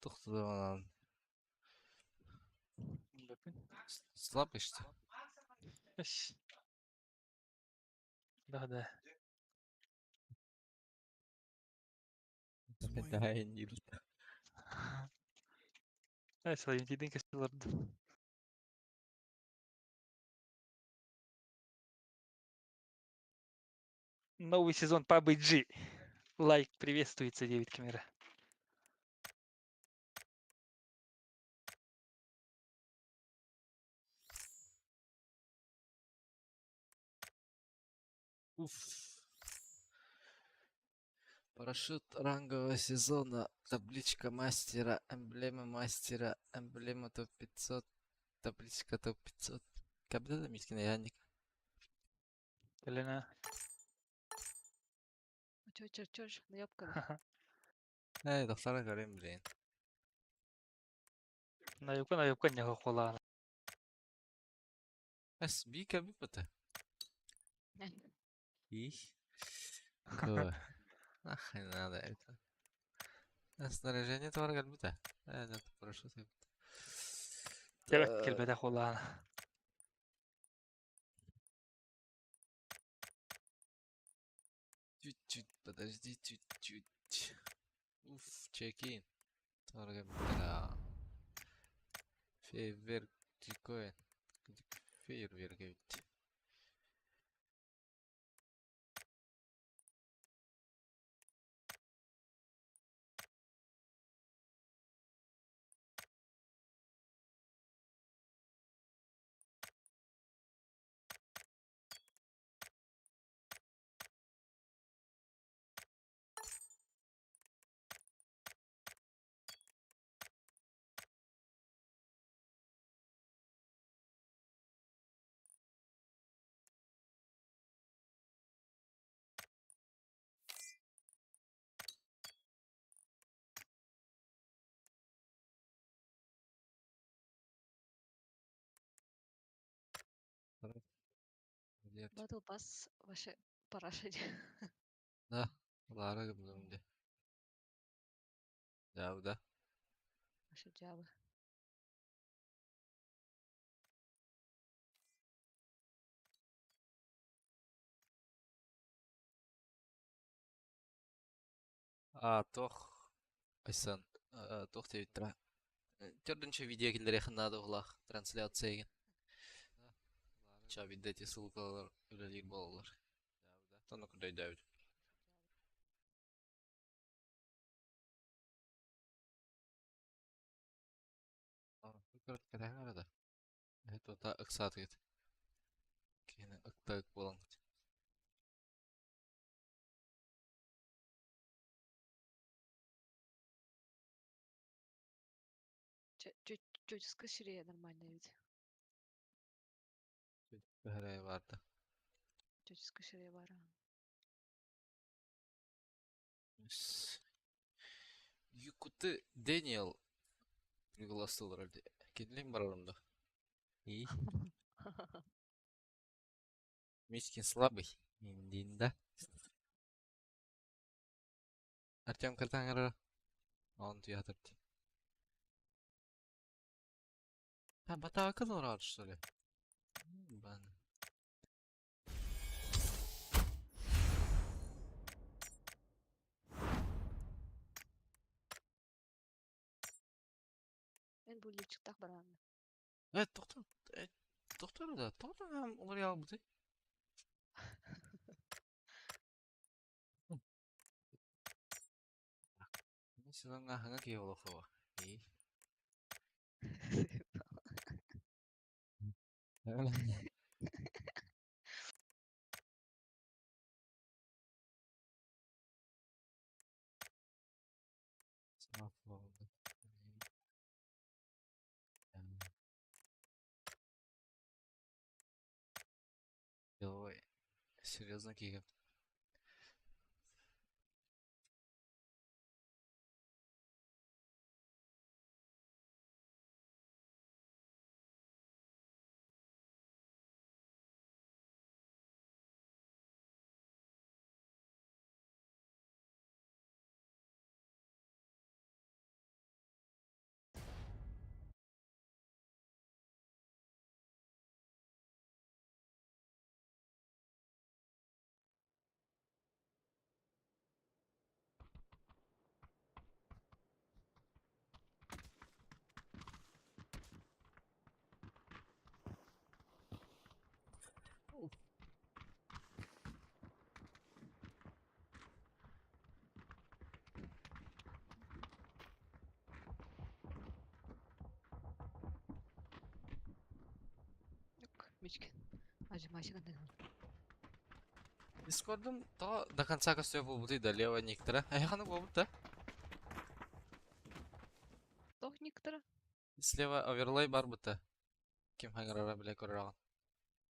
Тохтолон. Бэппин. Слабый что? Эс. Да, да. Да, не. Э, сылайын кэсилэрдим. Новый сезон PUBG. Лайк приветствуется, 9 камера. Уф. Парашют рангового сезона, табличка мастера, эмблема мастера, эмблема топ-500, табличка топ-500. Когда там есть киноянник? Елена. Чё, чё, чё ж, наёбка. Эй, доктора горим, блин. Наёбка, наёбка не хохолаана. Эс, бика бипата. И? Какое? Нахрен надо это. Снаряжение товара кэлбитэ. Э, это парашют кэлбитэ. Кэбэт кэлбэтэ холаана. Чуть-чуть, подожди, чуть-чуть. Уф, чекин. Товар кэлбитэ. Фейерверк дикоин. Фейерверк эбит. Где? Battle Pass вообще параша. Да, Лара гымдым. Да, да. Вообще джаба. А, тох. Айсан, тох тебиттера. Төрдүнчө видео киллерехин надо улах трансляция. Чабидети ссылкалар үлелир болалар. Тону кудай. Да. Это та ыксатыгыт. Кene ыктак болан. Чуть скашире нормально ведь. Бәрәй барды. Чуть скашире бара. Юкуты Дэниел пригласил ради. Кедлин барарымда. И Мишкин слабый. Индинда. Артем картаңара. Он театр. А, батака рад, что ли? Бан. Мен бу лифчиктах баран. Э, доктор, э, доктор да, доктор нам олар ялбыты. Сезонга хаңа кие олохова. И. Ой, серьезно киһи. Мичкин. Ажымашыган да. Дискордум то до конца көстүө буолбутуй да лево никтера. Эйханы буолбут да? Тох никтера? Слева оверлей бар быта. Ким хаҥырара билэ көрөҕүн. А,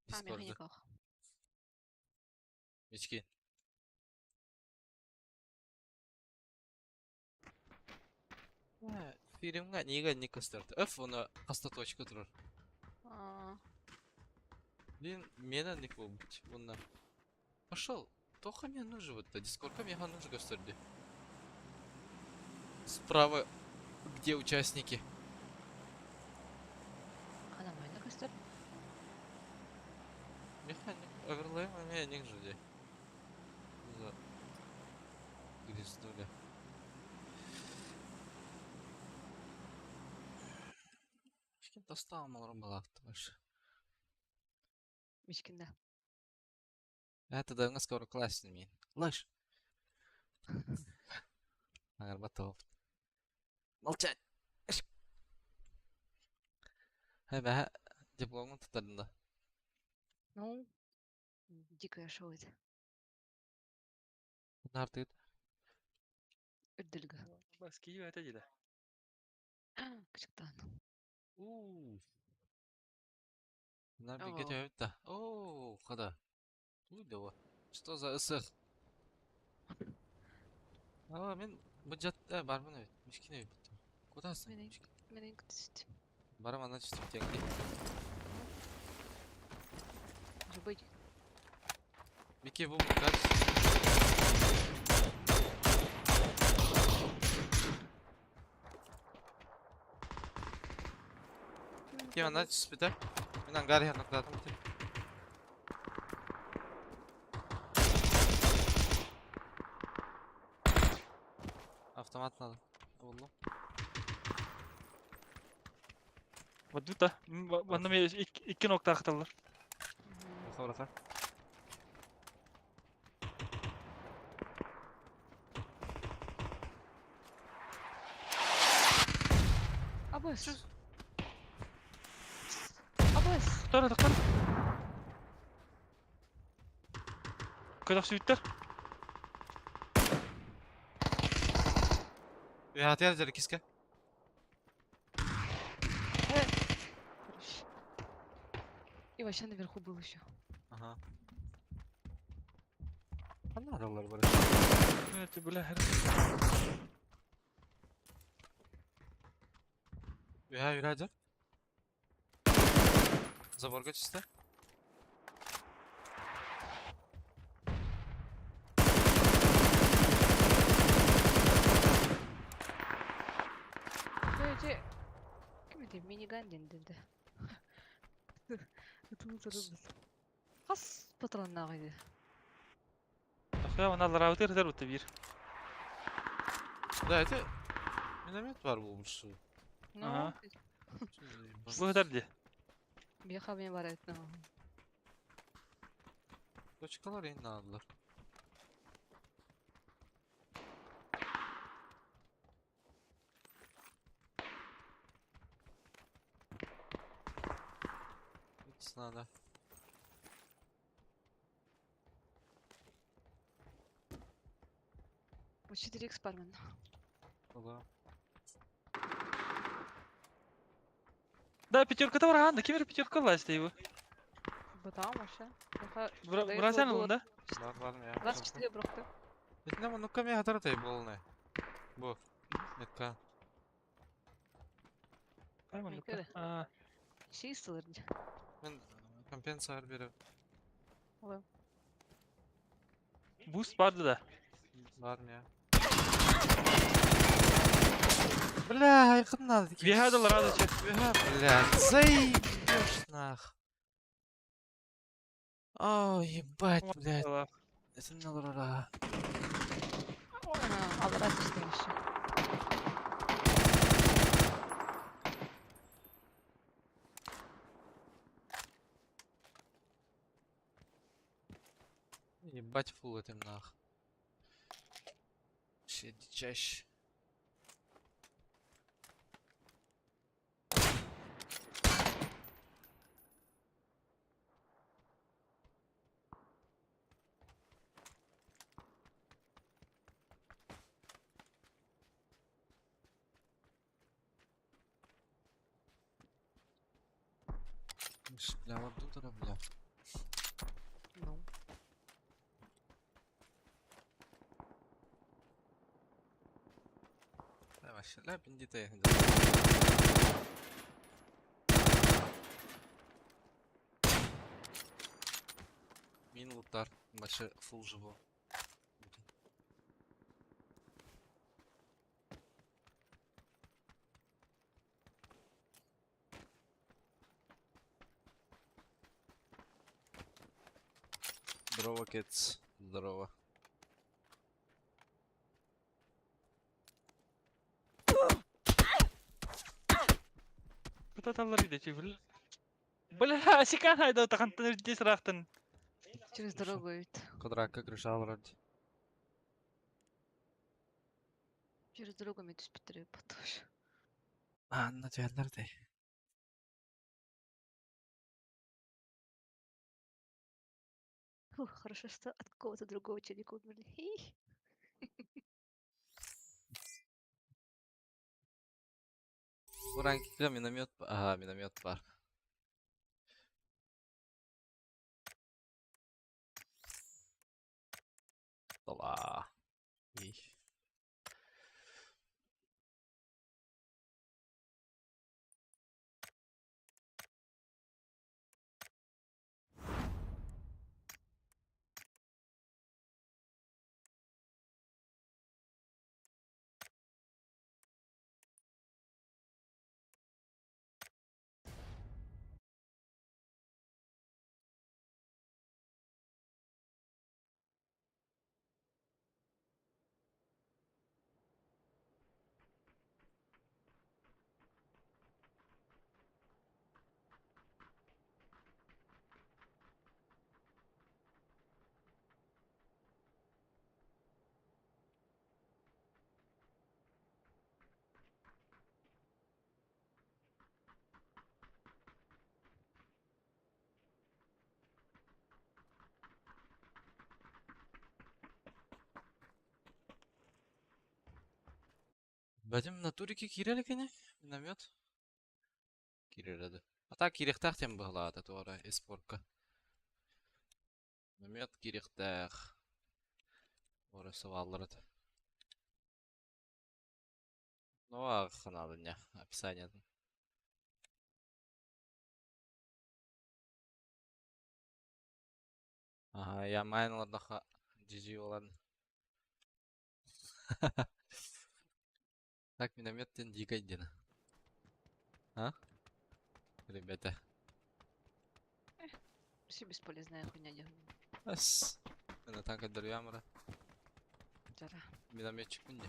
Дискорду. механиках. Мичкин. Фильмҥа нига ник көстөр. Өф, оны хаста точка турар. А, Блин, мена ник буолбут. Уонна Пошел. Тоха мне нужен вот Дискордка мне нужен көстөрдү. Справа, где участники? а нормально көстөр. Механик, оверлей, механик же где. За... Грязнули. Ким тастаан олорон балаактыбаш. Мичкин да. Это да скоро классный мин. Лыж. Арбатов. Молчать. Эбэ, дипломун туттардым да. Ну, дикое шоу это. Нартыт. Үрдүлгө. Бас киев это деді. Кычыктаан. Уу. На беге да. Оо, хада. Туй да. Что за ысых? А, мен бу жат бармын эбит. Мишкин эбит. Кудасың? Менен менен күтүст. Барам ана түстүп теңди. Жубай. Мике бу мукар. Ким ана түспүтэ? Мен ангар янакладым. Автомат надо. Буллум. Бадута. Манна мен икки нокта ахталлар. Баха Абыс. Абыс. Тора тақтар. Көтөх сүйттер. Ühätiyar жер киске. Хорошо. И вообще наверху был еще. Ага. Ханна adamlar бар. Это бля. Ühä ühä жер. Заборга чисто. Эти... Ким это? Миниган дендирди. Хас патроннагы. Ахя мана лараутер зар бутта бир. Да, это миномет бар болмуш. Ну, Ага. Бу дерди. бияха мен бар эт. Точкалар енді aldılar. Надо. Вот 4 х бар мен. Да. Да, пятерка бар анда, кемер пятерка лазит его. Бутам вообще. Бияха Бразян он, да? Бар бар я. 24 брокты. Это ну ка мен хатар болны. Бу. Метка. А, Шесть сылыр. Мен компенсация беріп. буст барды да. Бар я. Бля, айқын надо. Бияха да ларауда че. Бля, блядь, заебешь нах. О, ебать, блядь. Это не лора. Алла түстү еще. Ебать фул этим нах. Вообще дичайше. Бля, вот бля. Ну. Да, вообще, ля, бандиты. Мин лутар, вообще фул живо. Здорово, Кэтс. Здорово. Кытаталлар идечи, бля. Бля, сикан хайда тахантан здесь рахтан. Через Хорошо. дорогу ведь. Квадратка крыша вроде. Через дорогу мне түспүттэр потош. А, на ты. Фух, хорошо, что от какого-то другого челика умерли. Хи. Уранки миномет. Ага, миномет бар. Дала. И. Бәдем натурики кирели кене? Миномет? Киреледі. А так кирехтах тем была туара эспорка. Миномет кирехтах. Ора савалларыт. Ну, а ханады не описание. Ага, я майнладаха GG олан. Так, миномет тен дикой дена. А? Ребята. Все бесполезная хуйня делаю. Ас. На танка дарьямра. Жара. Минометчик мне.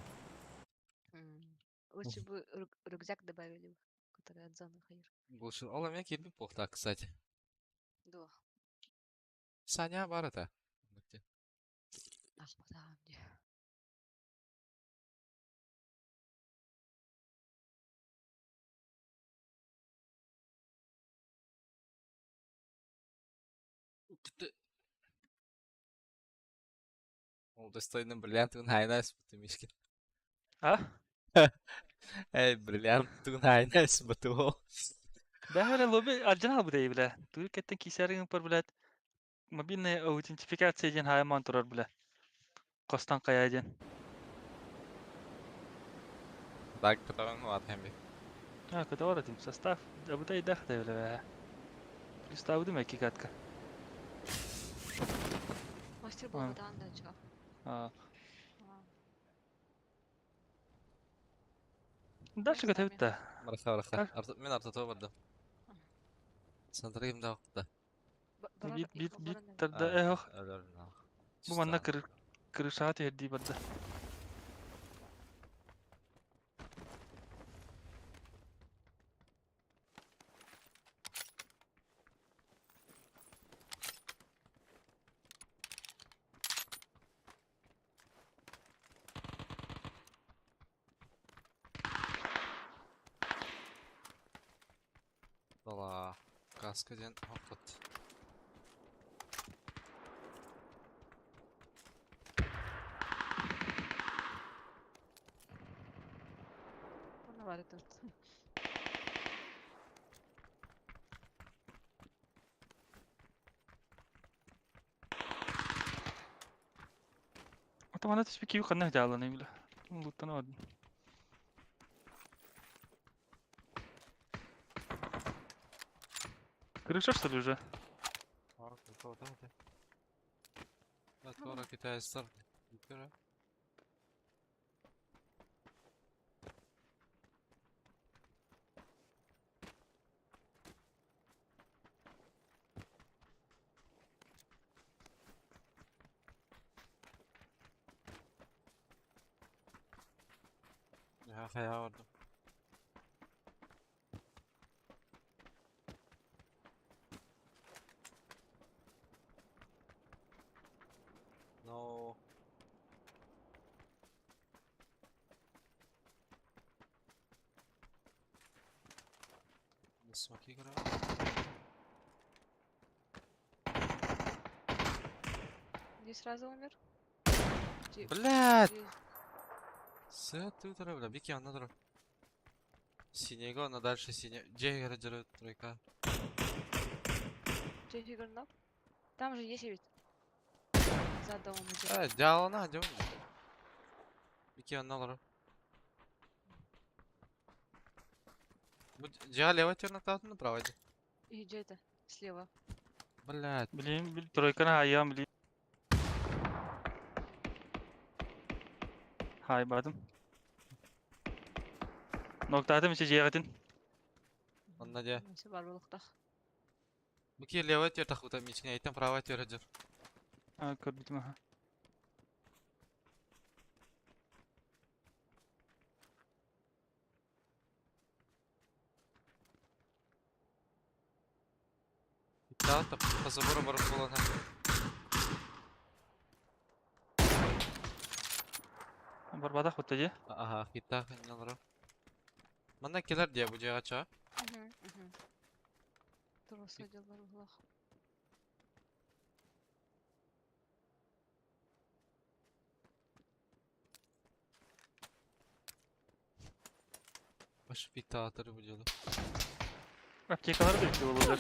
Лучше бы рюкзак добавили, который от зоны хайр. Лучше. Ола меня кирби плохо, кстати. Да. Саня барата. Ах, да, мне. Ол достойный бриллиант хайнас мишки. А? Эй, бриллиант хайнас буту. Да, бля, лоби оригинал буде, бля. Тур кеттен кисәрин пар, блядь. Мобильная аутентификация ден хайман турар, бля. Костан кая ден. Так, потом ладно, хэмби. А, кадавар этим состав. Да буде и дахта, бля. Представь, думай, кикатка. Мастер был А. да, да, чё? А. А. Дальше Местами. готовит да. Мараха, мараха. Так. Мен артото барды. Сантрим да оқта. Барар Бит бит их бит баран тарда эх. Бу манна кыр крышат ерди барда. Дала. Каска ден оқыт. Оны бар тут. Манна түспүт киһи ханна дьаалланый бля. Луттан бардым. Крыша что ли уже? Туора китайцтар. Хайа бардым. No. Смоки играю. Не сразу умер? Блядь! С тут, бля, бики, она дро. Синего, она дальше синяя. Где игра тройка? Где игра Там же есть ведь. За домом идет. Э, дьялана, где он? Бики, она дро. Дья лево теперь направо. И где это? Слева. Блядь. Блин, тройка на айям, блин. Хай, бадым. Ноктатым ичи жиэгэтин. Онна дьэ. Все бар булуктах. Бики лево теперь тахута мичне, айтан право теперь жыр. А, көрбүтүм аха. Да, по забору барып болан. Барбадах бутта дии. Ага, хита ханналары. Манна келер дия бу жагача. Тура садил бар булах. Баш питатыры бу дело. Аптекалар да үчү болулар.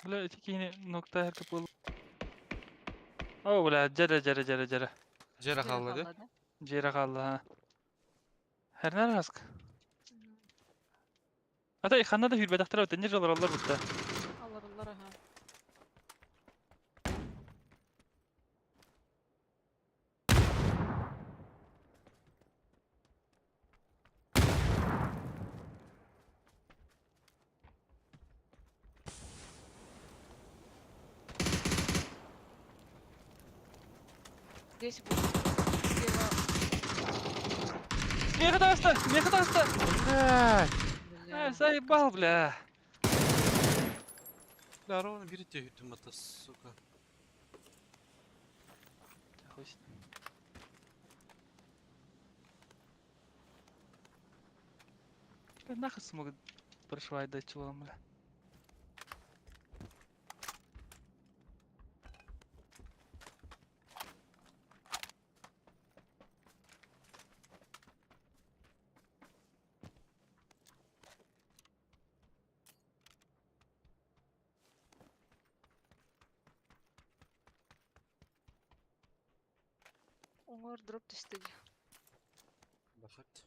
Бля, эти кихини нокта herkep бол. О, бля, жара жара жара жара. Жера халла ди. Жера қалды, ха. Хернер аск. Ата ханна да хүрбедахтар өтенер жолор алар бутта. Алар алар аха. Здесь будет слева. Меха таста! Меха таста! Блядь. Э, заебал, бля. Бля, ровно берите үтүм это, сука. Хуй с ним. Бля, нахуй смог прошивать до чего, бля. Оңор дроп түстү. Бахат.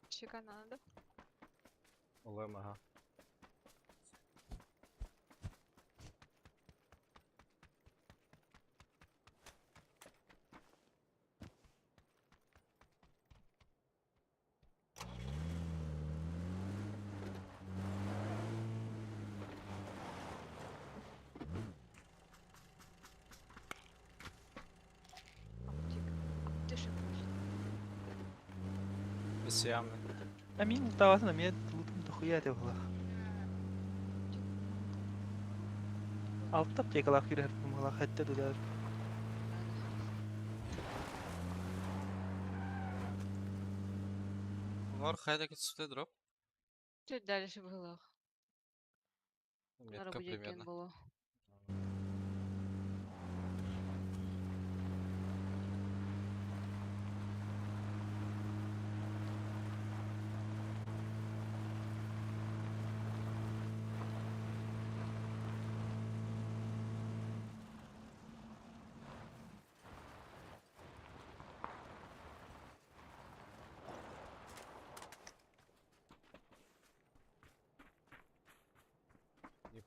Чека надо. Олем, ага. Аптека. Аптешек может. Бесиямны. Амин лутаватын, амин лутум дохуя деп булах. Алты аптекалах хүрэр булах хәтта дулар. Олар хайда кетсүтэ дроп. Чуть дальше было. Метка примерно. Было.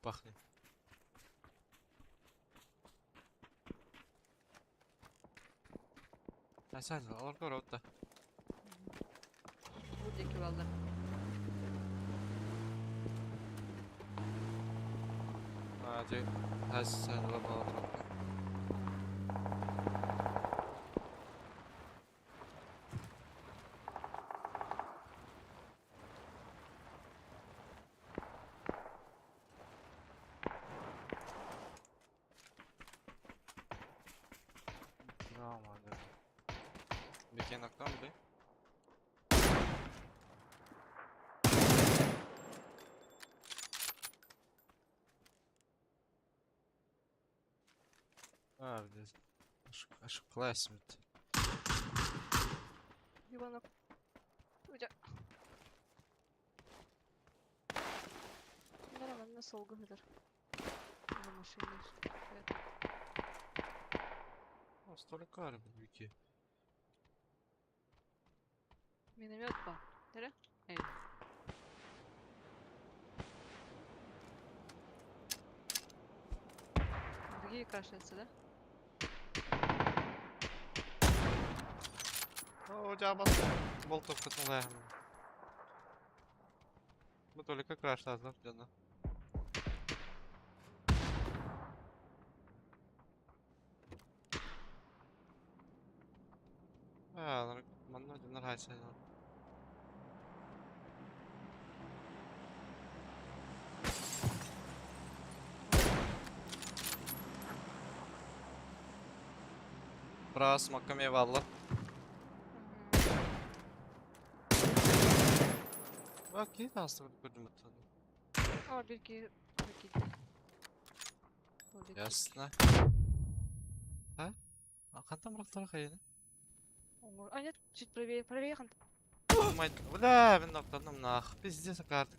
Пахнет. Асан, олорго рота. Бу диэки баллар. А, дьэ, Асан лабалар. Бекен окном, да? А, блядь. Ошиблась, блядь. Иванов. Удя. Нормально солга хыдар. На машине. О, столько рыб, Вики. Миномет ба. Дere? Эй. Другие крашаются, да? О, у тебя бас. Болтов катнула. Мы только краш да, да. А, манна нравится. Раз, маккаме валла. Окей, нас көрдүм. А, бирки Ясно. А? А кантан бырактар кайын? А нет, чуть правее, правее хан. Мать, бля, мен ноктадым нах. Пиздец, карты.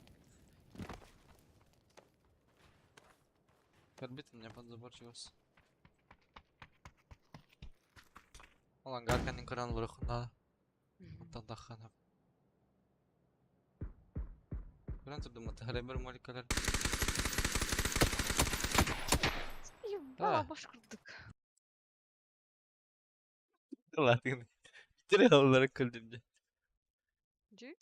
Корбит у меня под заборчик. Ол ангар кәнин көрөн лурухуна. Онтон таххана. Көрөн турдум бір молекулар. Ебала, баш кырдык. Ладно. Тире күлдүм же. Жи?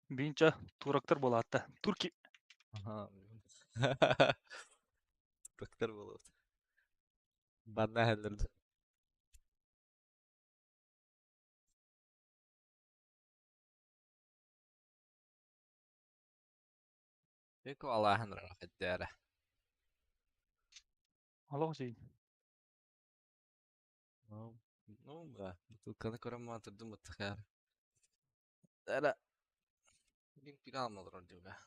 Бинча турактар болатта. Турки. Ага. Турактар болот. Банна хәллерди. Беко Аллахын рахаттара. Аллах жей. Ну, да. Бутылканы көрөм матырдым бутыхар. Ара. Бин пигал малыр дига.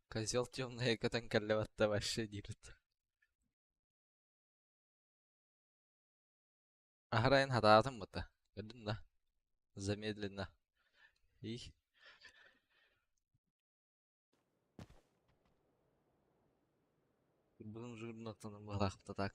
Козел темный катан каллеватта вообще дирит. Ахрайн хатаатым бута. Көрдүн да. Замедленно. И. Бұның жұрнақтан бағақта так.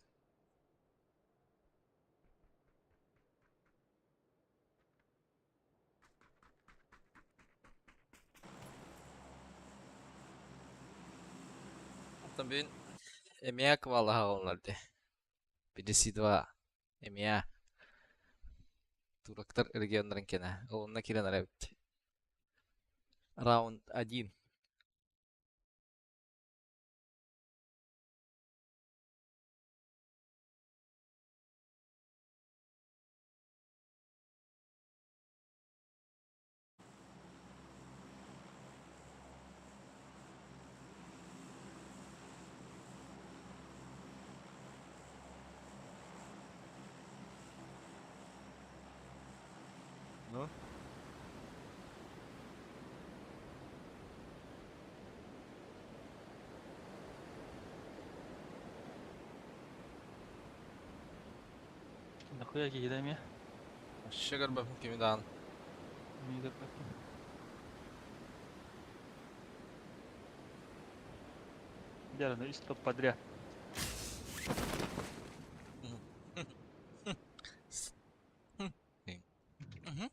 Оттон бүгүн эмиак валаха олнарды. 52 эмиа. Турактар регионнарын кене. Олунна кирен арабит. Раунд 1. Хуя киһитэ эмиэ. Вообще көрбөппүн кими даҕаны. Эмиэ көрбөппүн. Дьэ, үс топ подряд.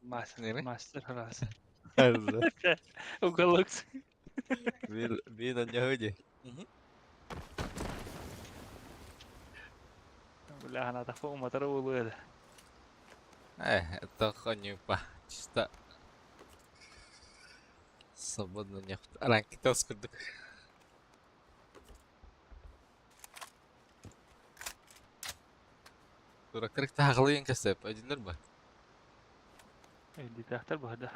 Мастер, мастер раз. Уголок. Биир анньаһыы дии. Бля, она уматара буолуо этэ. Это ханюпа. Чисто свободно нефть. Ранкитос курдук. Дурактар таһаҕалыйан кэсеп, өйдүннэр ба? Өйдүтээхтэр быһада.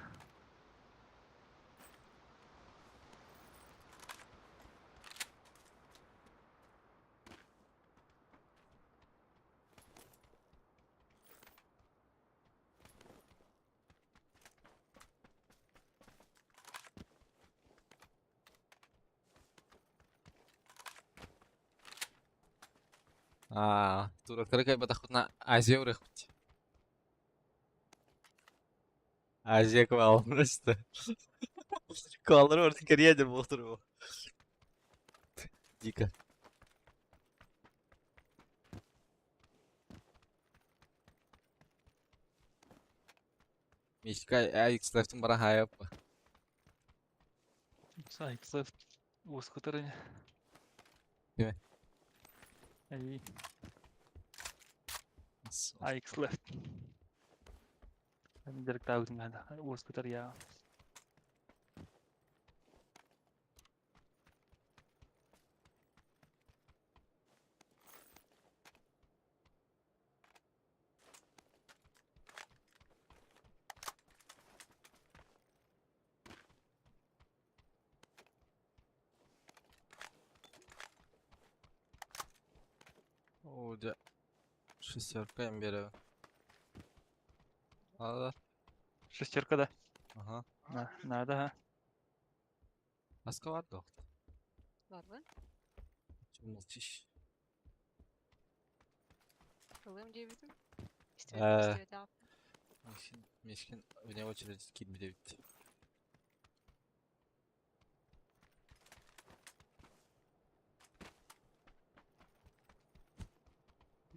Аа, турактары кайбатахпытына Азия урехпит. Азия квалмырысты. Кваллары ордын кэрийэ буолтур бу. Дико. Мишка X-Left-ын бара хайаппа. X-Left уоскутар ини. Кими? Эй, X-Left. Дьарыктаабытым наада. Уоскутар я. Оо дьэ, шестерка им биэрэбин. Надо? Шестерка да. Ага. На, надо, ха. Аска бар да? Барбын. Че молчишь? Ылым диэбитим. Э. Истибэтэҕим. Мишкин, Мишкин вне очереди киирбит эбит.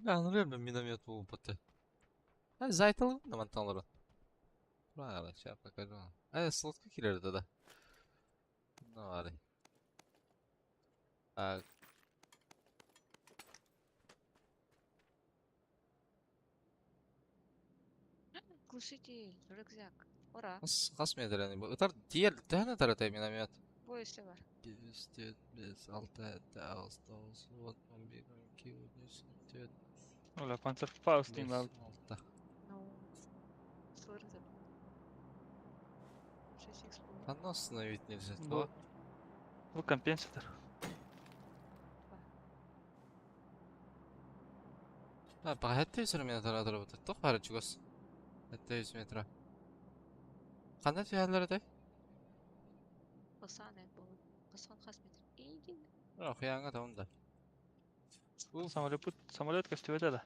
Бля, анырыам миномет буолбата. Э, зайталым да мантан олорон. Правильно, сейчас покажу. Э, слотка киирэр да. Ну, баарый. Так, Глушитель, рюкзак. Ура. хас хас метрени бу? Ытар тиэр төһөн ытар этэй миномет? Бу өссө бар. 2, 4, 5, 6, 7, 8, 9, 10, 11, 12, 13, 14, Оля, Панцерфауст 5, баар. 6. Ну, сылырды. 6х буолла. Ханна остановить нельзя? Бу, То? бу компенсатор. А, пока 700 метр работает. Туох баара чугас. 700 метр. Ханна түһэллэр этэй? Ылсаан эт буолла. Ылсаан хас метр? Иди. Океаҥҥа да да. Уф. Самолет, самолет көстүбэтэ да.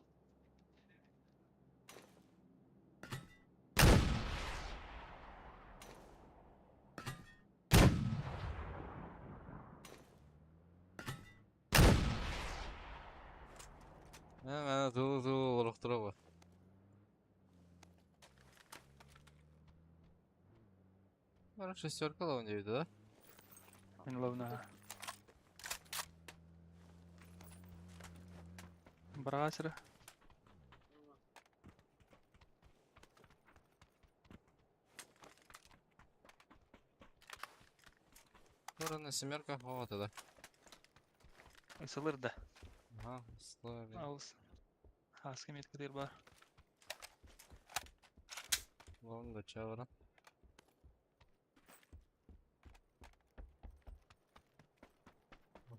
Мэ тулу тулу олохторо Бара шестерка ловун диэбитэ да? Мин ловна. Браҕа Бара семерка хоҕото да. Ысылыр да. Ага, славе. Алыс. Хаска меткатыр бар. Ловун да чавара. О,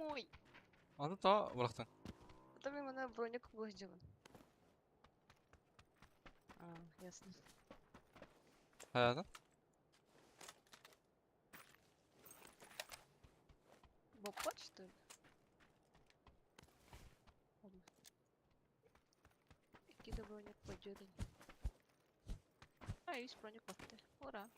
мой! Аны то бырахтың. А то мен мана броник выждемін. А, ясно. Хаятын. Боппот, что ли? Ладно. Какие-то броник пойдет. А, есть броник вот ты. Ура.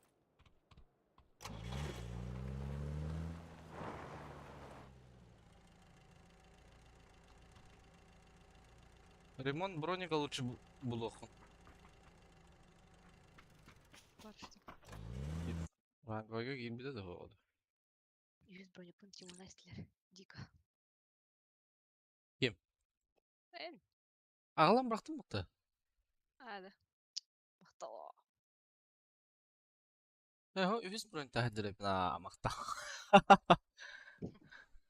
Ремонт броника лучше булуоххун. Вообще. Ранговойга киирбитэ да буолуо. Есть броник Тимон Дико. Ким? Эн. Аҕалан бырахтым бутта. А, да. Махтал. Э, үһүс бронь таһырдырып на махта.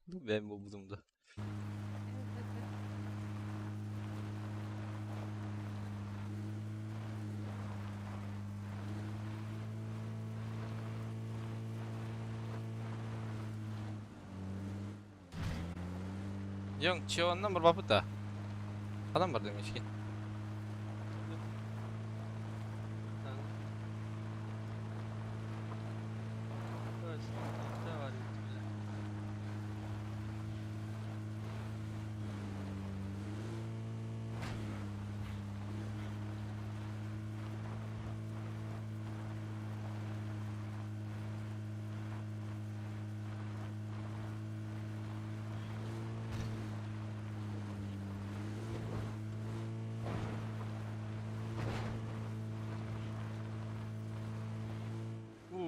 Бэм булбутум да. Йоң, чионнан бар бапыта. Адам бар демешки. Точно, бар эбит, бля.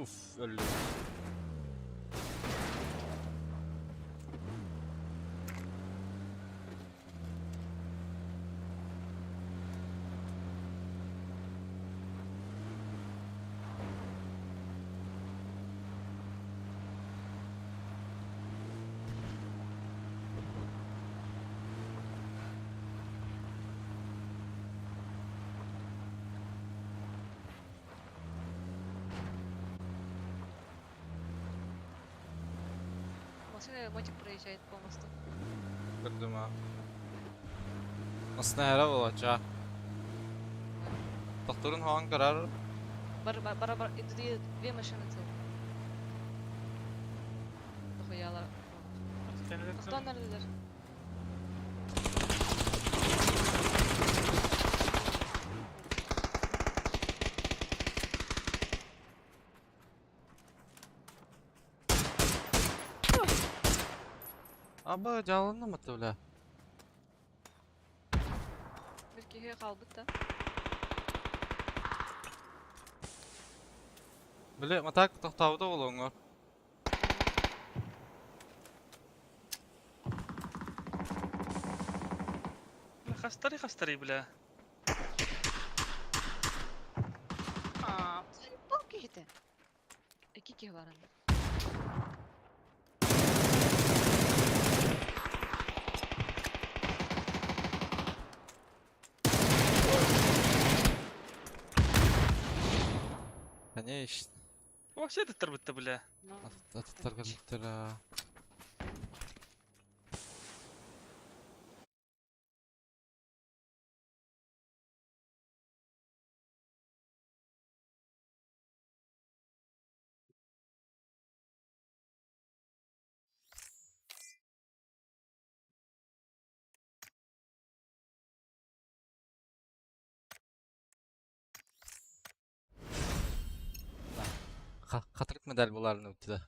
Уф, өлдүм. Машина мотик проезжает по мосту. Көрдүм а. Аснайра болача. Тохторун хоон карар. Бар, бар, бар, бар, и две машины целых. Дохуялар. Тохтоон neredeler? Аба жалынна маты бля. Bir kişi kaldı da. Биле матак тохтаабыта болоңор. Бля, хастары хастары, бля. Aa, bu kişi. İki kişi var hani. Конечно. Вообще это бутта, бля. Ну, Атыттар кэлбиттэр. Хатырык медаль буларын өттү да.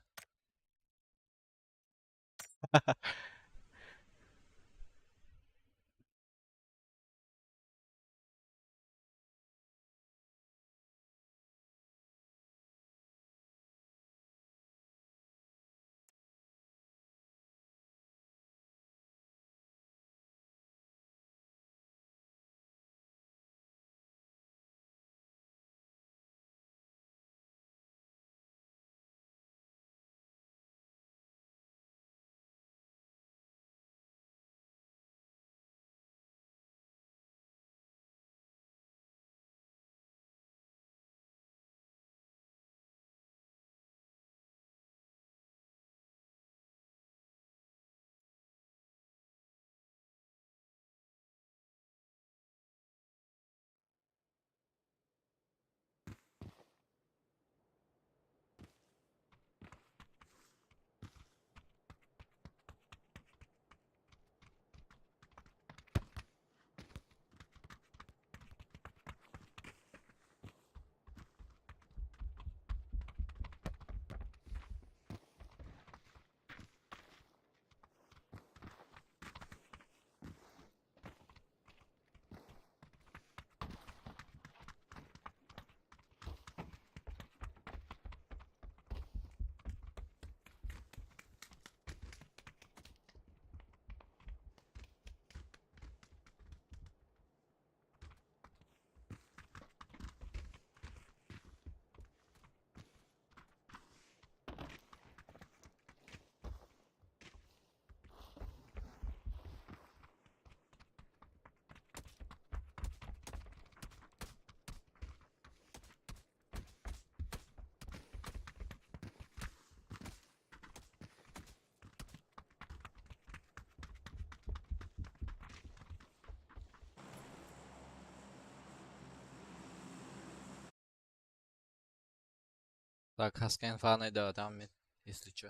Так, хаска инфаны өйдөөтөҕүм мин, если чё.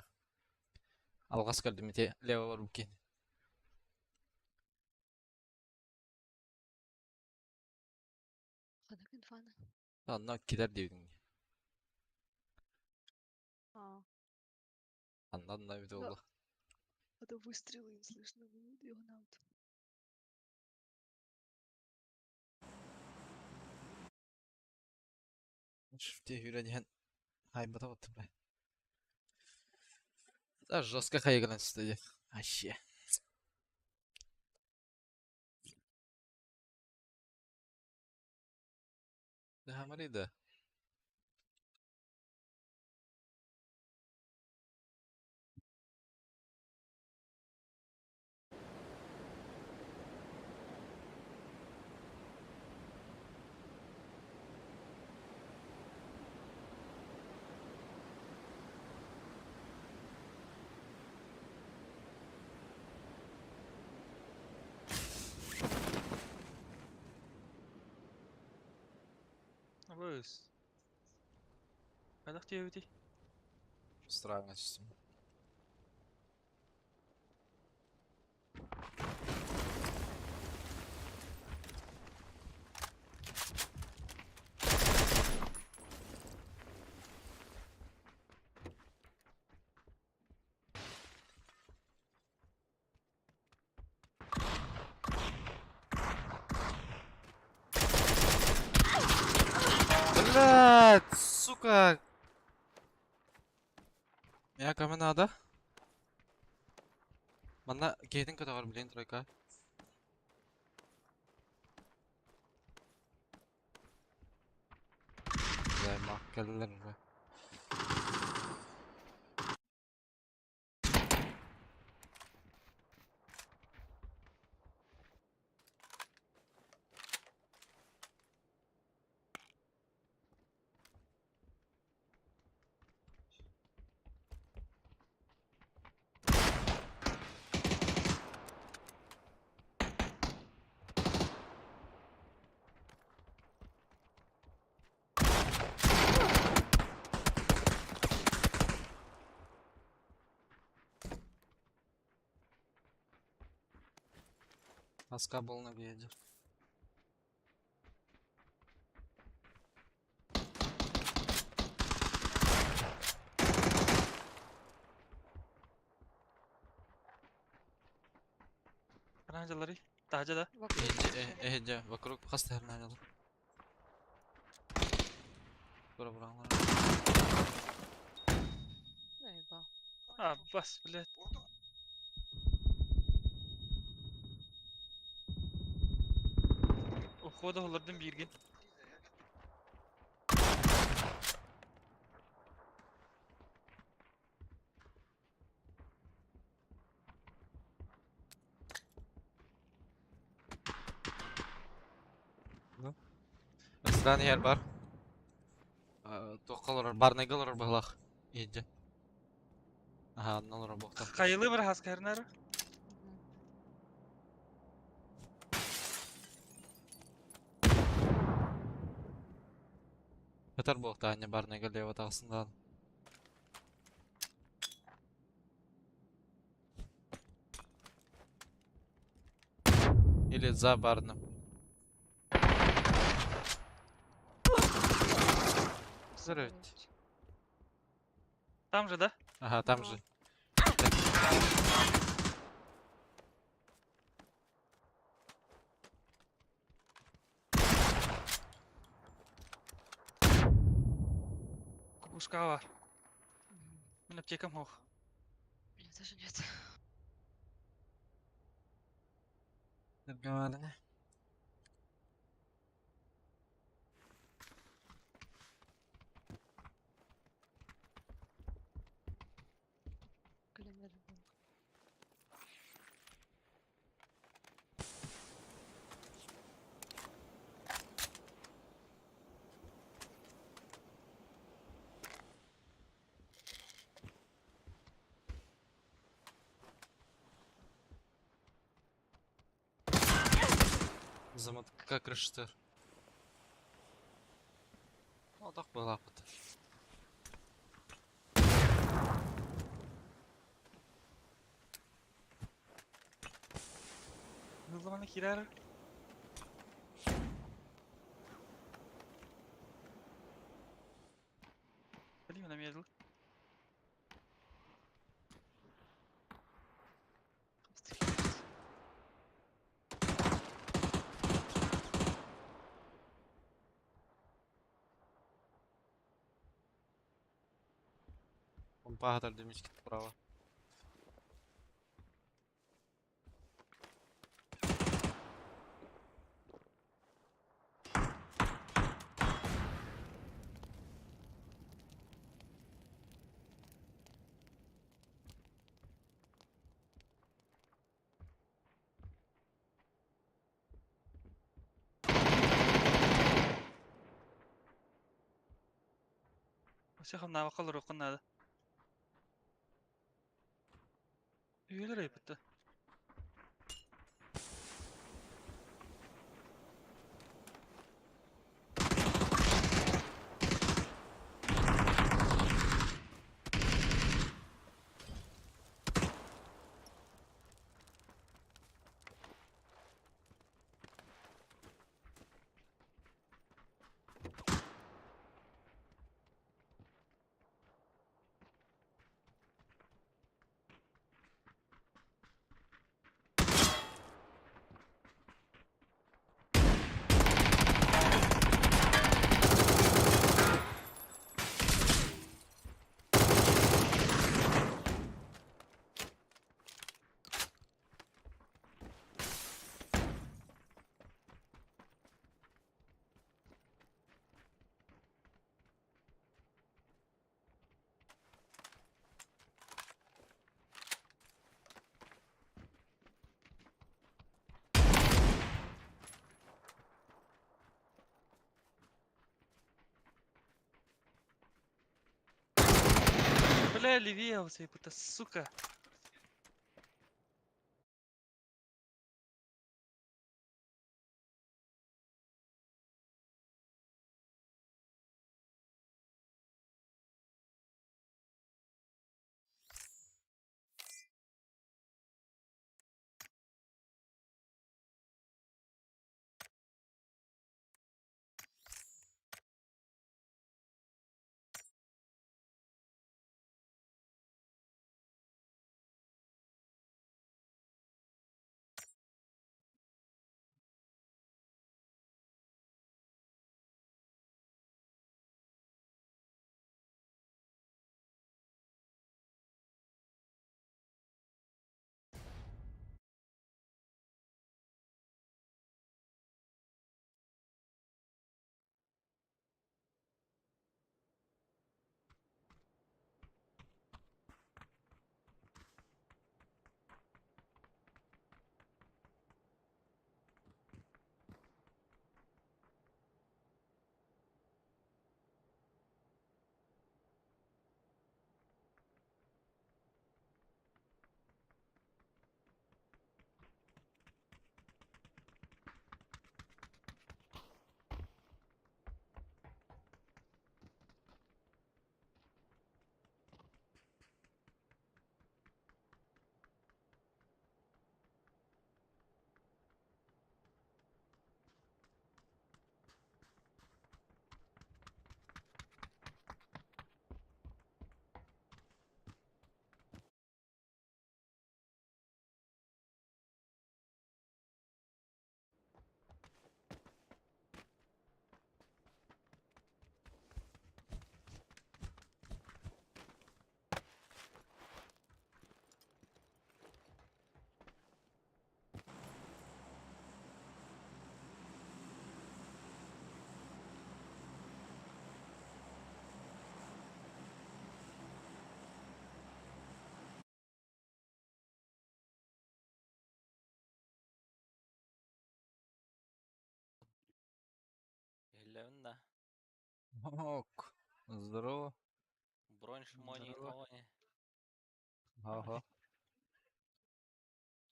Алҕас көрдүм ити левого руки. Ханнык инфаны? Онно килэр диэбитиҥ дии. А, Анна онно эбит да, буолуо. а то выстрелы не слышно было, ёбанаут. Шифте үүрэн иһэн хаайбата буттум бай. Да жестко хайыгынан сыста дии. Вообще. Хамарый да. Абыс. Хайдах диэбитий? Странно түстүм. Блядь, сука! Меня кому надо? Манна киһитин көтөҕөр блин тройка. Займа кэллэр уже. Тоска был на въезде. Хараҥаларый? Таһдьа да? Вокруг Эһэдьэ, всё. эһэдьэ, вокруг хас тэһэрнээн Тура быраҕалар. Заебал. А, бас, блядь. Ухода олордум бииргин. Ыстаан иһэр бар. Туохха олорор? Барнайга олорор быһылаах. Иһирдьэ. Аһаа, онно олорор буолуохтаах. Хайылыы бар хаскаһырнары. Мгм. Ытар буолуохтаах инньэ барнайга лево таҕыстын даҕаны. Или за барным. Взрывать. Блядь. Там же, да? Ага, там Да. же. Кукушка бар. Мгм. Мин аптекам суох. У меня тоже нет. Нормально. Календарь был. Замотка крышты. Одох была. Буоллаҕына киирээр. Блин, эмиэ дыл. Помпа дымички справа. Өссө хамнаабакка олоруоххун наада. Үйэлэр айбыта. Бля, левее это сука. Иһиллэбин да. Ок. Здорово. Бронь шмони Здорово. тони. Ага.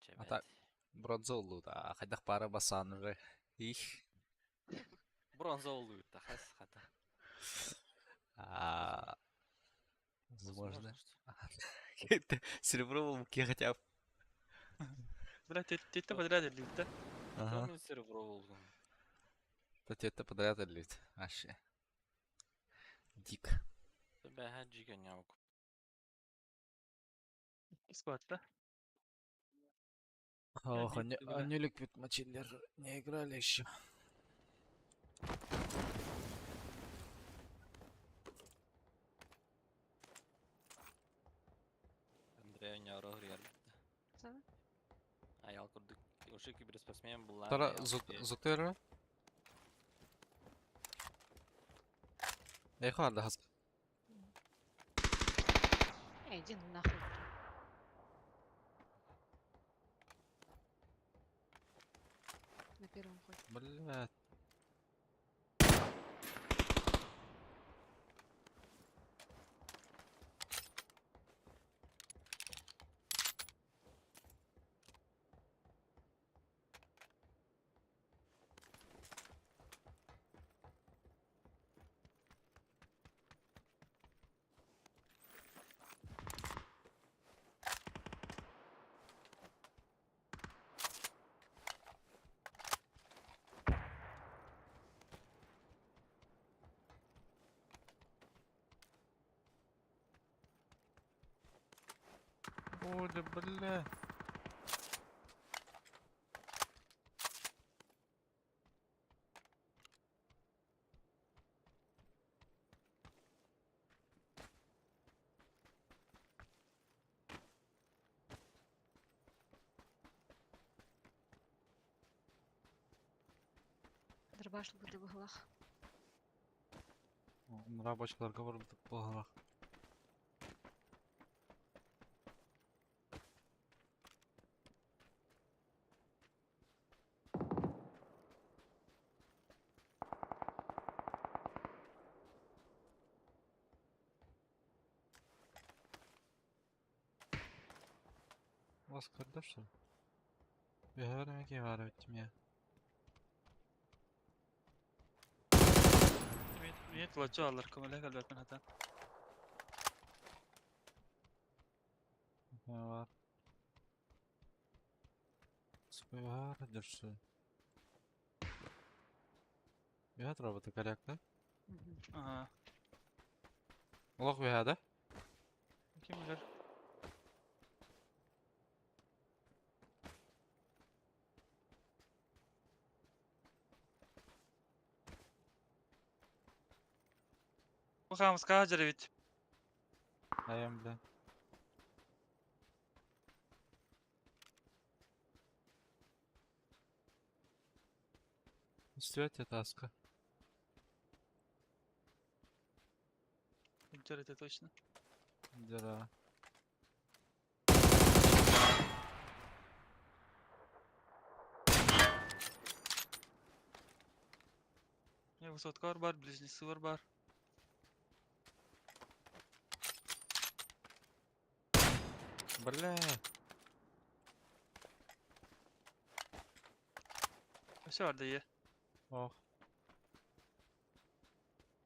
Чэ А так бэт. бронза улуута. Хайдах баара басааныры. Их. Бронза улуйта хас хата. А, возможно. Возможно, что. Серебро в муке хотя бы. Бля, тетте подряд эллибит да? Ага. Мин серебро булдум. Тетте подряд эллибит. Вообще. Дик. Бэһэ жиген явук. Сквад да? Ох, они, бля. они ликвид мочили, не играли еще. Андрей Няро гриялбит. Сана? Аял курдук. Ошо киберспортсмен буллаан. Тара зутера. Эй, харды хас. Эй, иди нахуй. На первом хоть. Блядь. Оля, бля. Дробаш будто в углах. Рабочыларга барбыт буоллах. Вас когда что ли? Говорим, я. Мин тулаччы аллар көмөлө кэлбэппин хата. Var. Спайвар, держи. Бэт роботы корректно. Ага. Лох бэда. Ким билэр? Бу хаамыска дьэрэбит. Айам бля. Үстүөт таска. Дьэр это точно. Дера. Не высоткар бар, близнецы бар. Бля. Өссө бар да е. Ох.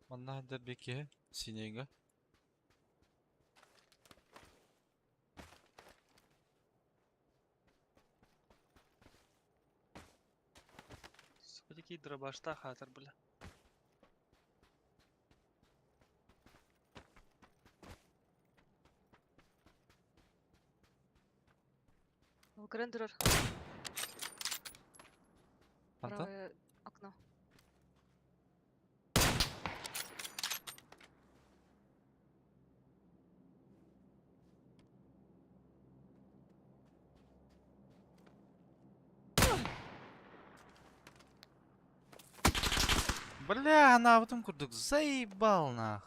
Манна дер беки синега. Сука, дробашта хатар, бля. Грендерер. Анта? Правое окно. Бля, она в этом курдук заебал нах.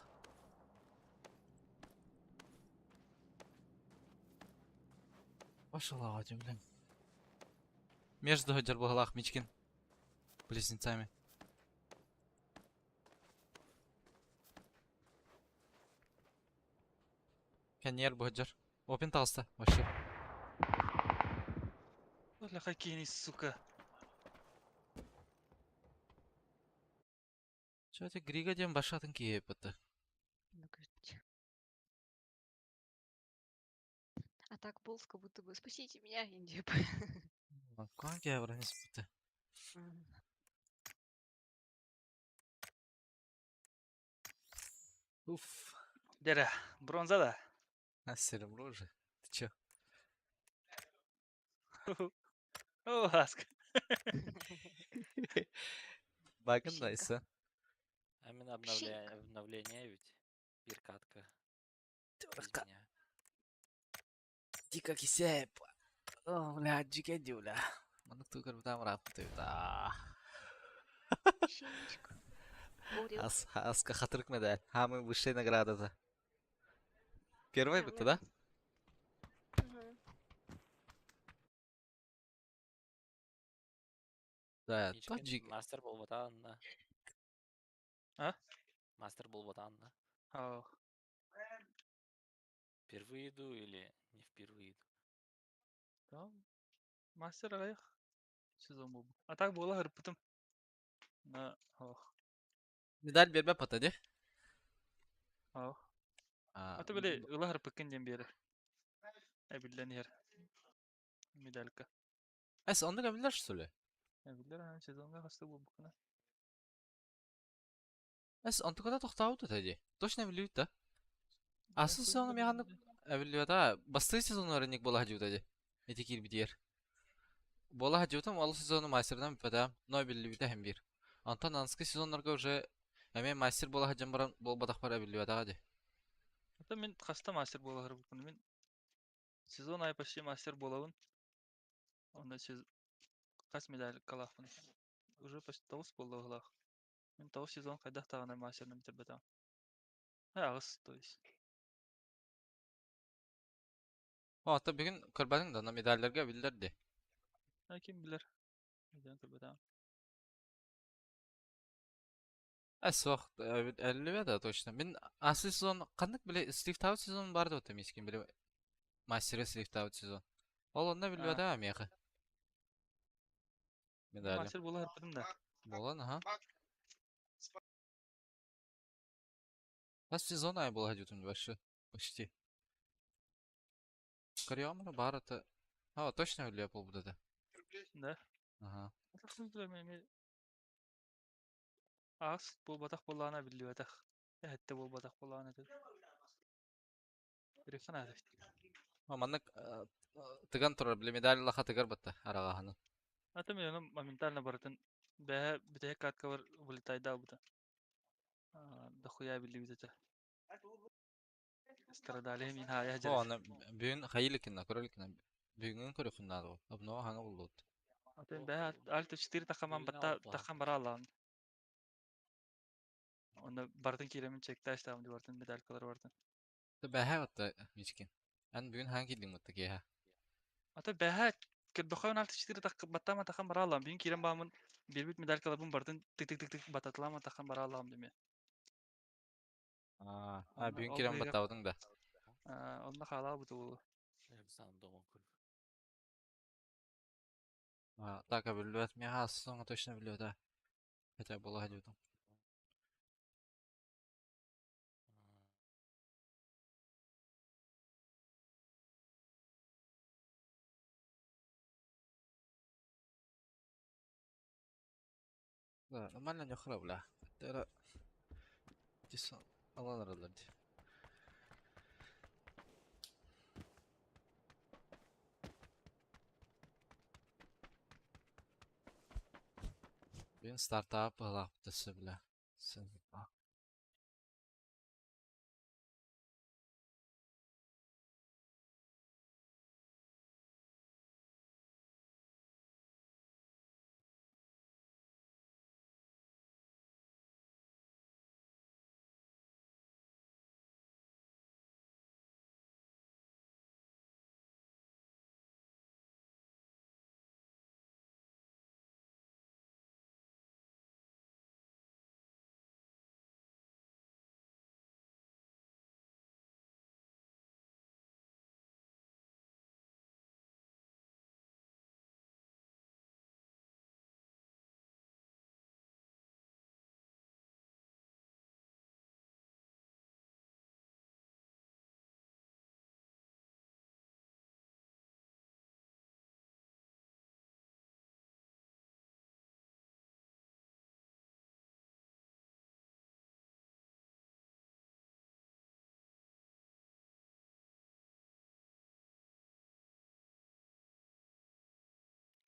Пошла, Вадим, блин. Между Дербагалах Мичкин. Близнецами. Каньер Боджер. Опен талста, вообще. Бля, хоккейный, сука. Чё ты Грига дем башатын киепті. Ну, короче. А так полз, как будто бы спасите меня, Индия. Куһаҕан киһи баран испитэ. Уф. Дерэ, бронза да? А серебро уже. Ты чё? О, аска. Багын Пшика. да А именно Пшик. обновление ведь. Бир катка. Без меня. Дико кисеп. О, бля, дьике бля. Маннык туу көрбүтэ ырааппыт Щенечка. Бурил. Ас, аска хатырык медаль. Самый высшая награда-то. Первый А, бытты, да? Мгм. Да, Мичкин таджик. мастер буолбатаҕына. А? Мастер буолбатаҕына. О, Впервые иду или не впервые иду? там мастер аҕыйах сезон буолбут. А так буола сырыппытым. На, ох, Медаль биэрбэт бата дии. ох. А, А то били ыла сырыппыккын диэн биэрэр. Эбиллэн иһэр. Медалька. Эс, оннук эбиллэр что ли? Эбиллэр аһан сезоҥҥа хаста буолбуккуна. Эс, онтуката тохтообут этэ дии. Точно эбиллибит да? Да, Асы хуй сезону миэхэ эбиллибэт аа. Бастакы сезонугар инник буола сылдьыбыта дии. Ити киирбитигэр. Буола сылдьыбытым, ол сезону мастерынан бүппэтэҕим, но эбиллибитэ иһин биир. Онтон аныгыскы сезоннарга уже эмиэ мастер буола сылдьан баран буолбатахпар эбиллибэтэҕэ дии. А то мин хаста мастер буола сырыппын. Мин сезон аайы почти мастер буолабын. Онно хас медалькалаахпын. Уже почти тоҕус буолла быһыылаах. Мин тоҕус сезон хайдах даҕаны мастерынан бүтэрбэтэҕим. Аҕыс, то есть. О, ата бүгүн көрбөтүҥ да, медалларга эбиллэр дии. А ким билэр? Өйдөөн көрбөтөҕүм. Э, суох, эбиллибэт точно. Мин асы сезон ханнык били сливтаабыт сезон баар дуо мискин били мастеры сливтаабыт сезон. Ол онно А, биллибэтэҕэ миэхэ ну медали. мастер буола сырыппытым да. Буолан, аха. Хас сезон аайы буола сылдьыбытым вообще. Почти. Көрүөҕүм баар это. А, точно эбиллибэт буолбут этэ. Да. Аха. А то хуй билэр мин эмиэ аҕыс буолбатах буоллаҕына биллибэтэх. Эһэттэ буолбатах буоллаҕына этэ. Көрүөххэ наада эбит. Маннык тыган турар, били медаль лаха тыгар батта араҕаһынан. А то мин ону моментально барытын бэһэ бүтэһик каткабар вылетайдаабыта. Дохуя биллибит этэ. Страдали мин хаайа О, дьарык. аны бүгүн хайы иликкинэ, көрө иликкинэ. Бүгүҥҥүн көрүөххүн наада буол. Обнова хаҥа буллубут. А то Ох, бэһэ альт 4 тахаман бүгүн батта алтыһа. тахан бараалаан. Онно барытын киирэмин чекташтаам ди барытын медалькалар барытын. Бэһэ батта мичкин. Эн бүгүн хаҥа киирдиҥ батта киэһэ. А то бэһэ кырдохойон альт 4 тах баттаама тахан бараалаам. Бүгүн киирэн баамын биэрбит медалькаларбын барытын тык тык тык тык бататылаама тахан бараалаам деме. А, Онно бүгүн ол киирэн быыга баттаабытыҥ да. онно хаалаабыт уолу. Сандомон көр. А, так, биллибэт. Миэхэ аассаҥа точно биллибэт Хотя буола сылдьыбытым. Да, нормально нехра, бля. Это Алан аралар дии. Бүгүн стартап быһалаахпыт бля. Сын.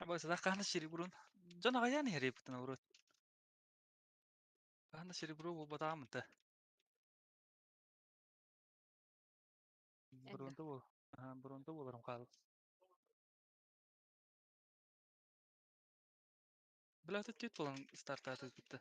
Абысалаах хаһан серебрун дьон аҕыйаан иһэр эбиттэн урут. Хаһан да серебро буолбатаҕым да. Энда. Бронза буол. Аха, бронза буоларым хаалар. Бля, тут түт буолан стартаатыы кытта.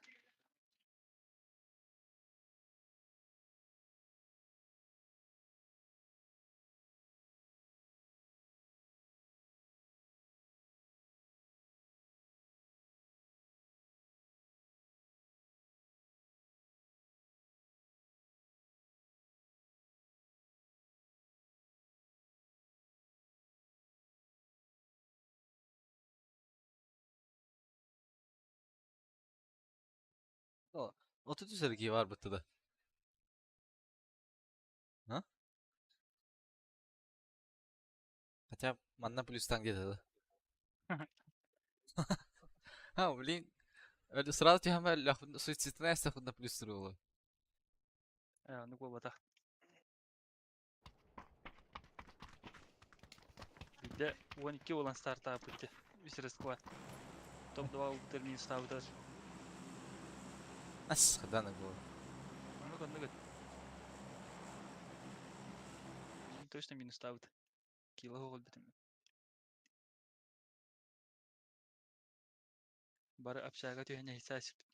33 эргии баар бытта да. А? Хотя манна плюстан где-то да. А, блин. Сразу тебе суицидная на плюс было. Ээ, оннук буолбатах. Биирдэ 12 буолан стартааппыт дии. Үс расклад. Топ-2 ылбытар минустаабытар. Ас, хадана было. Оннук оннук Точно минустаабыт. Кило өлбүтүм. Бары общага түһэн эһисээсиппит.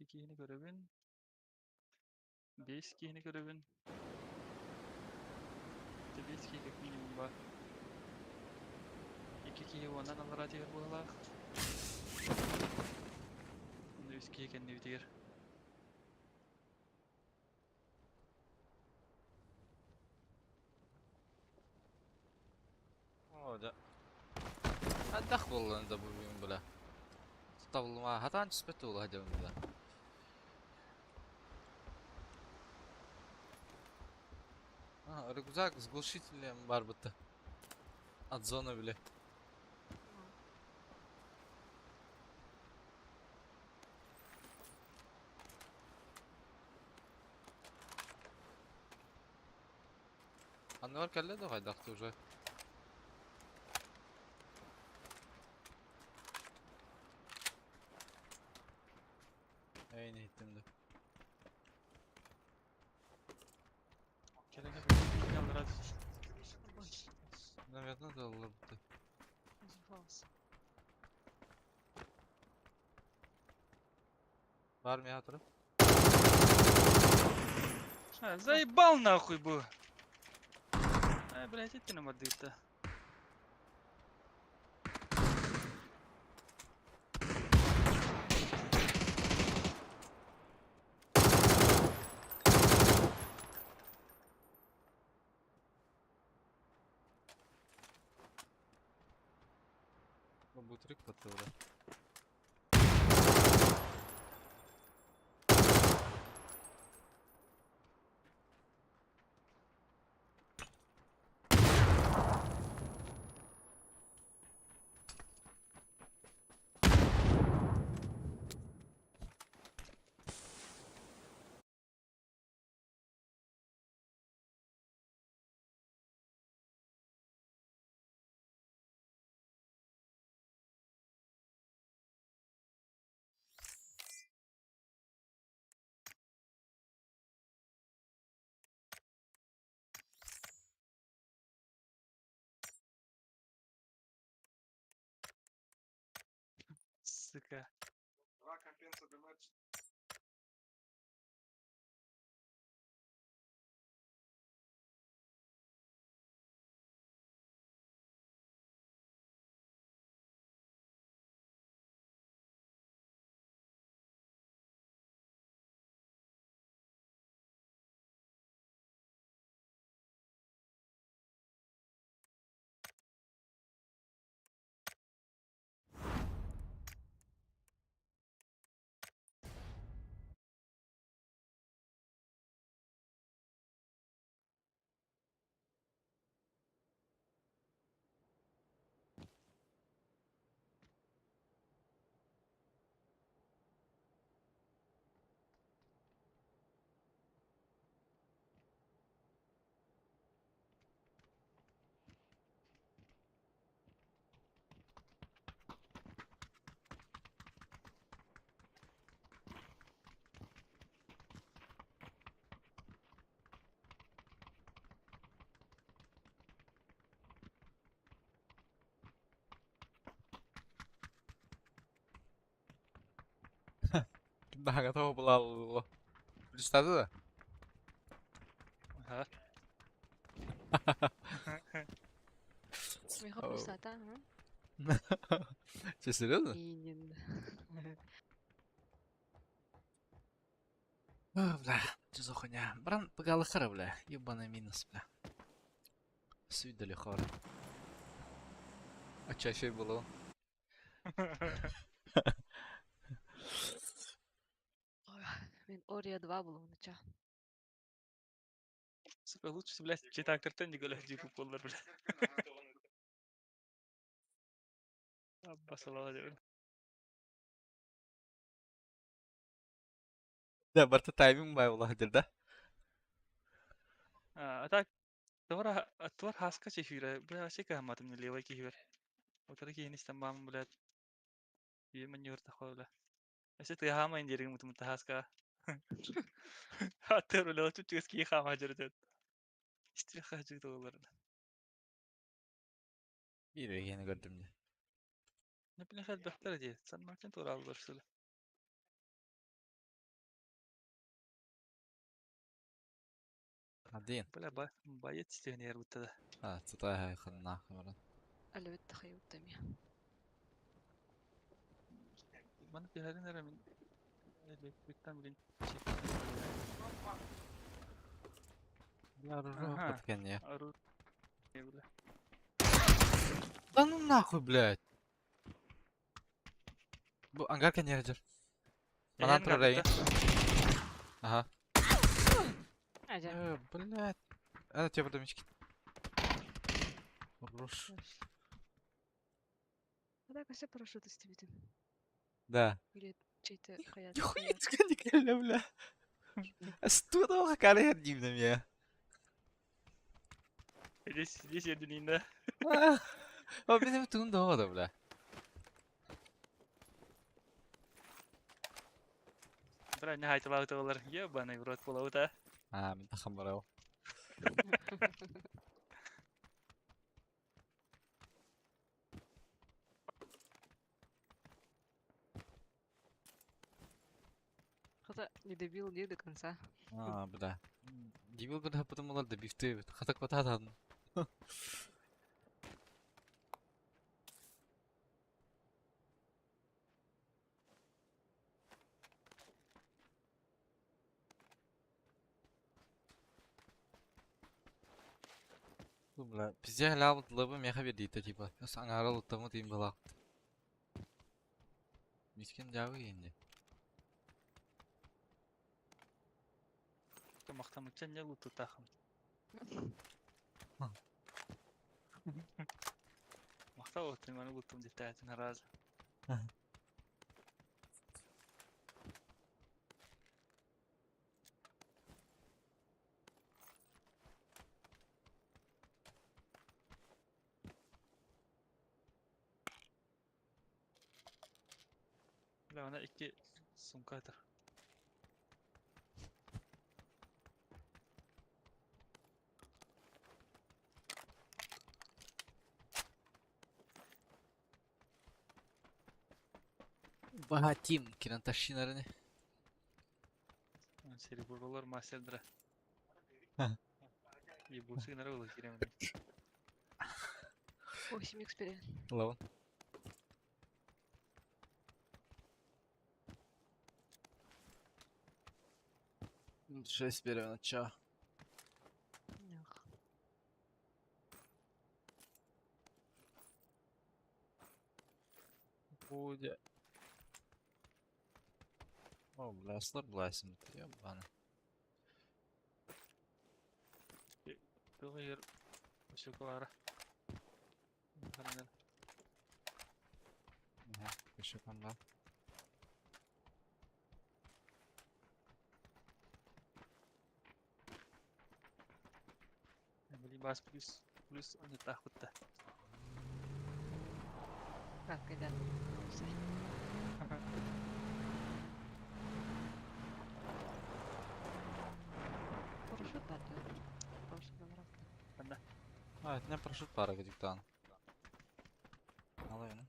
Икки киһини көрөбүн. Биэс киһини көрөбүн. Ити биэс киһи как минимум баар. Икки киһи уоннан аллараа түһэр быһыылаах. Уонна үс киһи кэннибитигэр. О, да. Ардах буоллун да бүгүн бля. Табылма хатаан түспэт буола сылдьабын бля. А, рюкзак с глушителем бар будто. От зоны, бля. Анныбар кэллэ да хайдахты уже. Эйни иһиттим да. Кэлэ кэлэ аллараа түс. Наверное, да ылларбыта. Голос. Бар миэхэ турар. А, заебал нахуй бу! Ай, блядь, это нам отдыта. Бутрик подтылда. Сука. Наһаа була Представь да? Ага. Миха плюсата, ага. Че, серьезно? Инин. О, бля, что за хуйня? Бран, погала бля. Ебаный минус, бля. Свидали хора. А чаще было. Ой, Мин Ория 2 булуҥнача. Сука, лучше, блядь, читактертен не гуляй, дику поллар, блядь. Абба салала диэн. Да, барта тайминг бай була да? А так, туора туор хаска чехүүрэ, бля, вообще кыһамматым левой киһибэр. Утары киһини истэн баамын, блядь. Үйэмэн юрта бля. Өссө тыаһаамайын диэригин мутумутта хаска. Аттыр бля, чүчүгэс киһи хаама дьөрөтөт. Истире хаажы тоҕолар. Биир эгени көрдүм дии. Например, элбэхтэр дии. Сан Мартин туураллар сылы. Один. Бля, ба боец стигнер бутта да. А, цатай ханна хамаран. Әлбәттә хайыттым я. Маны түһэрин эрэ мин электриктан билин Бля, Ага. подканье. Ару бля. Да ну нахуй, блядь. Бу ангар кенье жер. Манан турар Ага. Ажа. Блядь. Это тебе подумечки. Хорош. А так все парашют истибитим. Да. Или чей-то хаят. Нихуя не кэллэ, бля. Астуда какая дивна меня. Здесь здесь я да. О, блин, тун да, бля. Бля, не хайталаах тоҕолор. Ебаный в рот булаута. А, мин тахам барау. Хотя не добил не до конца. А, бля. Дебил гына потом олар добивты. Хатак батадан. Бу, бля, пиздец лял лыбы меха бердейді, типа. Аңара лыттамы дейін была. Мискен жабы енді. Махтамычан не луту тахам. Махтау ты маны лутум диттаатын раз. Бля, она икки сумкатыр. Багатим, киранташинарыны. Серебролар мастердра. Ага. Ебучий народ кирем. 8 эксперимент. Лаван. Шесть первого ча. Эх. Будет. О, бля, слаб бласим, ебаный. Тугыр шоколара. Харанар. Ага, еще там, да. Били бас плюс плюс он тахутта. Как когда? Парашют бар, да? Парашют бар. А, это не парашют пара диктан. Алайна.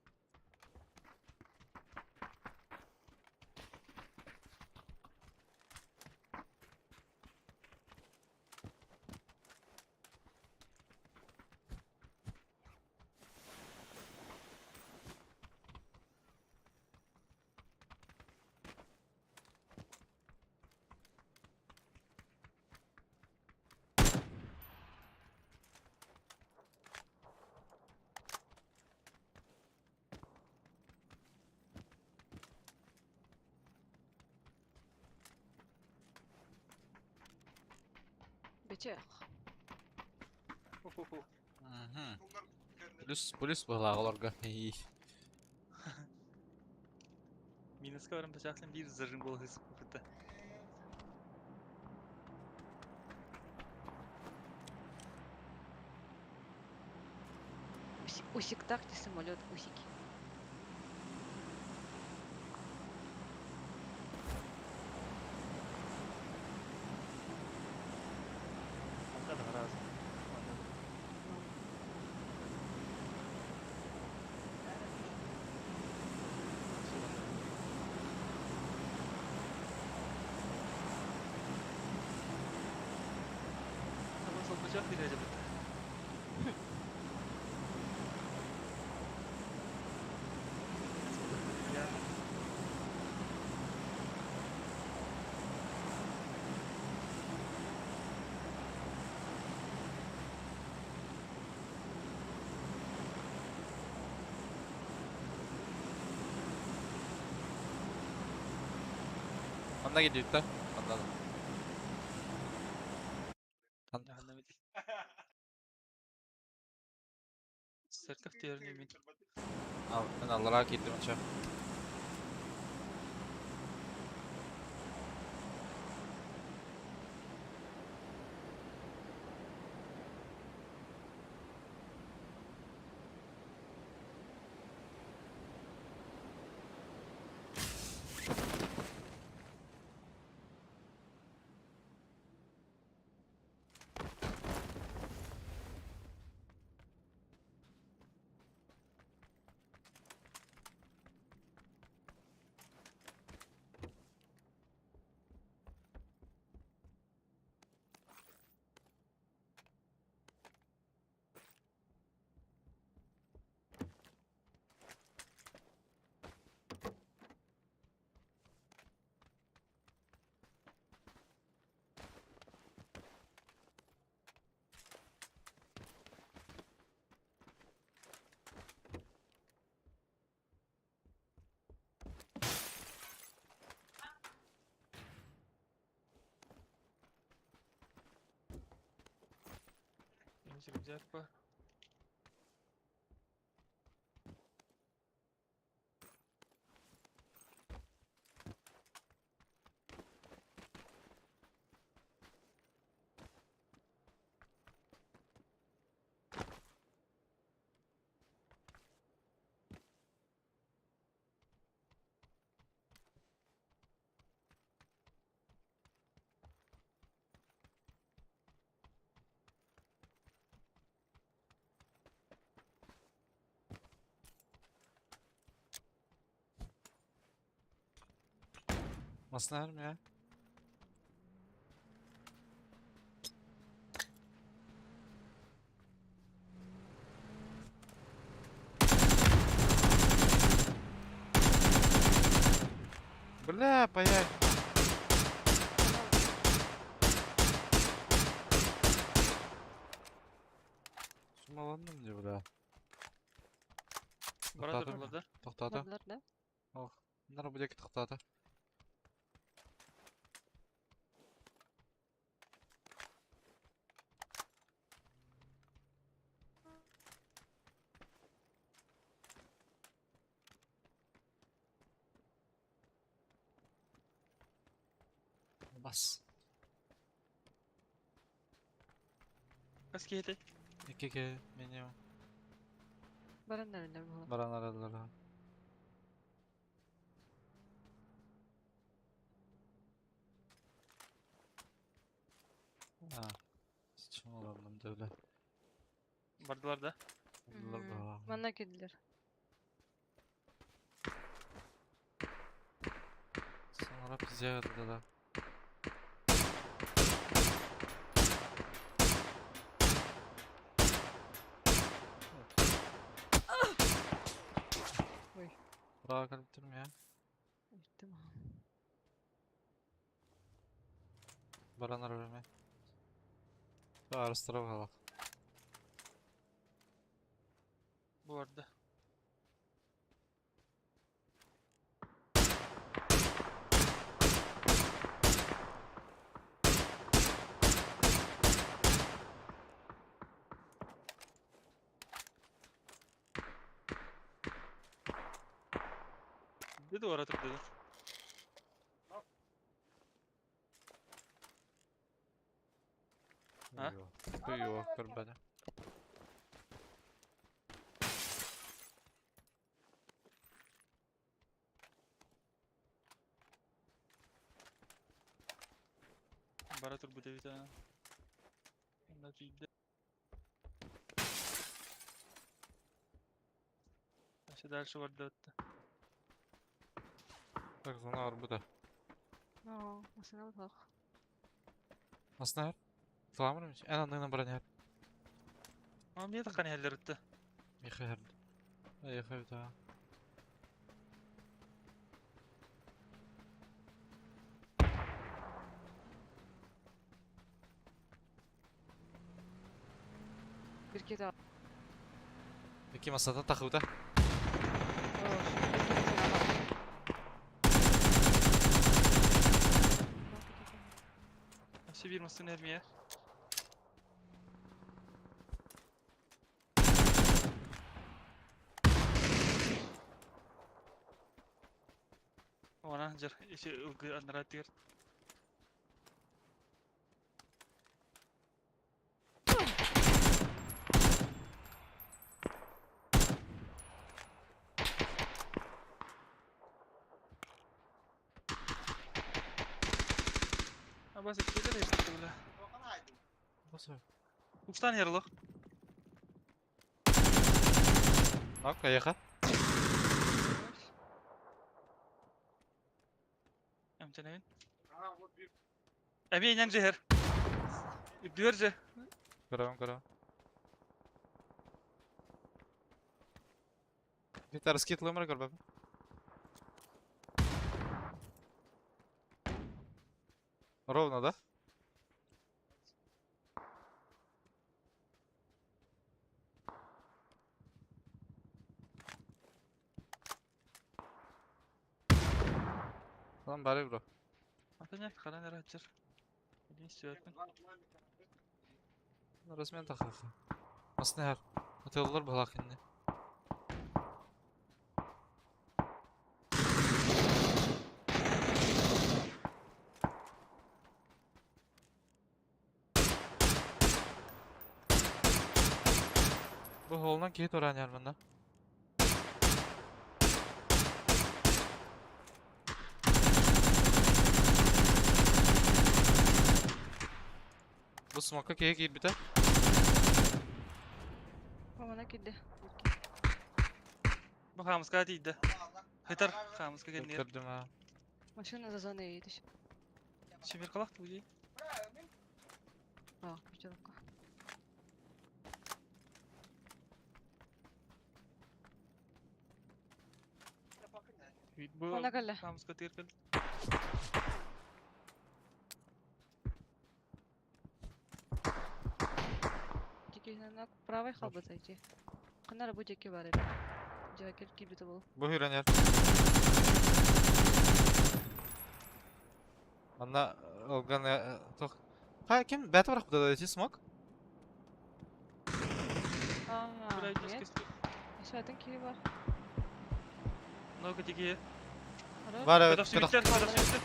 Чэ. Ху-ху-ху. Мгм. Плюс, плюс быһылаах олорго. Ии. Минуска баран бачаахтан биир зажим буолаһыс куппута. Усик так, ты самолет, усики. Манна да араас. Саба солбучах дирэжэбит. Манна кэлбит да? Манна да. Церковь түһэрин мин. Ал, мен аллараа киирдим очо. Рюкзак бар. Masına ya. Бля, паяй. Сумаланным де, бля. Бара Тоқтады. туралар да. Тоқтады. Бардылар, да? Нара bu тоқтады. Бас. Хас киһи Икки меню. Баран эрэллэр буолар. Баран араллара. А. Сычмаланным да бля. Бардылар да. Бардылар да. Манна кэллилэр. Sonra bize да. Ой. Браво калиптирм я. Өттүм. Баран араллар. Арыстыра балак. Бу барда. Биирдэ да бара турда. А? Йо, көрбөтө. Бара турбут эбит аа. Онно тиийдэ. Вообще дальше барда этте. Так, зона арбыта. Оо, машина бытах. Аснар. Фламыр Эн анныгынан баран иһэр. Мам не таххан иһэллэр этте. Миха иһэр. Эйхэ бita. Bir kere Ики масатан тахыбыта. Вообще биир массыына эрмиэ. Она дьэр ити ылгы анараа тигэр. Абас иккилэр эбит бля. Босой. Устан ярлык. Ок, эйхэ. Эмтэнэбин. Эми инен жиһэр. Үрдүгэр же. Көрөм, көрөм. Витар скитлымыр көрбөппүн. Ровно, да? Lan bari bro. Атын харан эрэ Илин сүөппүн. Rasmen takıldı. Aslında her. Atıyorlar balak indi. Bu holdan киһи туран иһэр манна. Бу смокка киһи киирбитэ. Она кидде. Бу хаамыска тиийдэ. Хытар хаамыска кэннигэр. Көрдүм аа. Машина за зоной едет еще. Сибир калах тугуй. А, пятерка. Бу Она кэллэ. хаамыска тиэр кэл. Дикий правый халбы зайти. Кана работе бар эбит. Жакер кибит был. Бу хүрэн иһэр. Манна ылган тох. Ха ким бәті барах буда эти смок? А, Бля, нет. Еще один киви бар. Много дикие. Хорош. Бар эбит. Көтөх сүбүттэр, көтөх сүбүттэр.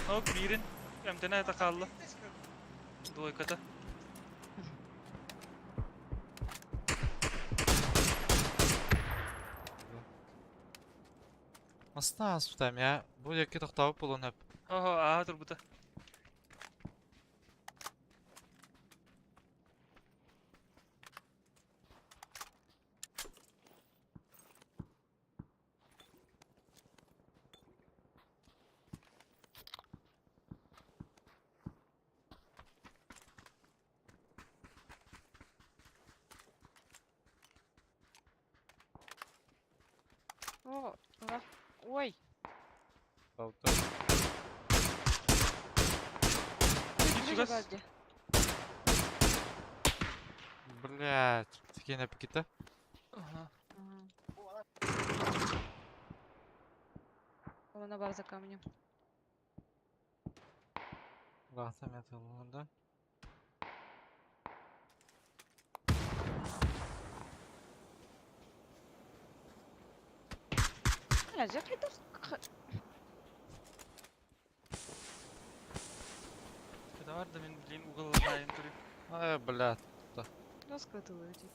Ног биирин эмтэнэ это хаалла. Двойката. Маста аспытам я. Бу якки тохтаабыт буолуон сөп. Охо, аа турбута. О, ура. Ой. Алты. Ближе Нифига с- базде. Блять. Тикине пикита. Ага. Ага. Она бар за камнем. Рахтам ятылында. Бля, дьэ хайдах Кытавар да мин билим угал айын турим. Ай, блядь. Доска тылы эти.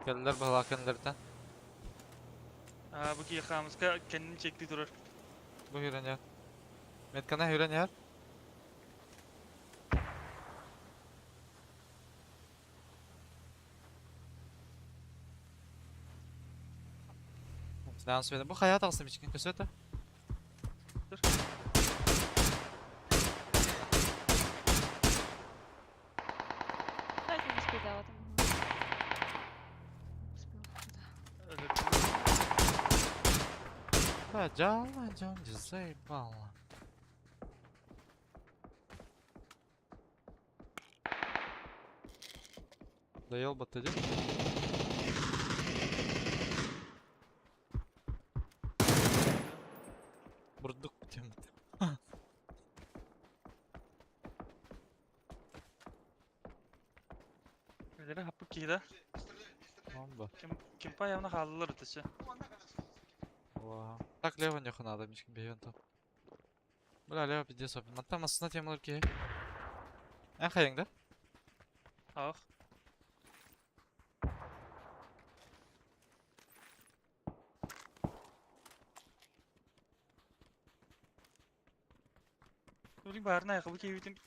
Кэллэр баһылаах кэннилэртэн. Аа, бу киһи хаамыска кэннин чекти турар. Бу хүрэн иһэр. Меткана хүрэн иһэр. Сынан söyle. Bu hayat alsın içkin kösötü. Dur. Дайте не спидала там. Успела, да. Өлөр. Да, жала, жан, заебала. Доел батарею. Бурдук тем. Өлөрө хаппы киһи да. Бомба. Ким кимпа явна хааллар өтөсө. Вау. Так, лево нехуй надо, мишки бейвен там. Бля, лево пиздец опен. Маттан масына темалар ки. Эн хайың да? Ах. Ули баарына айқабы кейбитин.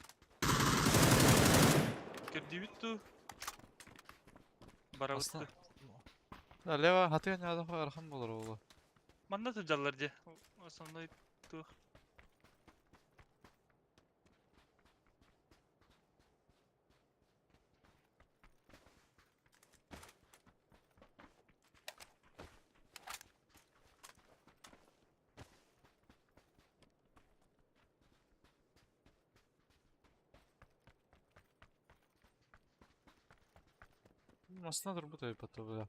Көрдүүбүт ту. Асына. Барабытты. Да, лево хатыга не адам архан болор оğlu. Манна сылдьаллар дьэ. Основной тух. Масына турбут ой потом, бля.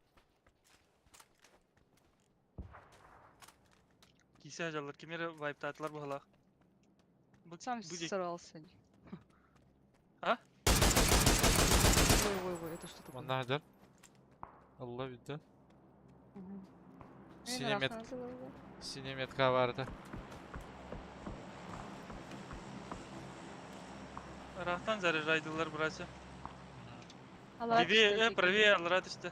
Кисе сылдьаллар. Кимere вайптаатылар быһалаах. Бу Сам бу диэки- сорвался. А? Ой, ой, ой, это что такое? Манна хадер. Allah bitti. Мгм. Синий мет, синий метка барды. Ыраахтан заряжайдылар братья. Аллах Левее, правее, аллара түстэ.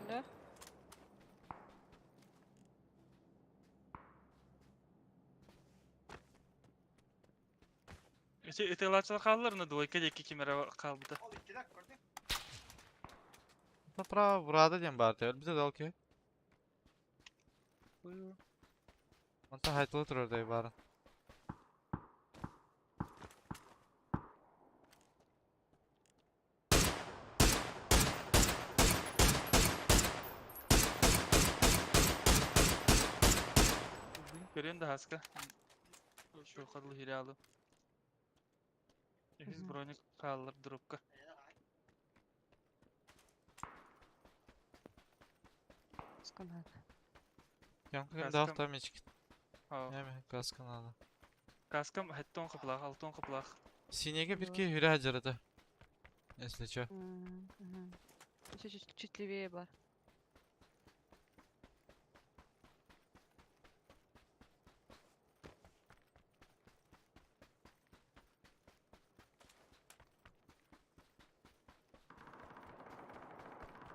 Да? Эти ытыалаачылар хааллар, но двойка диэки кимere хаалбыта. Направо burada diyen bardı. Bize de okey. Онтон хайтылы турар дай барын. Көрүөн да хаска. Шуухадыл хире алым. Үһүс Мгм. броник хааллар дропка. Сколько надо? Кем кем Каскам. дав там мечки. Аа. Эми каска надо. Каскам хэттон хыплах, алтон хыплах. Синеге bir Да. ки хүрэ хажарады. Если чё. Мгм. Ещё чуть, чуть левее бар.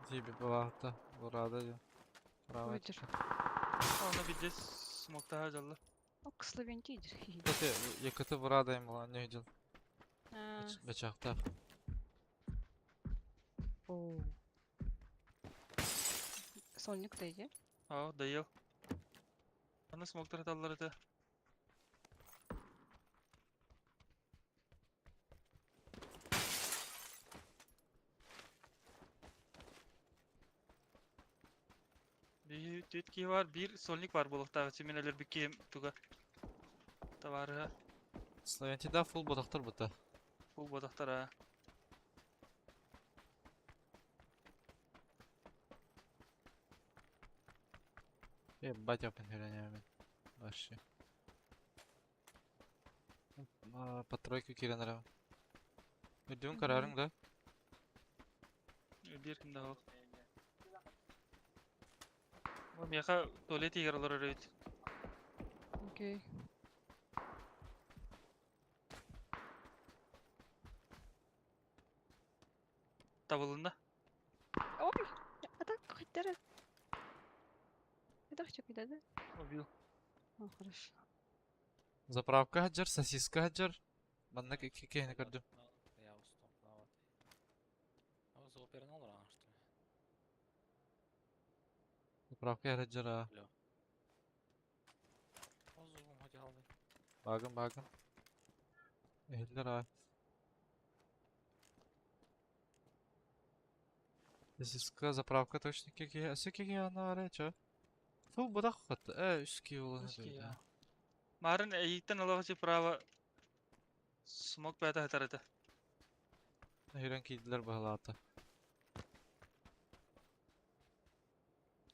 Диби балахта. Burada diyor. Право. Выдержи. Оны бидде смоктаха жалла. О, к словенте идешь. Кстати, якыты бурадайым була не видел. А, Бачакта. оу. Сольник ты иди. Аа, дайыл. Аны смоктар таллар это. Bir tütki var, bir solnik var bulukta. Çimeneler bir kim tuga. Товары Словентида фул бодактар бута. фул бодактар а. Ебать опен хүрэ мен. Вообще. По тройке киирэн эрэбин. Үрдүбүн көрөөрүҥ да? Биир ким да суох. Бу миэхэ туалет иһигэр олорор эбит. Окей. Табылынна. Ой! А так хоть дара. Это хочу куда, да? Убил. О, хорошо. Заправка сылдьар, сосиска сылдьар. Манна икки киһини көрдүм. Я уступ Зоопернал рано, что ли? Заправка сылдьар аа. Алло. Озугум хоть алды. Багын багын. Иһиллэр аа. Сосиска, заправка точно киһи. Өссө киһи аны арай чё? Фу, быдах хат. Э, үс киһи буолан Үс киһи, эбит. аа. Марын эйиттэн олоҕу право смог бэйэтэ сытар этэ. Өйрөн киирдилэр быһалаата.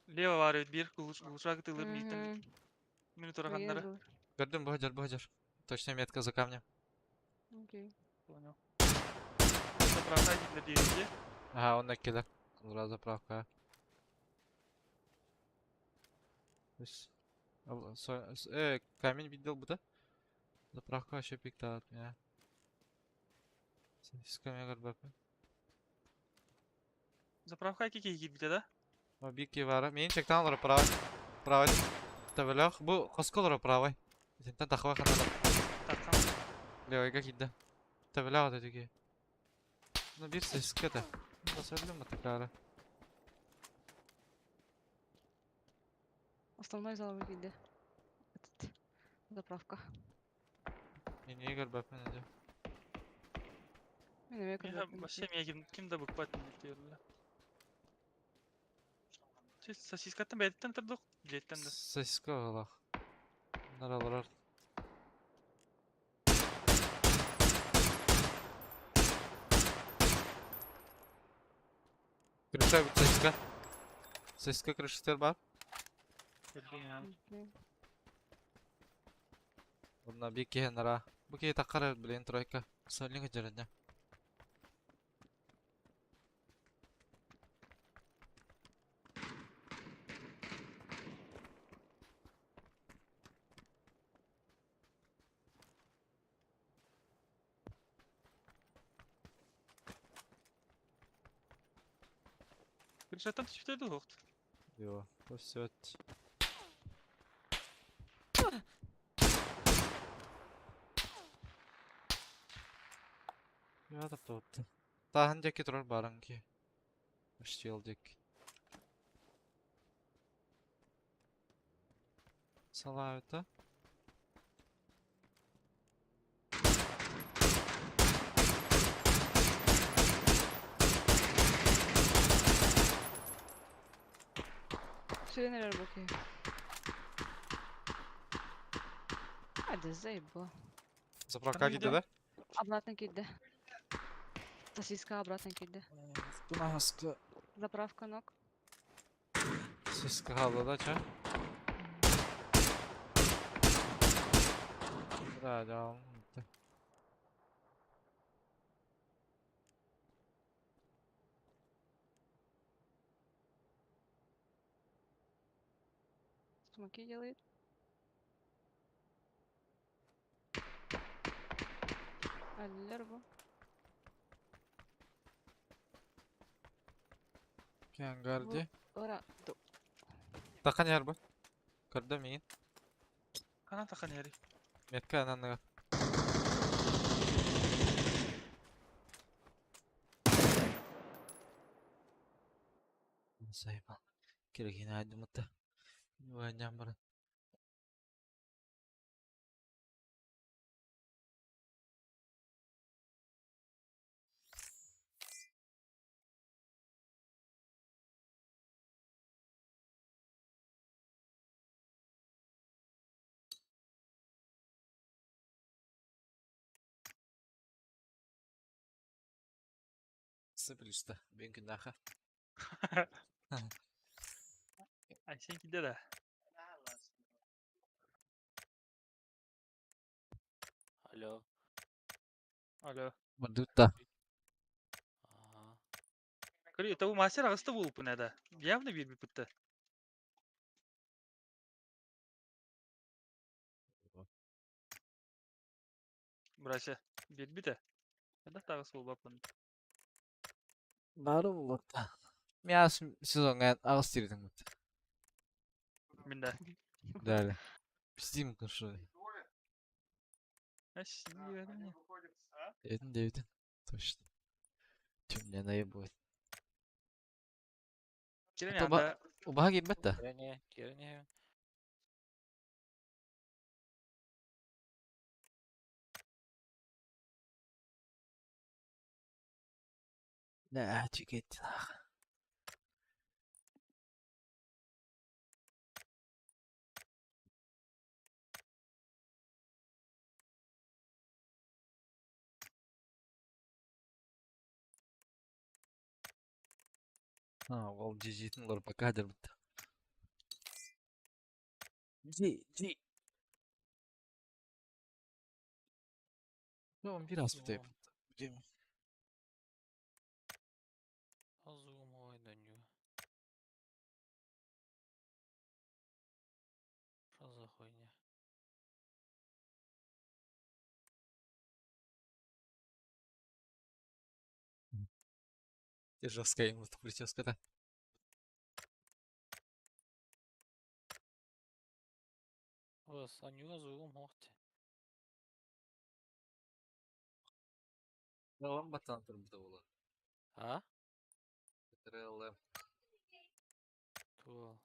Лево баар эбит биир глушак ытыылыр мииттэн мин тураханнары. Көрдүм, бу сылдьар, бу сылдьар. Точно метка за камнем. Окей. Понял. Заправка дииллэр диэбит дии. Ага, онно кэлэр. Ура, заправка. Үс. Камень видел бы, да? Заправка вообще пиктат меня. Сосиска мега көрбөппүн. Заправка икки киһи киирбитэ да? Бики бара. Миин чектан олоро правый. Правый. Төбөлөөх. Бу хоско олоро правый. Итинтэн тахва ханна. Таххан. Левойга киирдэ. Төбөлөөх ата түги. Ну биир сосиска да. Басарлым матакара. Основной зал выглядит. Этот. Заправка. Миини көрбөппүн эдэ. Мен эмиэ Миэхэ көрбөппүн. вообще миэхэ ким, ким да быкпат дииллэр. Сосискаттан бэйэтиттэн турдук, дьиэттэн да. Сосиска оҕолоох. Нар олорор. Крыша сосиска. Сосиска крышатыгар баар. Көрдүҥ аа. Окей. Онно биир киһи анараа. Бу киһи таххар эбит блин тройка. Сольник дьэрэннэ. Крышаттан түспүтэ дуу суохт. Йоо, сөт. Я таптабыттын. Тааһын диэки турар баарыҥ киһи. Штил диэки. Салаабыта. Сүрэн эрэр бу киһи. А, да заебал. Заправка Ханна киирдэ киирдэ? да? Обратно киирдэ. Сосиска обратно киирдэ. Тунаһаска. Заправка ног. Сосиска хаалла да чэ? Да, да. Смоки делает. Аллер бу. Кенгарди. Ора. Ду. Тахан яр бу. Көрдө миин. Ханан тахан иһэрий? Метка ананныгар. Заебал. Киргин айдымыта. Ваням баран. Сыпылышта. Бен күннаха. Айсен киирдэ да? Алло. Алло. Бардыбыт да. Ага. Көрү, это мастер аҕыста буолуппун это. Явно биэрбиппит да. Братья, биэрбитэ. Хайдах да аҕыс буолбаппын. Бары буолуота. Миас сезоҥҥа аҕыс тиэрдиҥ бут. Мин да. Далее. Пиздим кушай. Эс, не мне. Девятин, девятин. Точно. Чем мне наебывает. Кирен А то ба- анда Убаһа киирбэт да. Кирэне, кирэне. Да, чекет. А, ол GG-тин олар пока дербит. G, G. Ну, он bir az bir Зум. Değil Зум ой доню. Что за хуйня? Жесткая ему прическа, да. Вас, анюга зум хохте. Лам батан турбута була. А? РЛМ. Туол.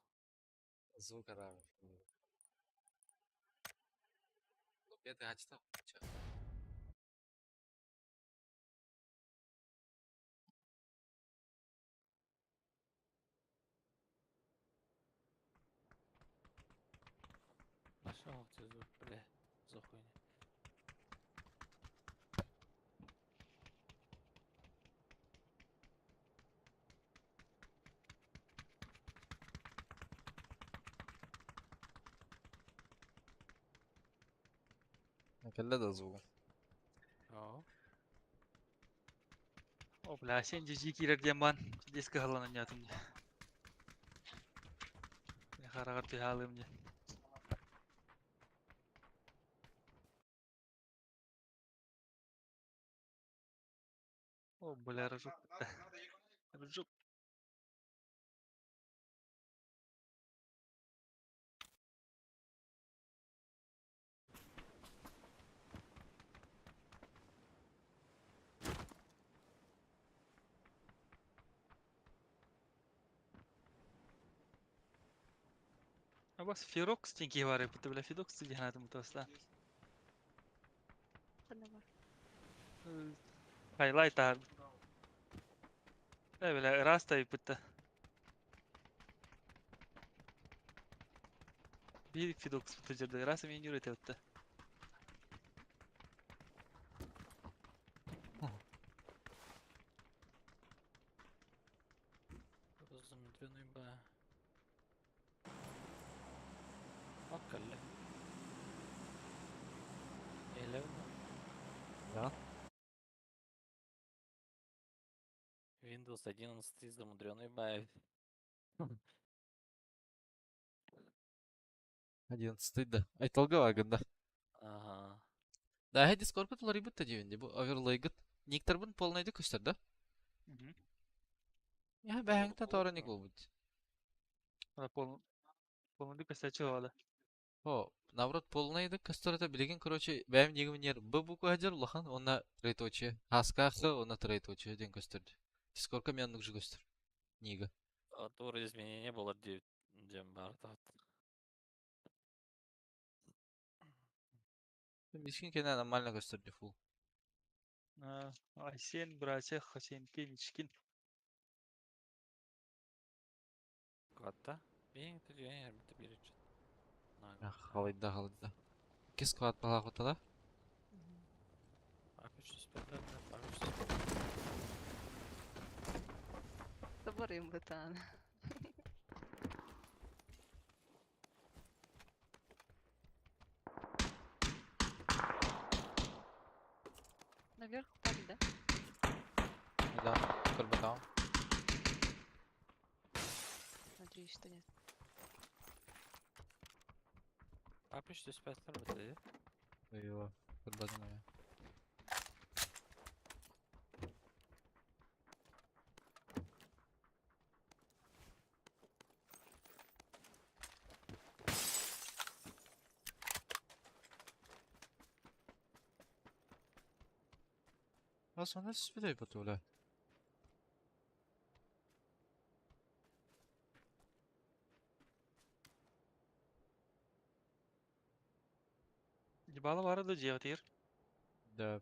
Звук арабы. Это хачта. Что хохте звук, бля? За хуйня. Кэллэ да звук. О. О, бля, сен GG киирэр диэн баан. Диск кыһаллан анньаатым дии. Хараҕар түһэ дии. О, бля, рожок. Рожок. А бас Фирокс диэн киһи баар эбит, бля, Фидокс диэн аатым тосла. Ханна бар. Хайлайт таар. Э, бля, ыраас та эбит. Биир Фидокс буту ыраас эмиэ нүүр этэ. Замудренный ба. Аккале. Элевна. Да. Windows 11 замудренный ба. 11 да. Айталга вагында. Ага. Да, хэ Discord уларыйбыт да диэбин бу оверлейгыт. Никтербин полнайды көстөр да. Я бэһэҥтэн тоора ник болбут. Ана пол полный көстөчү ола. О, наоборот, полнайды көстөр это билигин, короче, бэйэм нигим Б буква хадьар улахан, онна троеточие. Хаска Х, онна троеточие диэн көстөрдү. Дискордка мен оннук же көстөр. Нига. А то вроде изменения было 9 дем бар. Мишкин кене нормально көстөрдү фул. Айсен, братья, Хасен, Кеничкин. Кватта. Бин ты я бит бирич. Ах, халайда, халайда. Кис кват балахота да? Табарым бытаан. Наверх упали, да? Да, көрбөтөҕүм. Надеюсь, что нет. Папич түспэттэр бытыы. Ыйыва, көрбөтүм эмиэ. Aslında түспүтэй бутула. Дебала бары да дьиэҕитигэр. Да.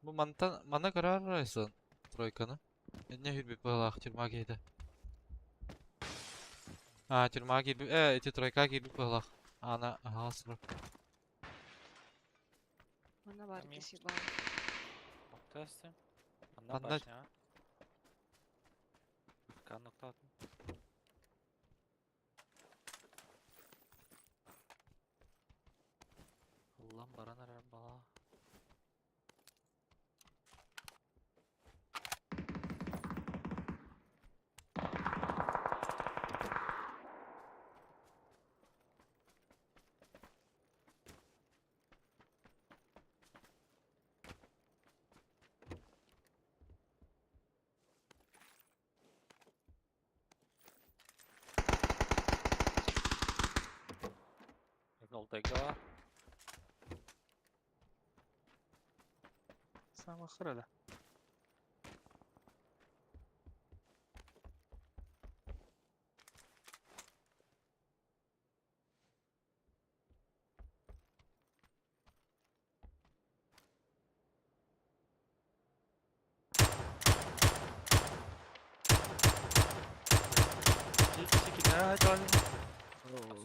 Бу мантан манна көрөр арайсын тройканы. Инне хүрбүт быһалаах тюрьма киһитэ. А, тюрьма киирбит, э, ити тройка киирбит быһалаах. Ана аһаҕас турар. Манна баар Аминь. киси баар. Оттасты. Манна Манна- башня. Кануктаатын. Ыллан баран эрэр бала. Жолтайга. Самая храда.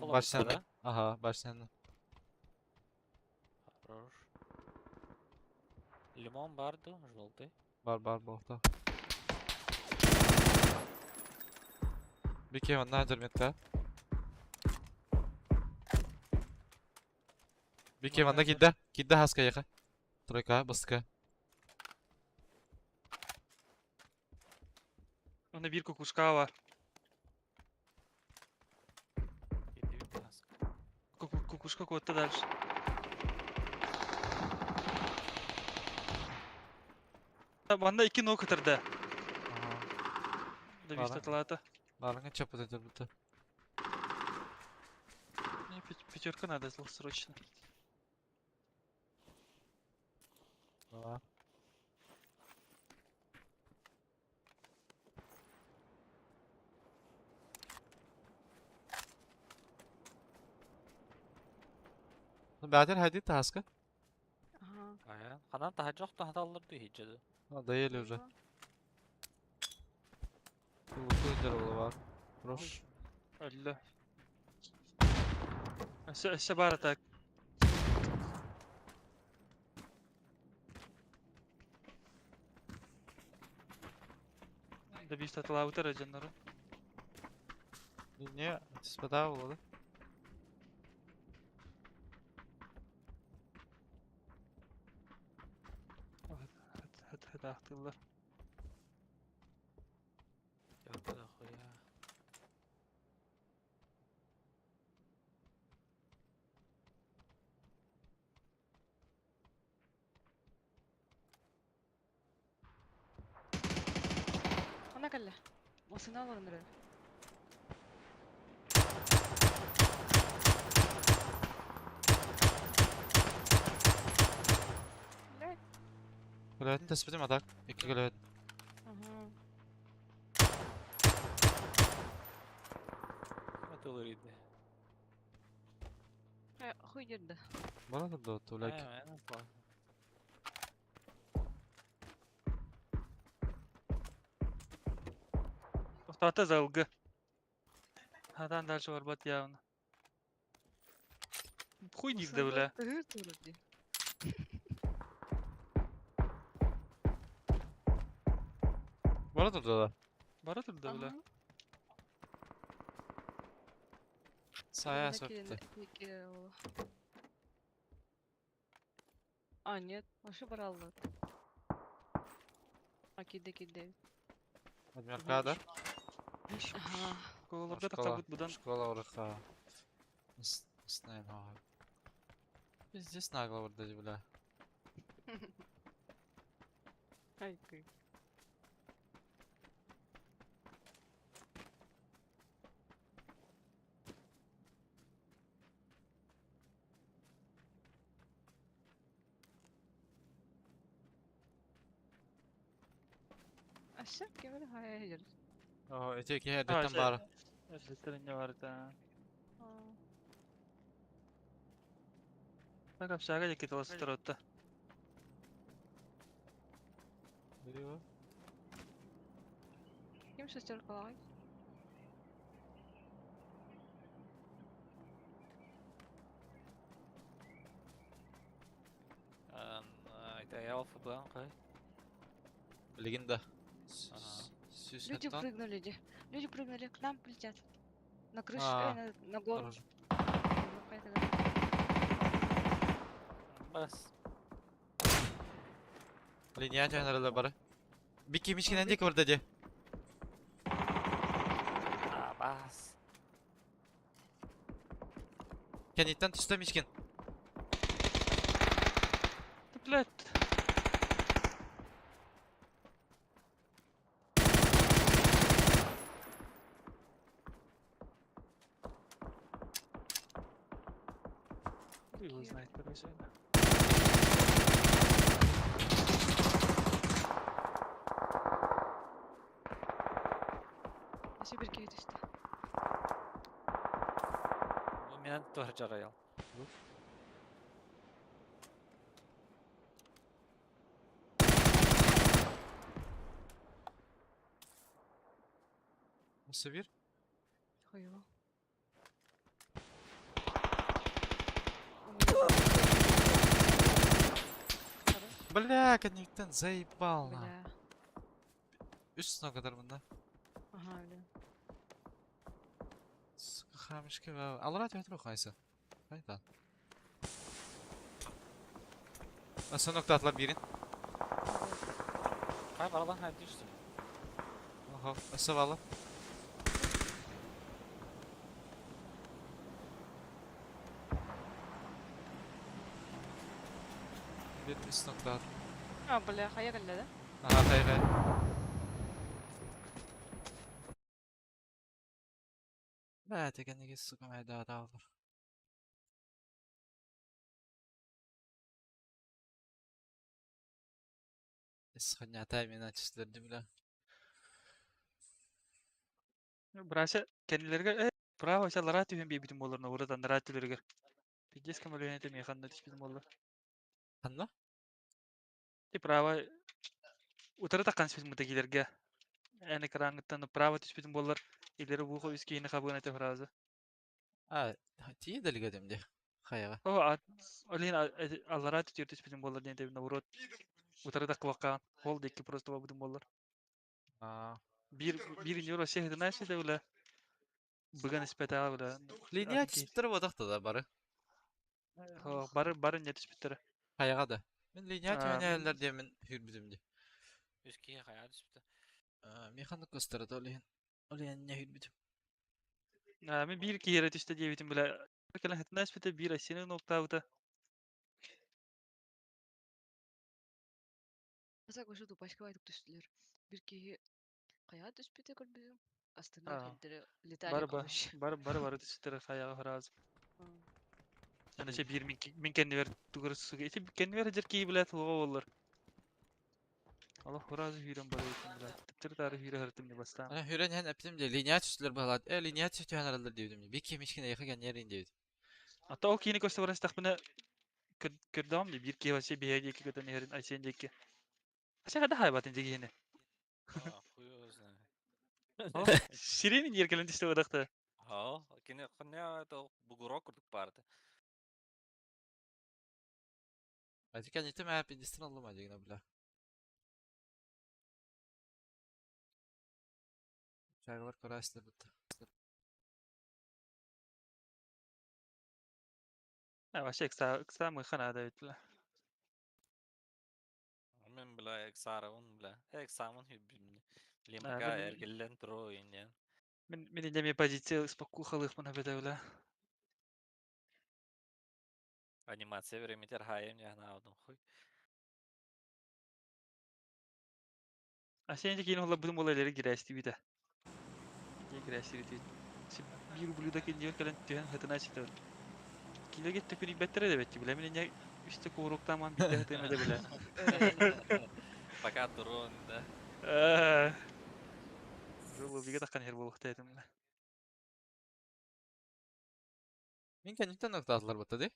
Башняны. Ага, башняны. Хорош. Лимон бар ду, желтый. Бар бар болта. Бике онна дерметте. Бике манна кидде. Кидде хаска яка. Тройка, баска. Онно биир кукушка бар. Киддибит хаска. Кукушка куотта дальше. Манна икки ног кытырда. Ага. Да Бара. вистаталата. Барыңа чапыт этер бутта. Мне пятерка надо срочно. Ага. Бәдер хайди таска. Ага. Ая. Ханан таһа жох таһаталлар ду хиджеду. Надоели уже. Тулуту бар. Хорош. Алла. Өссө өссө баар так. Да вистаталаабытар дьоннору. Не, түспэдэ болду. Хат ахтыллар. Пятерка дохуя. Она кэллэ. Масына олорон эрэр. Блядь. Көлөтүн тэспитим атак. Икки көлөт. Ага. Ким иди. Э, хуй дерді. Бара турду тулак. Э, мен ладно. Тохтоото залга. Хатан дальше барбат явно. Хуй нигде, бля. Тыгыр турар дии. Бара турду да. Бара турда, бля. Ага. Сая Манна сөптө. киирэн- киирэн ол. А, нет, вообще бараллар. А, киирдэ киирдэ. Адмирка да? Ага. Школаларга Школа. тахсабыт быдан. Школа ураха. Знаю, Пиздец нагло вроде, бля. Ай, ты. Аша, кем хайыр. О, эти киһи баар. Эрдэттэн бар да. Так общага диэки тыластар отта. Бери Ким шестеркалаҕай? Это я ФБ, кай. Легенда. Ага. Сүс Люди хаттан. прыгнули, де. Люди прыгнули, к нам полетят. На крышу, А, на гору. Оружие. Бас. Линия тәһәнәреләр бары. Бики мичкинен дик барда де. А, бас. Кәниттән төштә мичкин. Да, блядь. Хуй его знает, короче. Өссө бир киһи түстэ. У меня тоже жараял. Өссө бир. Хуево. Бля, кәниттән заебал. на. Бля. Үч сына кадәр монда. Ага, бля. Сука, хамишки. Алра төтөр кайсы. Кайдан? Аса нокта атлап бирин. Кай баралан хай түштүм. Ага, аса балы. Бир үч нокта ат. А, бля, хайа кэллэ да? Ага, хай хай. Бля, тегенеге сука майда алыр. Исханята мен ачыстырды бля. Брася, кенилерге, браво, сә лара түһен бибитим болар, но урадан лара түлерге. Пиздец кемөлөнете механна түспитим болар. Ханна? Ти право утары таккан түспитим мутагилерге. Эн экрангыттан право түспитим болар. Илери бухо үскейini хабын эте фраза. А, тие делгедим де. Хаяга. О, а олин аллара түтүр түспитим болар ден тебин наоборот. Утары такка хол декки просто бабытым болар. А, Бир бир нюро всех знаешь это бля. Быган испетала бля. линия түспүттер бодакта да бары. Бары бары не түспүттер. Хаяга да. Мен линия А, түнәләр де мен хүрбүдүм де. Үские хая түштү. Механик көстөрөт олин. Олин не хүрбүдүм. А, мен бир киһи түстэ диэбитим бля. Кэлэн хэтинэ испите бир Россияны ноктаабыта. Аса көшө тупашка байтып түстүлөр. Бир киһи хайа түспүтэ көрбүтүм. Астына А, хилдере летали Бар ба, короче. бар бар бар түстер хаяга фраза. Ана че бир мин кеннивер тугар суга. Ити кеннивер жер кии блядь лого боллар. Аллах фраза хүрен бар этим блядь. Типтер тары хүре хыртым не бастан. Ана хүрен һән әптим де линия түстүлөр баглат. Э, линия түстү һән дибдим. Бик кемишкине яха гәннәрин дибдим. Ата ол кийини көстө барастак мына көрдüm де бир кии вообще беге ки көтөн эрин айсен деки. Аса када хайбатын дегени. А, хуй его знает. Сиренин еркелен түстө бодакта. Ха, кине кыня это бугурок курдук барды. Ати кәнитем әп индистен аллыма дигән бля. Чагылар көрәсләр бит. А вообще кса кса мы хана да бит. бля, ыксаарабын, бля. Эксаамын хүбүм. Блин, А, пока мин- эргиллэн туруо инньэ. Мин мин инньэ позиция спокухалыахпын эбэтэ бля. Анимация времетер хаайым дьаһанаабытым хуй. А сен киин олорбутум буола илэри гирээстибитэ. Дьэ гирээстибитибит. Биир ублюдок иннигэр кэлэн түһэн хытына сытабын. Киилэ төкүнүйбэттэрэ да бэччи бile мин инньэ үстэ кууруктааман биирдэ хытыам этэ бile. Пока дрон, да. Жолобига таххан иһэр буолуохтаа этим бile. Мин кэнниттэн ыктаатылар батта дии.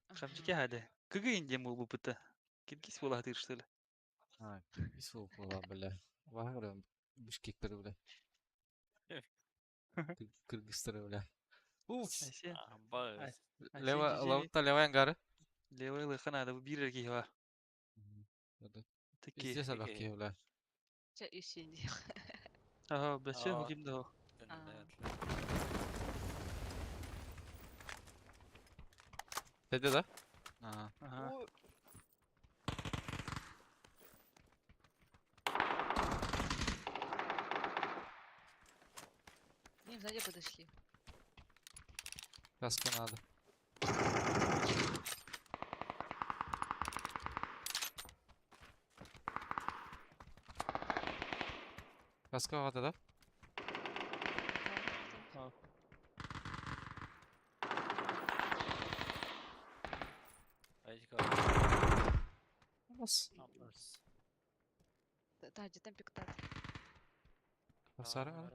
Хамчики хаады. Кыгы индиэн буолбуппута. Киргиз буола сатыыр что ли? А, киргиз буолла, бля. Баҕа бишкектери, бля. Кыргызстары, бля. Уф! Айсен. Баас. Лева, лавта левая ангары. Левая лыха надо, бу биир эрэ киһи баар. Такие. Пиздец элбэх киһи, бля. Чэ, үс дии. Ага, бэссе Аа. ким да Dedi да? А. Ага. К ним сзади подошли. Каска надо. Каска баҕата да? Аа. Бас. Да, где там пиктат. Басары ма?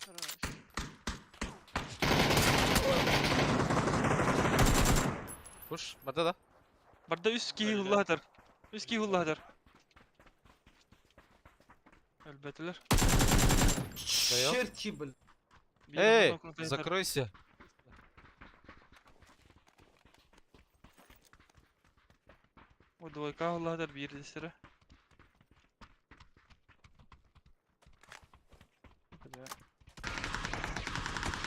Хорош. Push. Барда да? Барда үс киһи Өллө. уллаатар. Үс киһи уллаатар. Өлбөтүлэр. Даёт. Черти, блин. Биир Эй, оннук контейнер. закройся. О, двойка уллаатар биир десtere. Бля.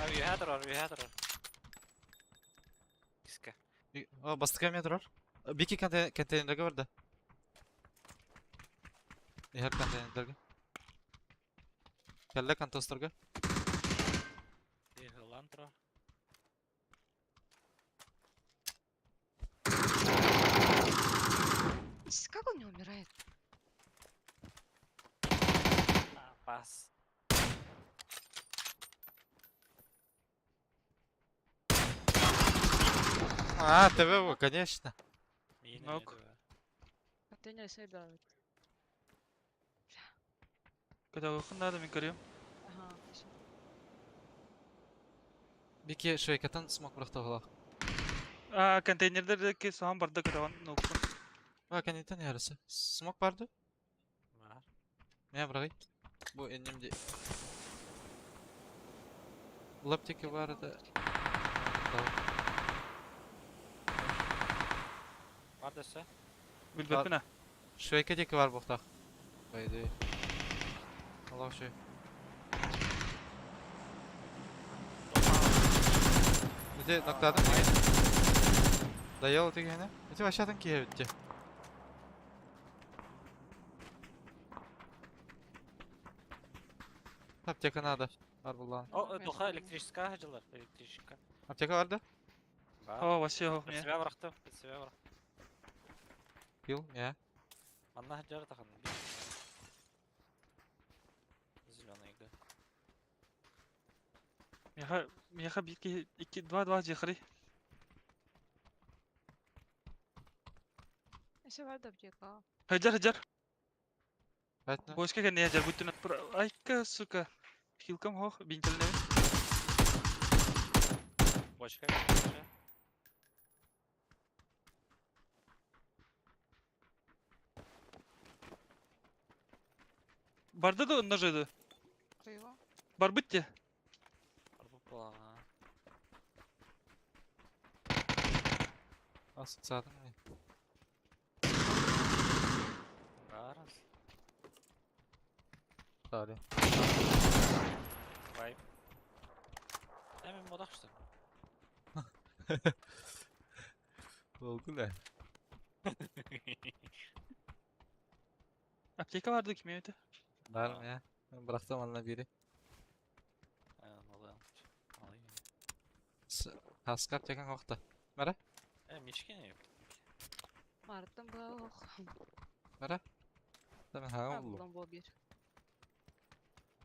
Үөһэ турар, үөһэ турар. Киска. О, бастакы эмиэ турар. Бики контейнерге барда. Иһэр контейнерге. Кэллэ контосторга. Ылан турар. Как он не умирает? Пас. А, ТВ, конечно. Нок. Контейнер собирают. Көтөҕөххүн наада мин көрүөм. Ага, всё. Бики швейкатан смок бырахта А, контейнердер соһон барда көтөҕөн нокпун. А, кэнниттэн ярысы. Смок барды? Бар. Мен бырагый. Бу эннем де. Лаптики бар да. Бар дөссө. Билбэппин а. Швейка деки бар буохтах. По идее. Аллах шей. Ити ноктадым деген. Доел дегені. Ити вообще атын киһи битти. Аптека надо. Бар буллан. О, духа электрическая хаҗылар, электрическая. Аптека бар да? Бар. О, вообще ох Под мне. себя бырахтым, под себя бырахтым. Пил, я. Манна хаҗар тахан. Зеленый га. Миэхэ миэхэ биир киһи икки два два дьиэхри. Еще бар аптека. Хаджар хаджар. Бәтне. Бочка кэннэ хаджар бүттүн. Айка, сука. Хилкам хох бинтелнэбин. Бочка, бочка. Барда да онно жыды. Криво. Бар битте. Бар була. Ассоциатым. Бар. Дали. Вайп. Э, мин бодох что ли? Болгула. Аптека барды ким эбитэ? Бар я. Бырахтым анна бири. Алыам. Алайын. Хаска аптекаң охта. Бара? Э, мишкене. Мартын бу ох. Бара? Мен хаҕа буллум. Булан бу бир.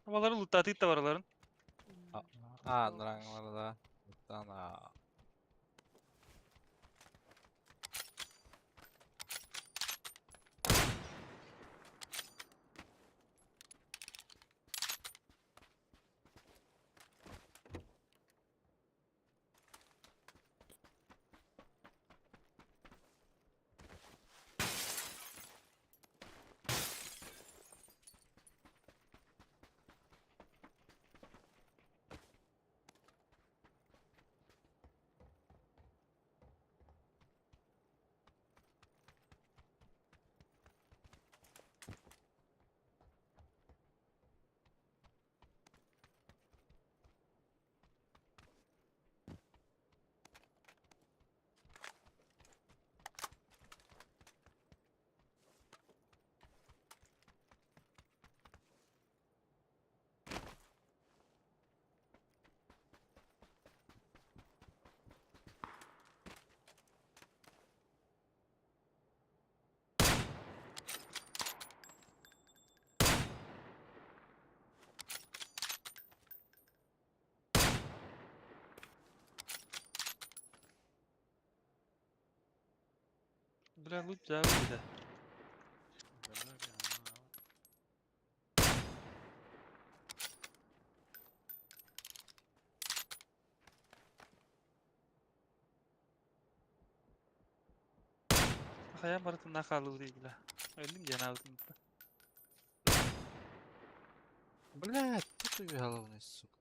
Абалары луттаатык да бараларын. А, ныраңлар да. Тана. Бля, лут жабы да. Хайа барытын нахалу дии бля. Өлдүм диэн аабытым. Блядь, тут ты головный, сука.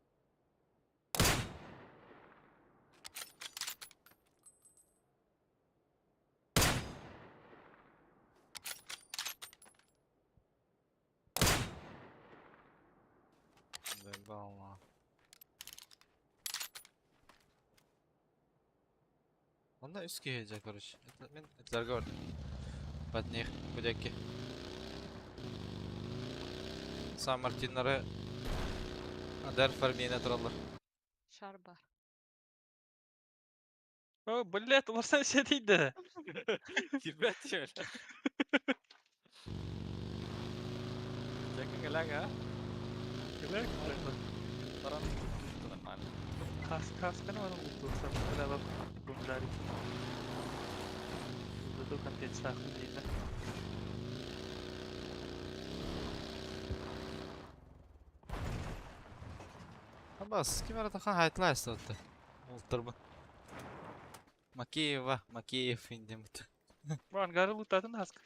Заебал на. Онда үске хеджа, короче. Это мен это көрдüm. Под них будеки. Сан Мартиннары Адар Фармина тураллар. Шар бар. О, блядь, уларсан сетейді. Кирбет диyor. Жакын келең, а? Баран нормально. Кас касканы бар луттуусам. Бля, бак бомжари. Зато контент сахын дейді. Абас, ким арата хан хайтлаа эстэ. Ултырбын. Макеева, Макеев индемит. Бу ангары луттатын хаска.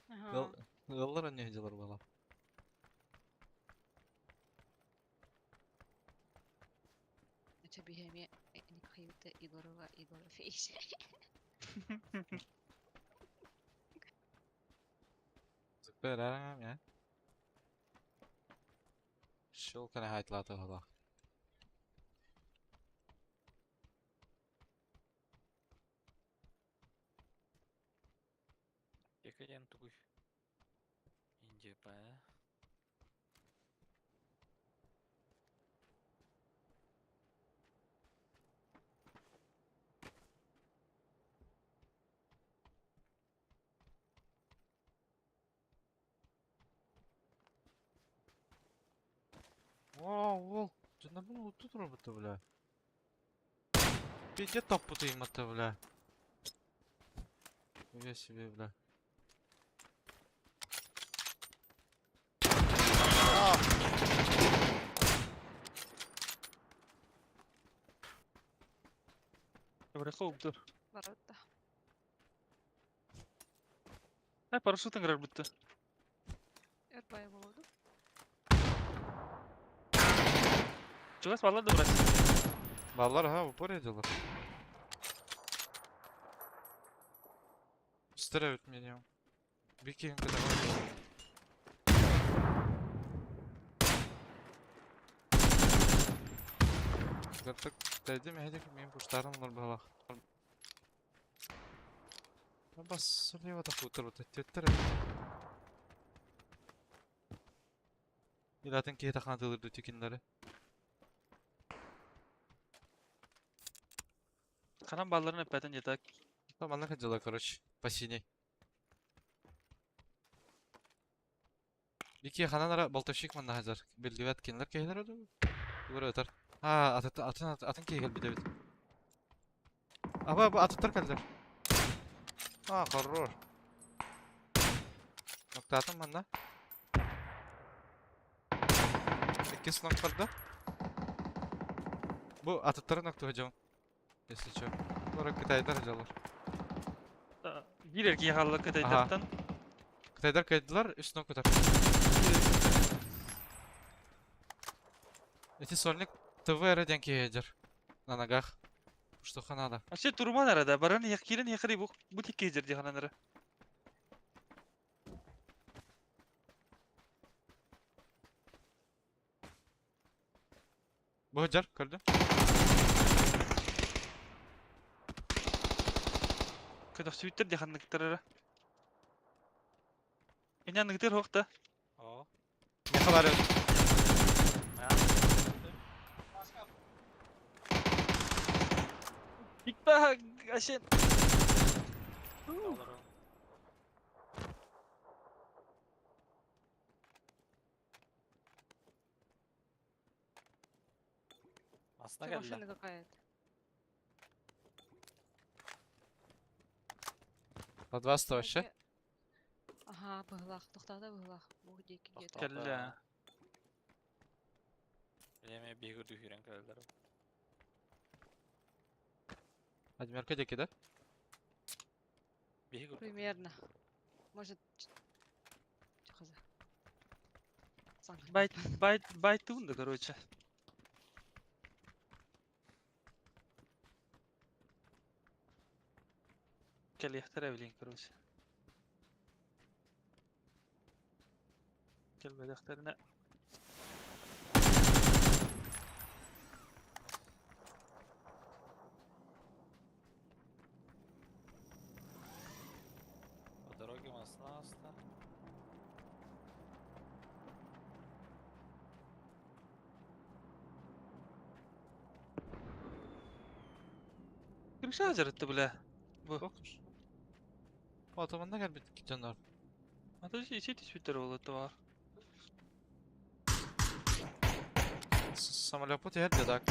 Ага. Ыллар өнне дилар бала. Это бихеме Никхаюта Егорова Егоров Фейс. Зүкпер я. Шелканы хайтлааты хала. Екеден тугуй. Индия па. О, ол, жана бұл тут роботы, бля. Пиздец топпуты им это, бля. Я себе, бля. Быраққа убду. Барытта. Ай, парашютын кірер бітті. Эрбай болду. Чугас баллар да брат. Баллар, ха, в упоре делар. Стреляют меня. Бикинг давай. Так. Кытайдым эһэдик мин пуштарын олор быһалаах. Бас слева тахутар теттер. Илатын киһи тахаатылыр тикиннери. Ханан балларын эппэтин дьэ так. Там она ходила, короче, по синей. Ики ханан ара болтовщик манна хазар. Биллибэт кинилэр киһилэр ду. Тугура ытар. А, атын атын атын киһи кэлбит эбит. Аба бу атыттар кэллэр. А, хорош. Ноктаатым манна. Иккис нок барда. Бу атыттары ноктуга дьон. Если чё. Бары кытайдар дьалар. Биир эргийэ хаалла кытайдартан. Кытайдар кайдылар, үс нок ытар. Эти сольник ТВ эрэ диэн киһи дьэр. На ногах. Что надо. Вообще турман арада, баран киирэн яхари бу бу тикки дьэр дихананара. Бу дьэр көрдүм. Көтөхсүбүттэр диханныктарара. Инньэ аныгытыр суох да. Оо. Миэхэ баар Икпа Асен. Астына Что кэллэ. машина какая-то? На 20 вообще. Ага, быһылаах, тохтоото быһылаах. Бу диэки диэт. Тохтоото. Кэллэ. Эмиэ биһиги үрдүк кэлэллэр. Адмирка диэки да? Биһиги үрдүк. Примерно. Может, хаза. Байт байт байтуун да короче. Кэлиэхтэрэ билин короче. Кэлбэтэхтэринэ По дороге масна аста. Кырыша жарытты бля. Бу. Токуш. Отоманда кэлбит дьоннор. Ата ити түспүттэр буолла бар. Самолёппут иһэр да так.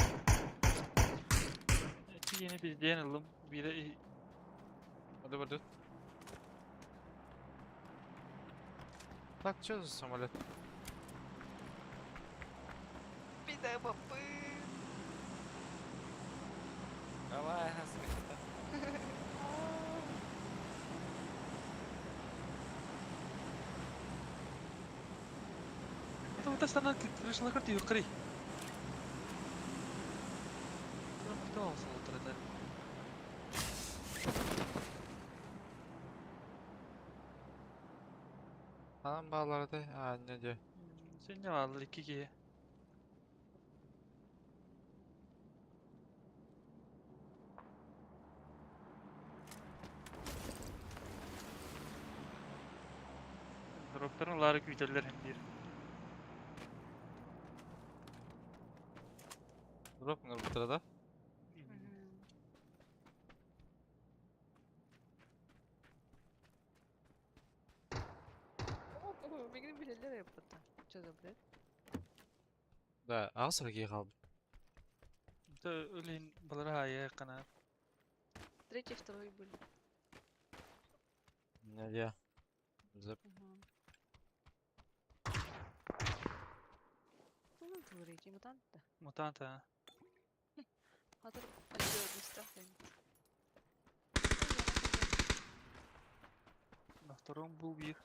Ити yeni bizden ыллым. Бире Hadi burada. Так, что за самолет? Давай, Света. Это станок крышла карты юкри. Кто Анам бааларды, а, не де. Сен не алды икки Дроптарын лары күүтэллэр hem диир. Дроп ngыр да? Мигин билелер yaptı. Что за бред? Да, аҕыс эргийэ хаалбыт. Это өлейін балара айа қана. Третий, второй были. Не де. Зап. Ага. Ну, третий мутант да. Мутант а. Хатыр отдел На втором был бир.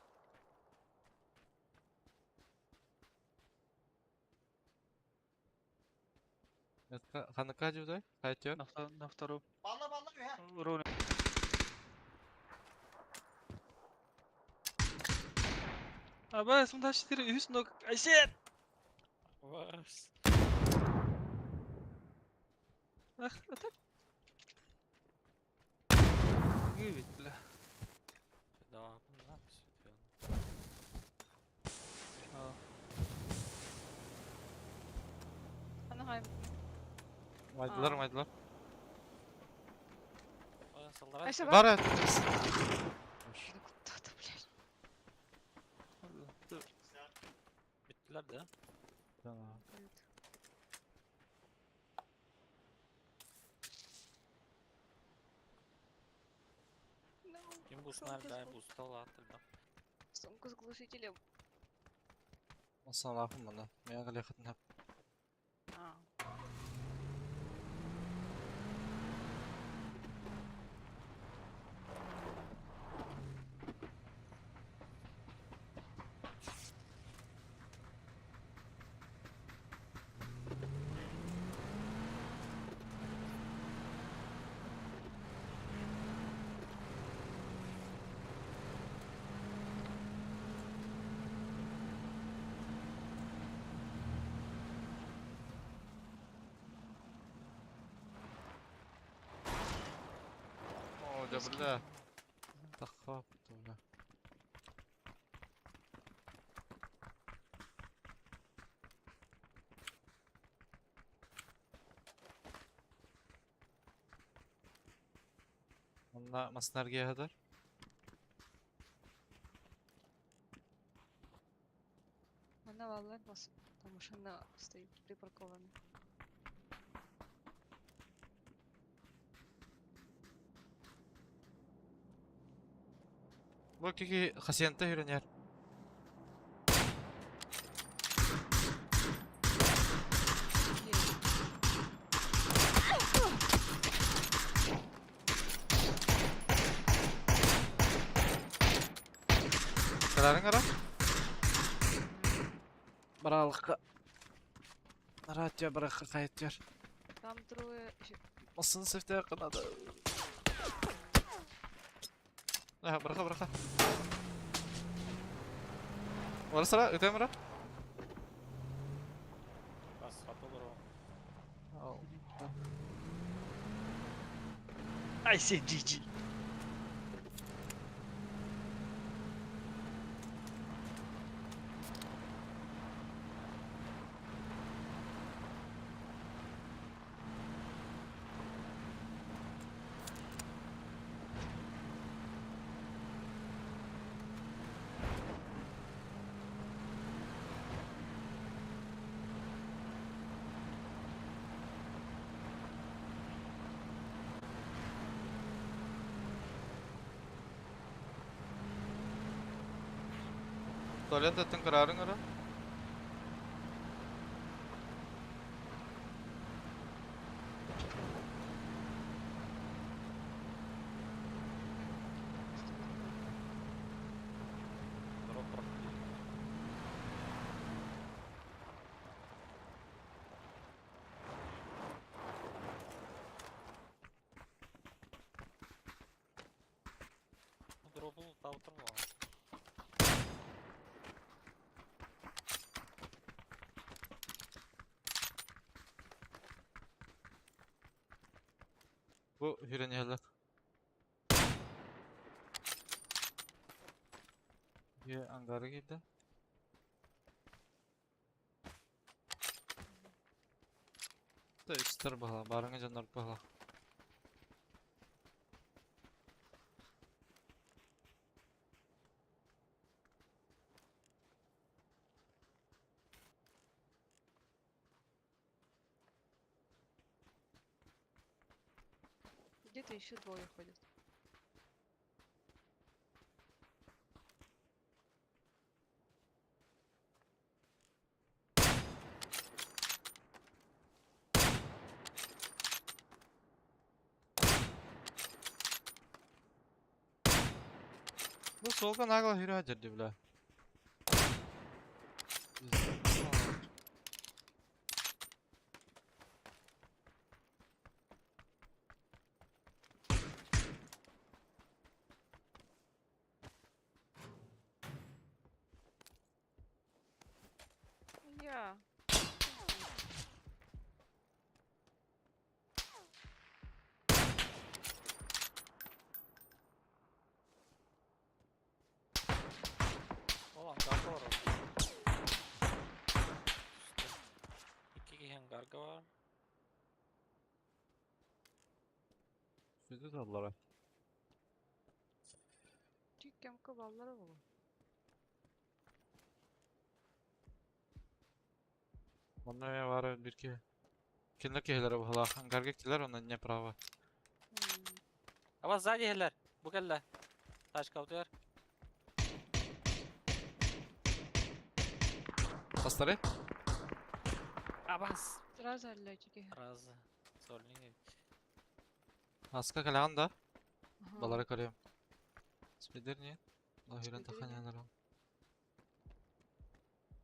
Ханыка дьудай? Хайтер? На втором. Балла балла үһэ. Ровно. Аба, сунда 4 үс ног. Айсен! Вас. Ах, а так. Гүбүт, бля. Майдылар, майдылар. Айша Бар бар. это. Куда-то, блядь. Bittiler de. Tamam. Evet. No. Kim bu Сумка nerede? с Bu usta да. Сумку с глушителем. Салахым мана. Мен галихатын хап. А. О, да бля. Тахап, бля. Онна маснарге хадар. Вона валла нас. Там машина стоит припаркована. Бу кики хасиянта хүренер. Карарын кара. Баралыкка. Радио баракка кайыттыр. Там трое... Масын сефте кынады. Аха, браха, браха. Барасара, өтемра. Бас хатылыр o. I say GG. Туалет өттін карарын кара. Дроп проходил. Дропул таутырма. Бу хүренерлер. Ye angara girdi. Да үстер бала, барыңа жандар бала. Где-то еще двое ходят. Бу солга нагла хүрэ жерди бля. Я. Сүдү таллара. Кемка баллара буолуо. Онно эмиэ баара биир киһи. Кинилэр киһилэрэ быһалаах. Ангарга килэр онно не право. Аба сзади иһэллэр. Бу кэллэ. Тачка утуйар. Хастары? Абас. Сразу аллачы киһи. Раз. Сольник. Аска кэлэҕин да? Ага. Балары көрүөм. Спидер не? Лаһыран Спидер таханялар.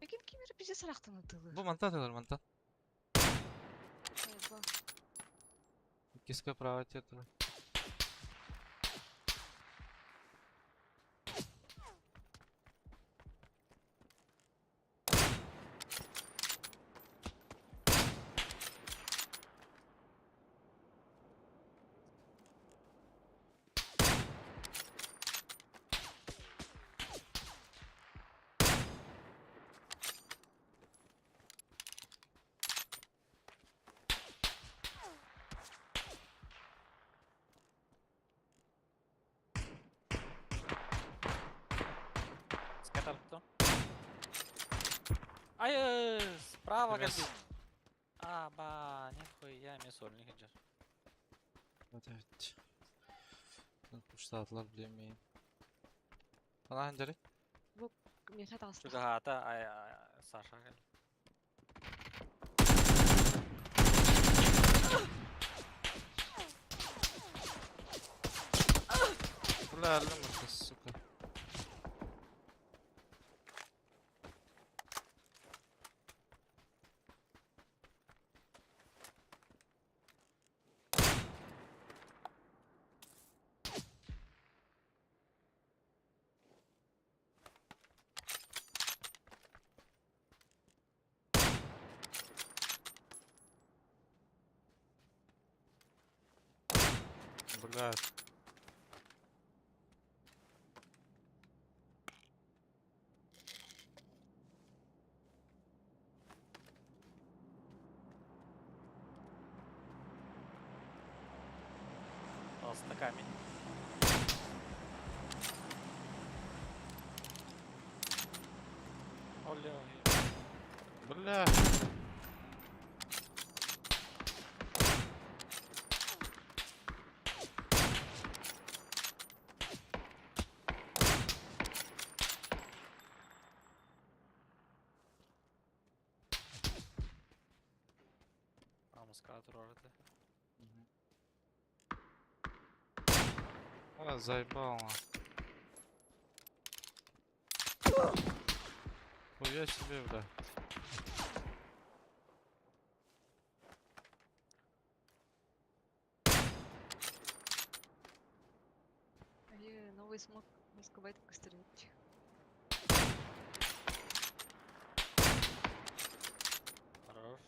Ким ким эрэ бизе сарахтан ытылыр. Бу мантан атылар мантан. Айба. Иккискэ право тиэрдилэр. Скатарту. Ай, справа Эмес. кэлбит. Аба, нихуя, мен сольник иджер. Вот evet. Куштаатылар билемейин. Анаһын дьэрик. Миэхэ таҕыста. Чугаһаата, ай, Саша кэл. Бля, аллым сука. Блядь. Толста камень. Оля, Бля. Амуска турар этэ. А, заебал. Хуя себе, бля. Ай, новый смог Москвайт костерить. Хорош.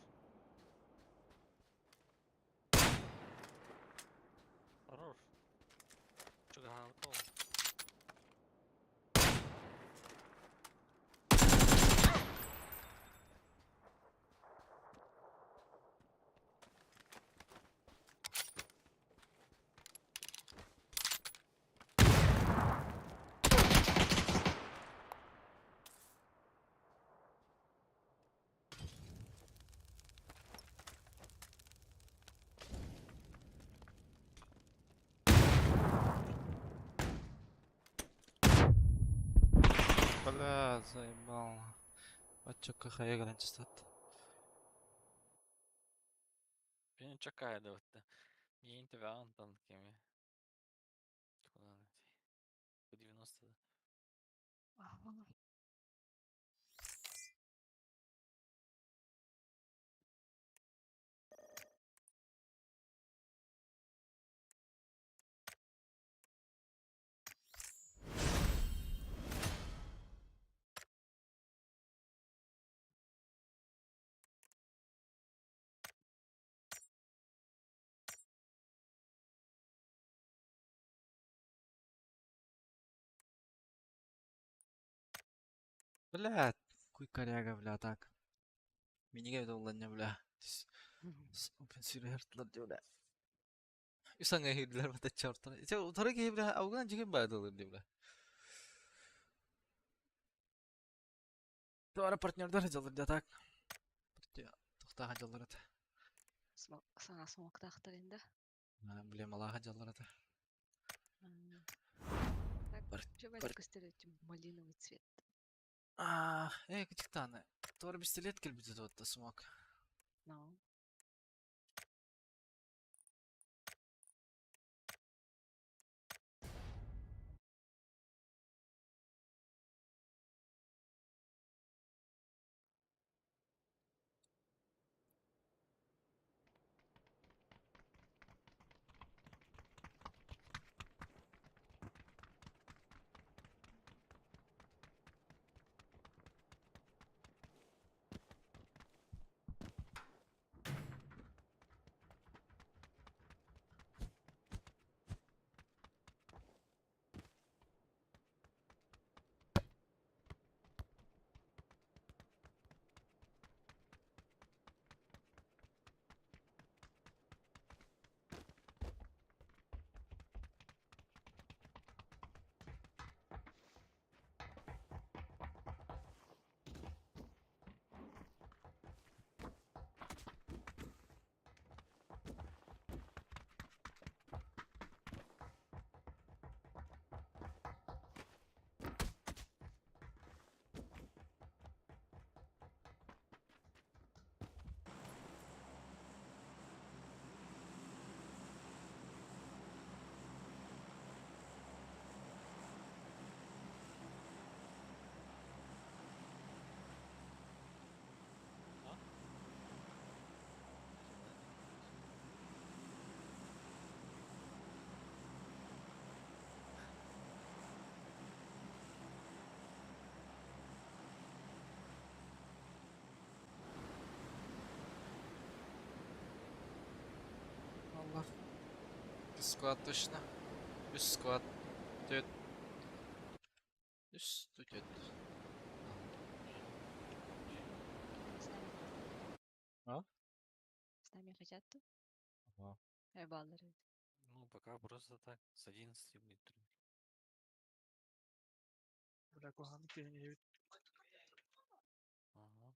Хорош. Чугаһаабыт ол. Бля, заебал. Отчекка хайа галан чистат. Бин чакая да бытта. Миин тебе антан кеми. Куда найти? 90 да. Бля, куй коряга, бля, так. Миниге долланья, бля. Open Siri бля. Үс аҥа иһирдилэр батачча ортора. Ити утары киһи бля аугынан дьигин баадылыр дии бля. Туора партнердар дьаллар да так. Тохтааха дьаллар ата. Саҥа смоктаахтар инде. Блемалааха дьаллар ата. Так, чё көстөр малиновый цвет. Аа, кытыктааны. Туора пистолет кэлбитэ туотта смок. No. А? Allah. Squad точно. Үс squad. Түөрт. Үс түөрт. С нами А? С нами хотят тут? Ага. Баллары. Ну, пока просто так, с 11 будет турнир. Бля, куһаҕан киһини Ага.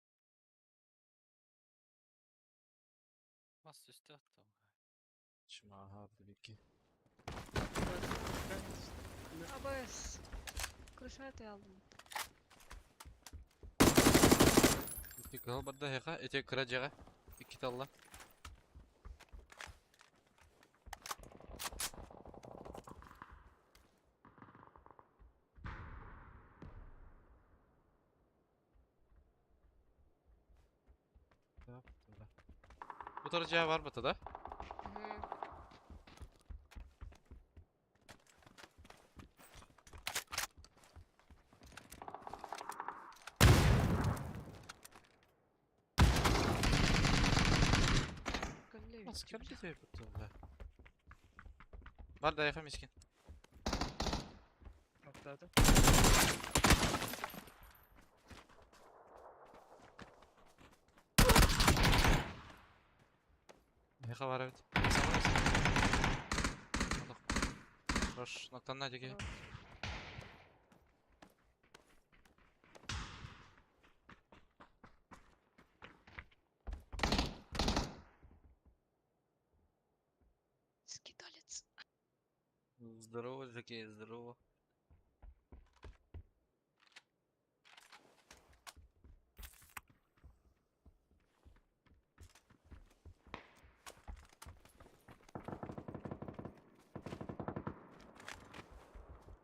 Бас үстэ там. Чмага бики. Абас. Крышаты алдым. Ити кыһыл барда хеха, ити кыра дьиэҕэ. Иккитэ алла. Так, туда. Утары дьиэ бар бата да? Мгм. Көллө Бас бит, бля. кэлбит эбит бля. Бар да мискин. Аттаата. Эха бар эбит. Хорош, ноктанна диги. Хорош. Скиталец. Здорово, Жеки, здорово.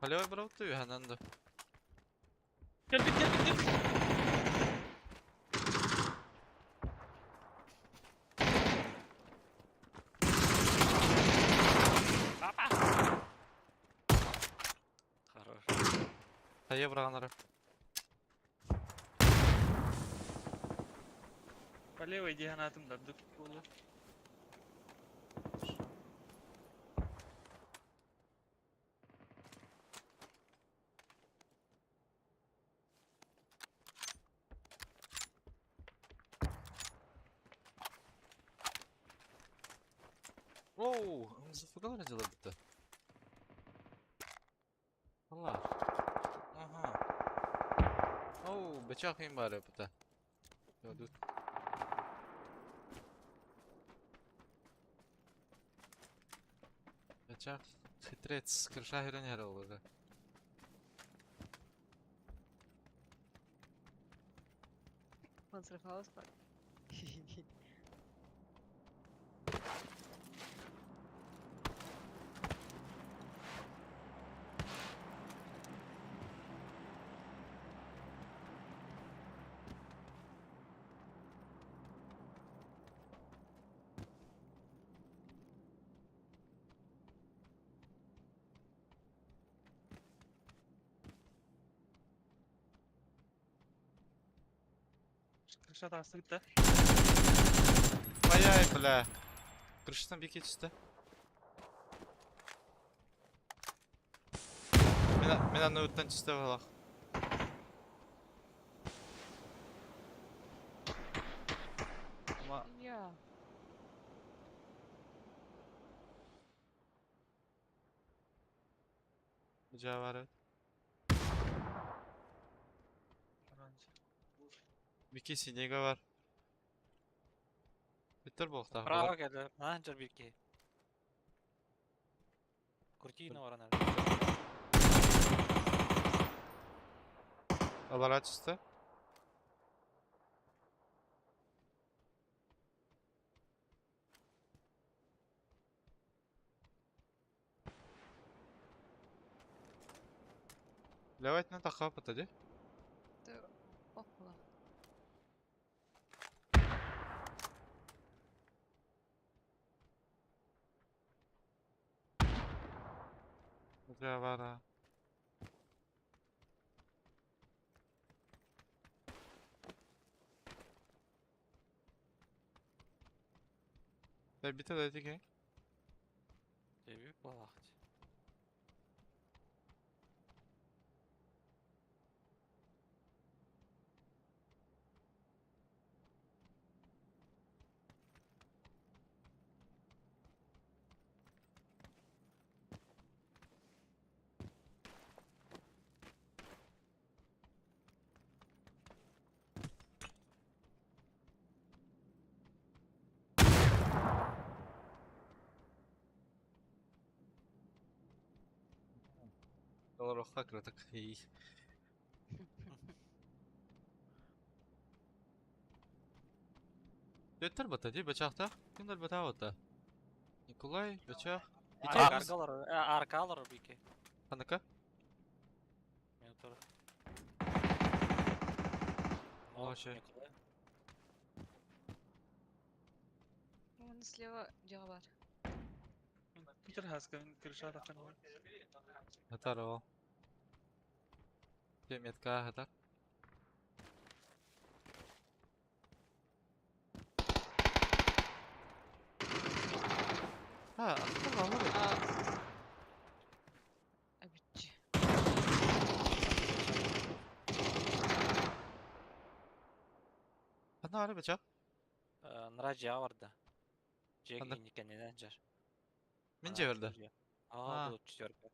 Алло, брат, ты Хананда. Кэлбит, кэлбит, кэлбит. Папа! Хорош. Хайа браганары. По левой диагонатым дардык болу. Воу, МЗФГ дьылар бутта. Allah. Aha. Оу, бычах им бары бута. Тут. Бычах хитрец, крыша херен уже. Панцерфауст бар. Крыша тахсыбыт да. Ай-яй, бля. Крышатан бики түсті. Мен аны өттен түсті балақ. Ма Я. жа бар evet. Оранж. Бики синега бар. Биттер болықтағы. Право келді. Мына жер бирке. Куртина баран әлі. Алара түсті. Левайтынан таққа бата де. Окла. Жа бар. а. Да бите да деген. Деби балақ. Доллар оққа кірдік. Ей. Дөттер бата де бачақта. Кімдер бата ота? Николай, бачақ. Аркалар, аркалар бике. Қаныка? Мен тұр. Вообще. Вон слева дьоҕо бар. Питер хаска мен крыша тахсан. Хатар ол. Де метка хатар. Ha, aslında var ya. Әбүтчі. Қана ары бачақ? Нра жа барды. Жек Қандай? инникеннен жар. Мен жіберді. А, А. бұл четверка.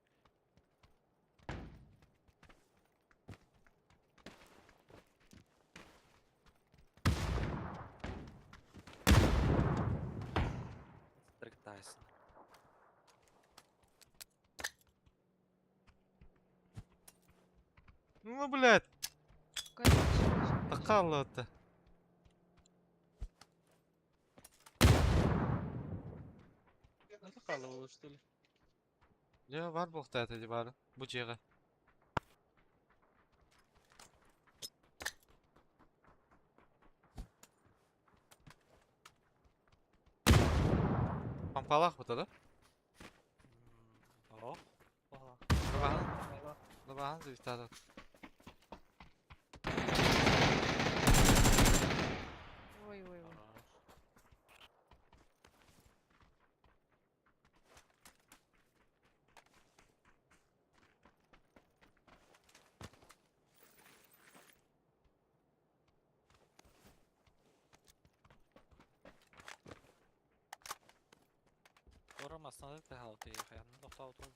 Стрыктайсың. Ну, блядь, Конечно. таққалы отты. Это қалып что ли? Я бар болықты әті бар. Бұ жеға. Пампалақ бұта да? Ох. Бала. Лабахан, лабахан завитады. Ой, ой, ой. Массыынада таһаалты хайанна тохтообутун.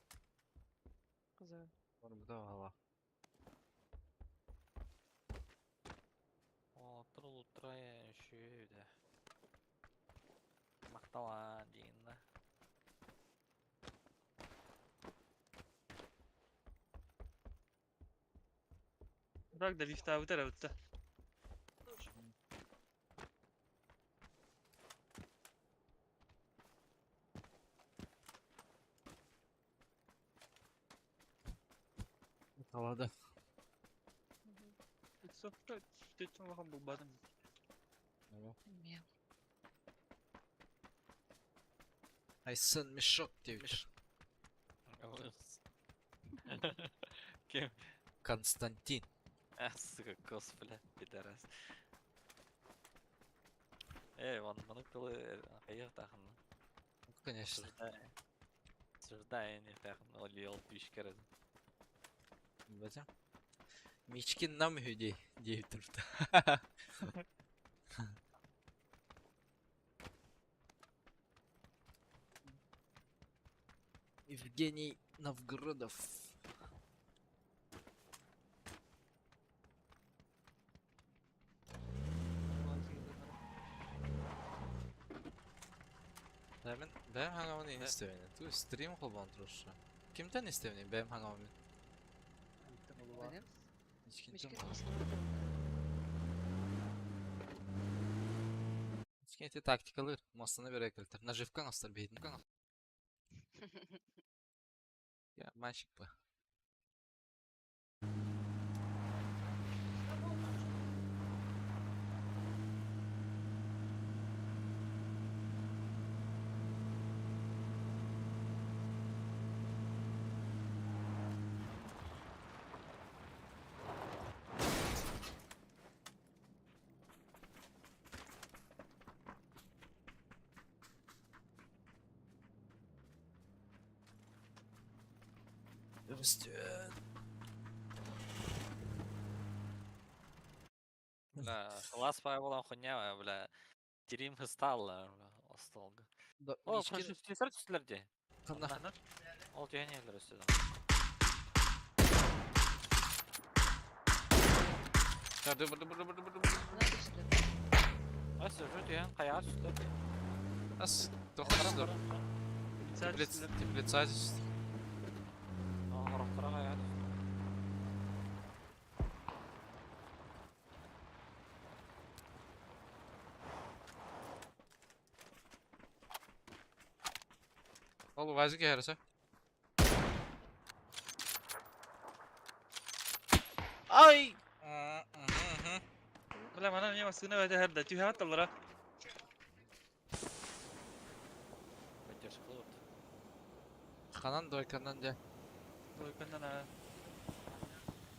Кызы. Барбыта баҕалаах. Уолаттар улуттара үчүгэй да. Махтал диин да. Враг да лифтаабыта эрэ бутта. Талада. Сопка төттүн улахан булбатым. Эмиэ. Айсын мешок диэбит. Ким? Константин. А, сука, косплей, пидорас. Эй, вон, маннык тылы хайыахтаахын. Конечно. Обсуждание тахын ол ел пишкер. Бача. Мичкин нам үһү диэбит турда. Евгений Новгородов. Бэйэм бэйэм хаҥабын иһин истэбин. Ту стрим холбоон туруорса. Кимтэн истэбиний бэйэм хаҥабын? Билем. Мичкинтэн Мичкин буолар. массыынада. Мичкин ити тактикалыыр. Массыына бере кэлтэр. Наживка оҥостор биһитин. Я мальчик по. Растет. Бля, лас буолан хуйня, бля. Тирим хысталла, бля, остолга. Да, О, Мичкин короче, түстүлэр түстүлэр дии. ханна Онна. Ол түһэн иһэллэр өссө да. Барды барды барды барды барды. Мына түстү. Өссө уже түһэн хайаҕа түстүлэр дии. Ас, тохтор. Теплица, теплица здесь. Хорохторо хайаҕа түстүлэр. Ол вазик ярыса. Ай! Бля, манан эмиэ массыына бэйэтэ иһэр да түһэҕит таллара. Поддержка вот. Ханан дойканан дьэ. Дойканнан аа.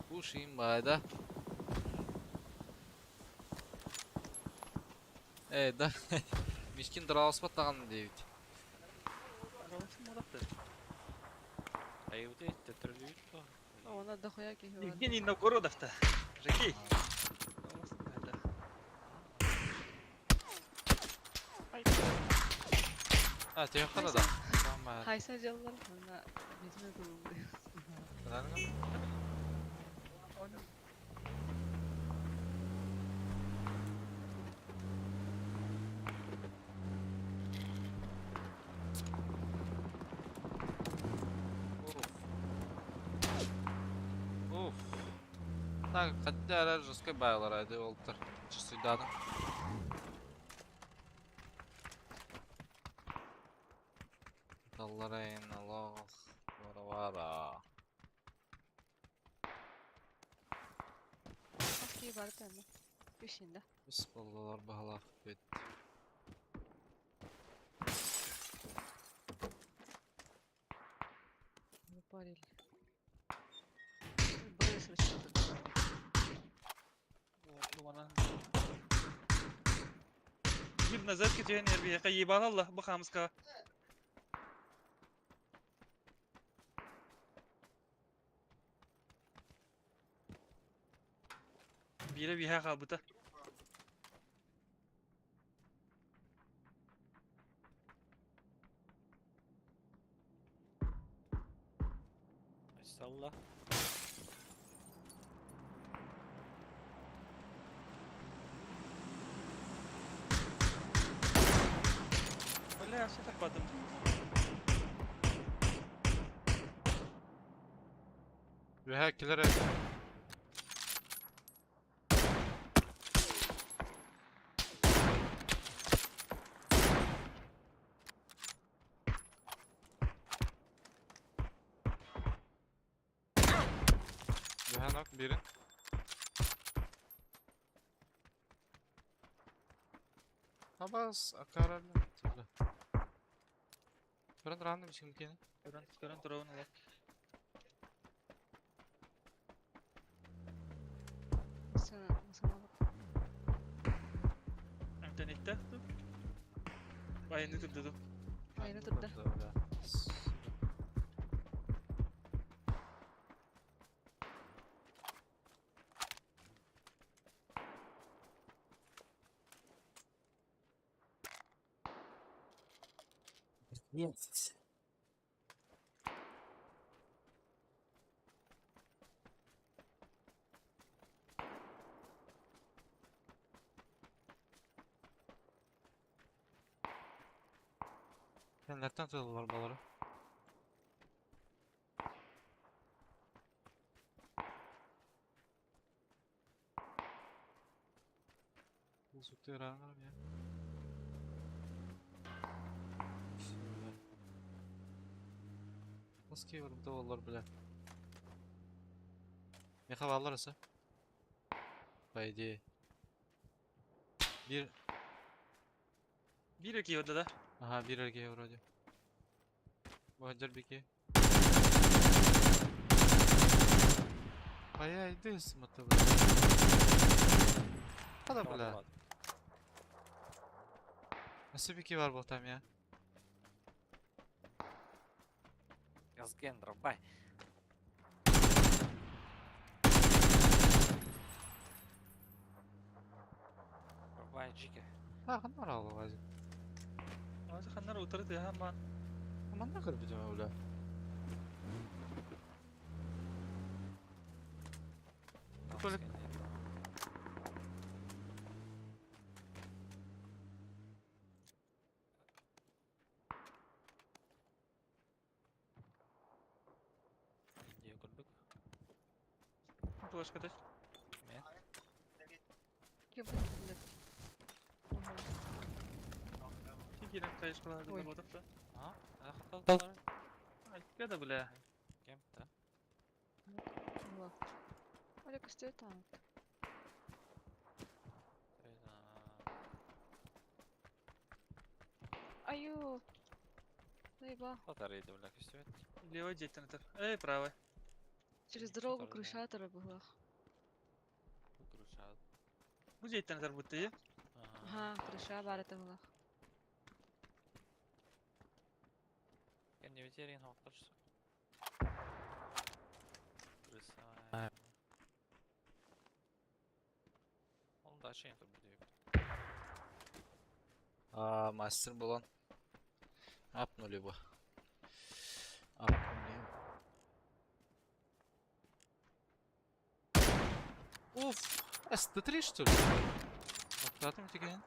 Кушаем да. Э, да. Мичкин драласпат даҕаны диэбит. Араласым буолахтар. Айыбыты төттөрүлүүт туо. Она дохуя киһи бар. Евгений Новгородов-то. Жекей. Ай. А, тебе хана да. Самая. Хайса дьаллар манна бизме тылылды. Уф. Так, хотя эрэ жесткай баайлар айды олтар. Часыйдадым. Далларайын аллах вара-вара. Хас киһи бар тэнэ. Үсүн да. Үс боллолор баһалаах бит. Выпарили. Бырыс расчёт. Биир назад түһэн эрбиэхэ ебаналла бу хаамыска. Биирэ биһэ хаалбыта. Салла. Бля, все так падаем. Үөһэ килэр эбит. Үөһэ нок биирин. Абас акаралла. Көрөн тураҕын да мичкин киэнэ. Көрөн, көрөн турабын олох. Сана, сана. Эмтэнитте. Айны турдудum. Айны турда. Yes. Кэннилэриттэн туталлар балары. Бұл суқты ыраанарым я. Nasıl ki burada olur bile. Меха баллар ысы. По идее. Bir Биир киһи да? Ага, биир эргиэ вроде. Баһадьар бики. Пая иди смотри, бля. Хада, бля. Nasıl бики бар бұл там я? Газген, дробай. Дробай, джики. Ha, ханнар алып азы. Азы ханнар утырды ха ман. Манна кырбы бля. Толик. Индия көрдүк. Флешка Мен. Кем кеттилер? Кигирен кайышкалар Ой. деп отыр да. А? Хатал. Айтка да бля. Кем да? Оля көстө там. Аю. Заеба. Батарейда бля көстүбөт. Левый жеттен атыр. Эй, правый. Через Не, дорогу который, да. крышатора была. Крыша. Бу жеттен атыр бутты. Ага, крыша бар это была. Кем не ветерин хоктарчы. Крыса. Ол да шейін тур будет. А, мастер болан. Апнули бы. Апнули. Уф, СТ3 что ли? Ноктатым деген.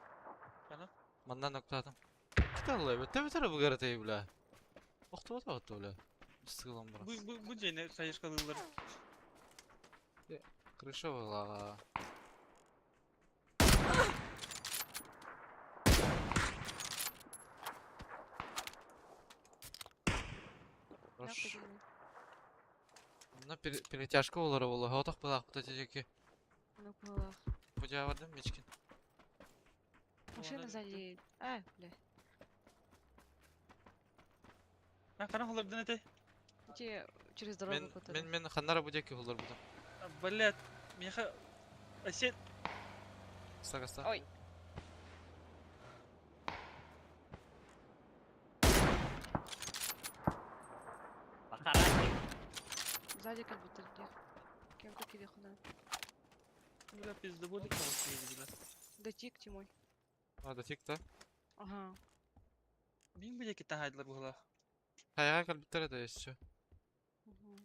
Ана? Манна ноктатым. Киталла, бетте бетер бу гаратay бля. Охто бата бля. Сыгылам бара. Бу бу бу жейне кайышкалылар. Крыша была. Хорош. На перетяжка олары болы. Отақ бұлақ бұта тежеке. Ну, была. Бу бардым мечкин. Машина сзади едет. А, бля. А, кана холордun эте. Где через дорогу Мен который. мен мен ханнара бу деки олар бұда. Блядь, меха Асен Сагаста. Ой. Бахаратик. Сзади как будто где. Кем какие хуна. Бля, пизда будет кого бля. Да тик тимой. А, да тик та. Ага. Мин бile китен хайдылар була. Хаяга калбиттер да еще. Угу.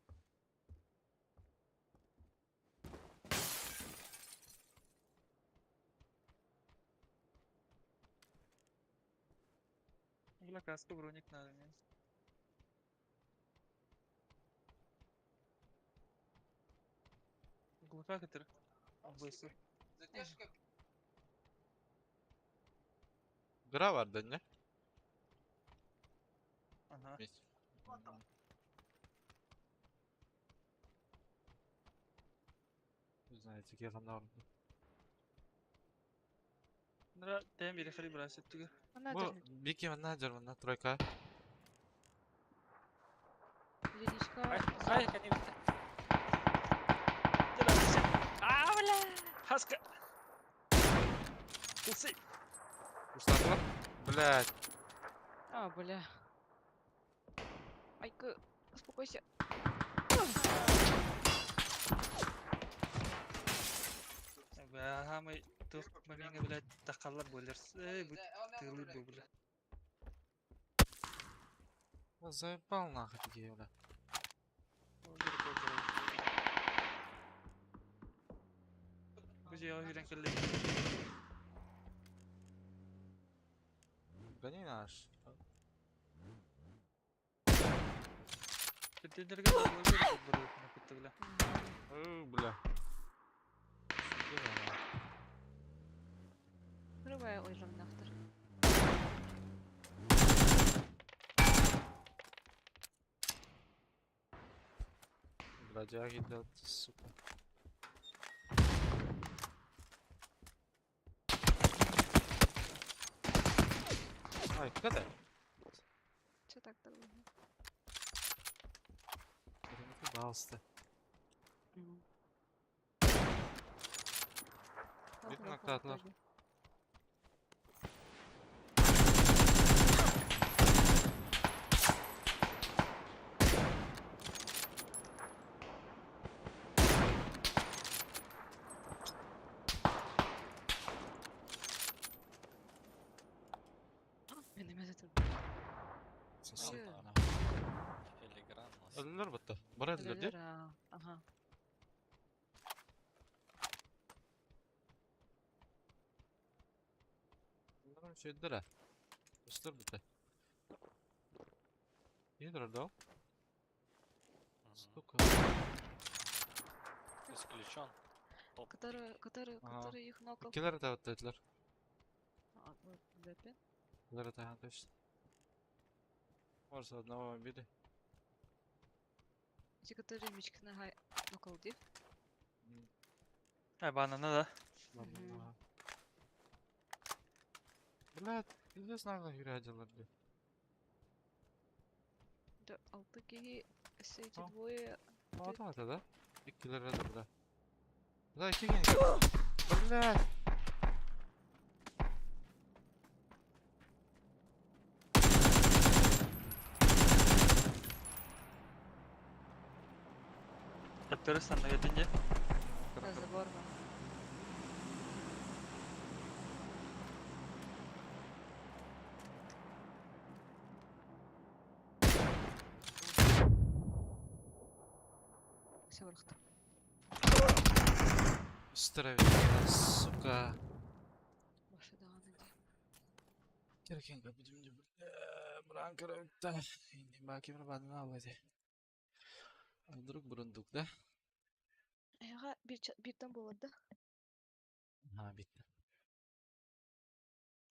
Бля, каска броник надо мне. Глуха который. Быстро. Гра var да не? Ага. Вместе. Не знаете, где там норм. Нра, тем бери хали брасит туга. Она Бу держит. Бики манна жар тройка. Единичка. Ай, ай, они А, бля! Хаска! Усы! Устатла? Блять. А, бля. Айка, успокойся. Ага, мы тух момент, блядь, тахаллар болер. Эй, будь тылы был, бля. Заебал нахуй такие, бля. Бу же үйрен келли. Гони наш. Тендерге бля. О, бля. Вырубай ойжом нахтар. Бродяги, да, сука. Ай, куда? Че так долго? Я не пытался. Ладно, нокатлар. попробуй. Мен эме затын. Сосед, Ой. нахуй. Филигранно. Өлүлөр бутта. Бар өлүлөр ди. Өлөлөр, а, Ага. Şeydir ha. Üstler bitti. İyidir orada o. Сука. Исключен. Топ. Который, который, Ага. который их нокал. Иккилер это вот dediler. А, вот, Беппи. Иккилер это ага, точно. Может, одного убили. Эти, которые мичкина гай нокал ди. Ай, банана да. Ладно, Мгм. ага. Блядь, пиздец нагло грядилар, блядь. Да, алты киһи, все эти А. двое. А, да, да, да? Иккилер это, бля. Да, икки Блядь. Таптыры санна кетинде. Да, забор бар. Все вырахта. Үстірі, сука. Башы даганы ди. Керкен капитимде бля, бранкара Инди баки бір бадына алады. А вдруг бурундук, да? Ага, бир биртен болот да. А, битті.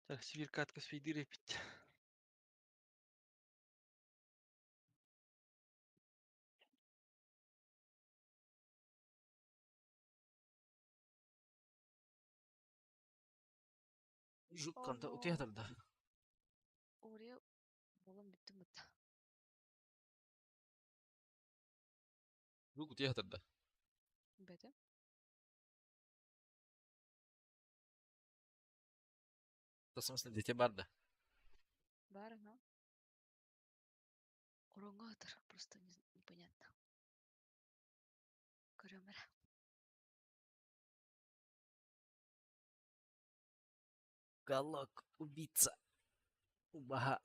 Так, сибирь катка свидире пить. Жук қанда Ого. утыятыр да. Oraya болом бүттүм бутта. Жук утыятыр да. Бете. В смысле, дете бар да. Бар, ага. Ороңатыр, просто не, непонятно. Көрөмөр. Галок, убийца. Убаха.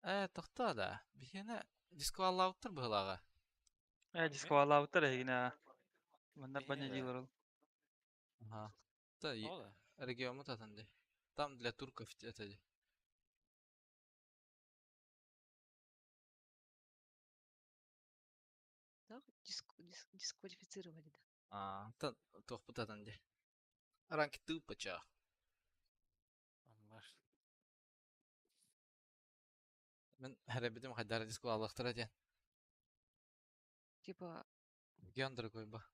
Э, тоқта да. Бихене дискваллауттыр бұғылаға. Э, дисквалауттар эгина. Мында Бихене баня да. дилер ол. Ага. Да, Ол да. региоммут атын дии. Там для турков это дии. Да, дисквалифицировали, да. Аа, оттон туохпут атын дии. Ранки тупо чаа. Оннор. Мин эрэбитим хайдара дисквалыахтара диэн. Типа Регион дорогой ба.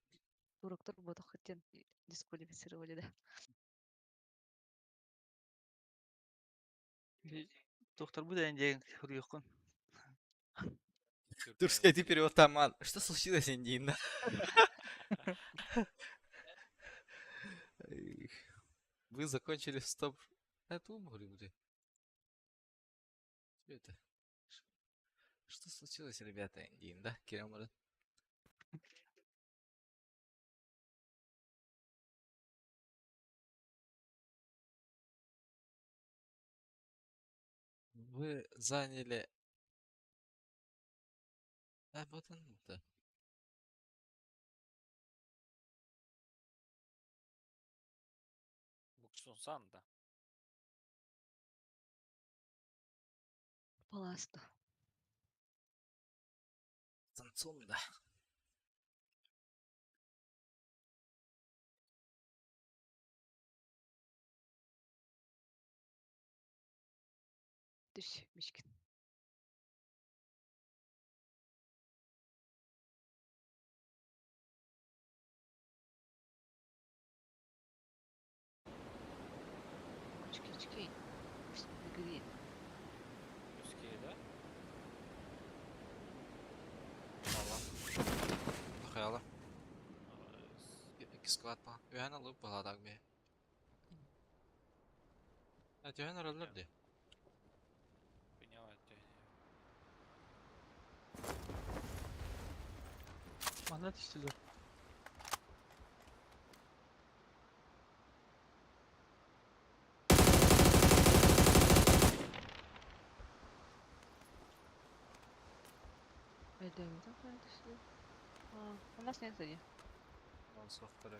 туроктор буотах диэн дисквалифицировали, да. Туохтарбыт эн диэн суруйуоххун. Турский ты перевод таман. Что случилось, Индина? Вы закончили стоп. Это ум говорю, Что это? Что случилось, ребята, Индин, да? Кирилл Мурат? Вы заняли... А, вот он, да. Буксунсан да. Паласта. Танцун, да. Түс, Мишкин. Очки, очки. Гри. Үскей да? Алла. Нахайала. Икки склад па. Үһән алып баладаг бе. Түһән аралар ди. Хуйня это. Манна түстүлэр. У нас нет сзади. Он софтары.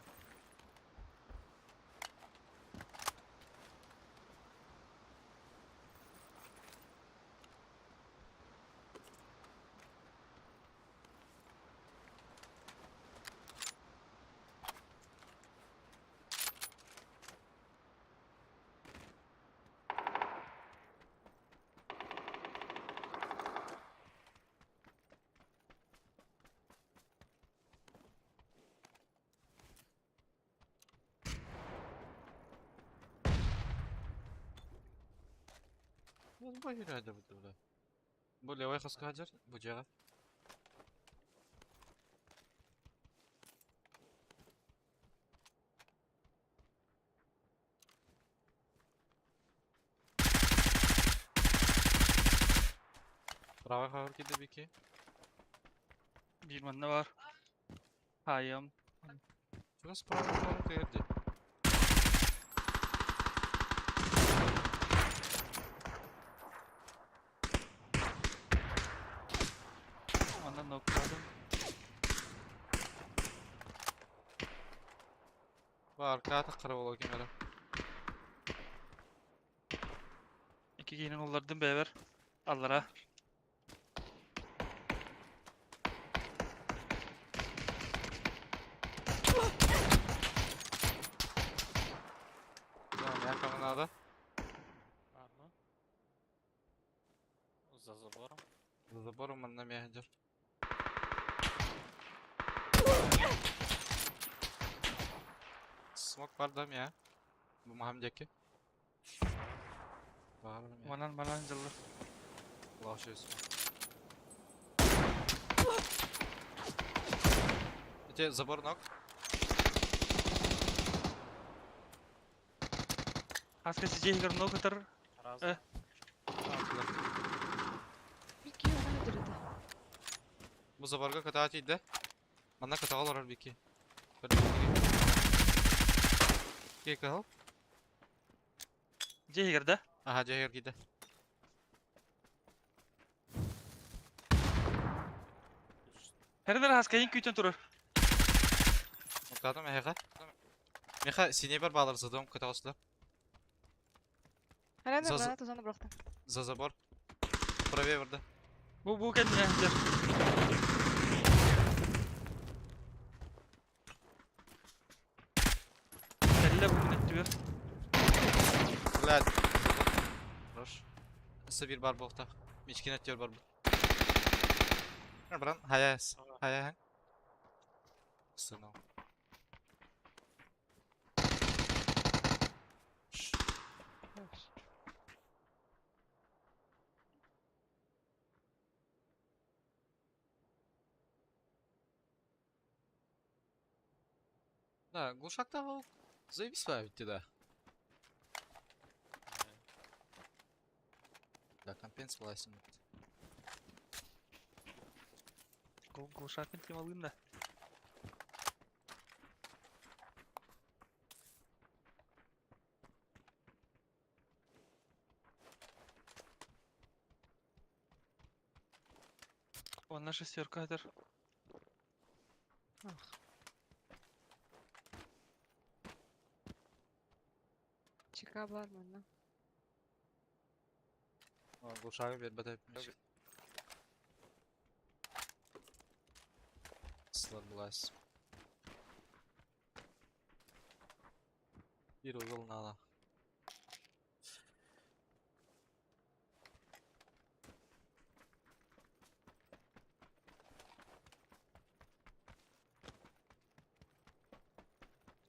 Ну, бу бу бля. Бу левый хаска хаджар, бу жага. Правый хагар киде бики. Биир манна бар. Хаайым. Чугас правый хагар кирди. Манна ноктадым. Бар, ката кара боло кемере. Икки киһини уллардым бэйэбэр. Аллара. Да, я кого надо. Ладно. За забором. За забором манна мехаджар. Смок бар да мия. Бу махам деки. Бар мия. Манан манан дьыллар. Лаша смок. Эти забор ног. Хаска сидьиһигэр нокутар. Раз. Э. А, бля. Бики, она дырыта. Бу заборга катаат иде. Манна катагалар бики. Кей кахал? Дьиһигэр да? Ага, жайгар киде. Хэрнер хаскайын күүтэн турар. Катам эхэ. Миэхэ синебер баалар задом көтөҕөсүлэр. Аля, За- граната зона бырахта. За забор. Правее барда. Бу кэннэ дьэр. Кэллэ бу күн өттүгэр. Блядь. Хорош. Сабир бар буолта. Мичкин өттүгэр барбыт. Баран хаяс. Хаяһын. Сынау. Да, глушак ол заебись ставить да. Да, компенс власти. Глушакын темалыын да. Онно шестерка этэр. Ах. Чека бар манна. Глушагы бербет Слабылась. Bir угол надо.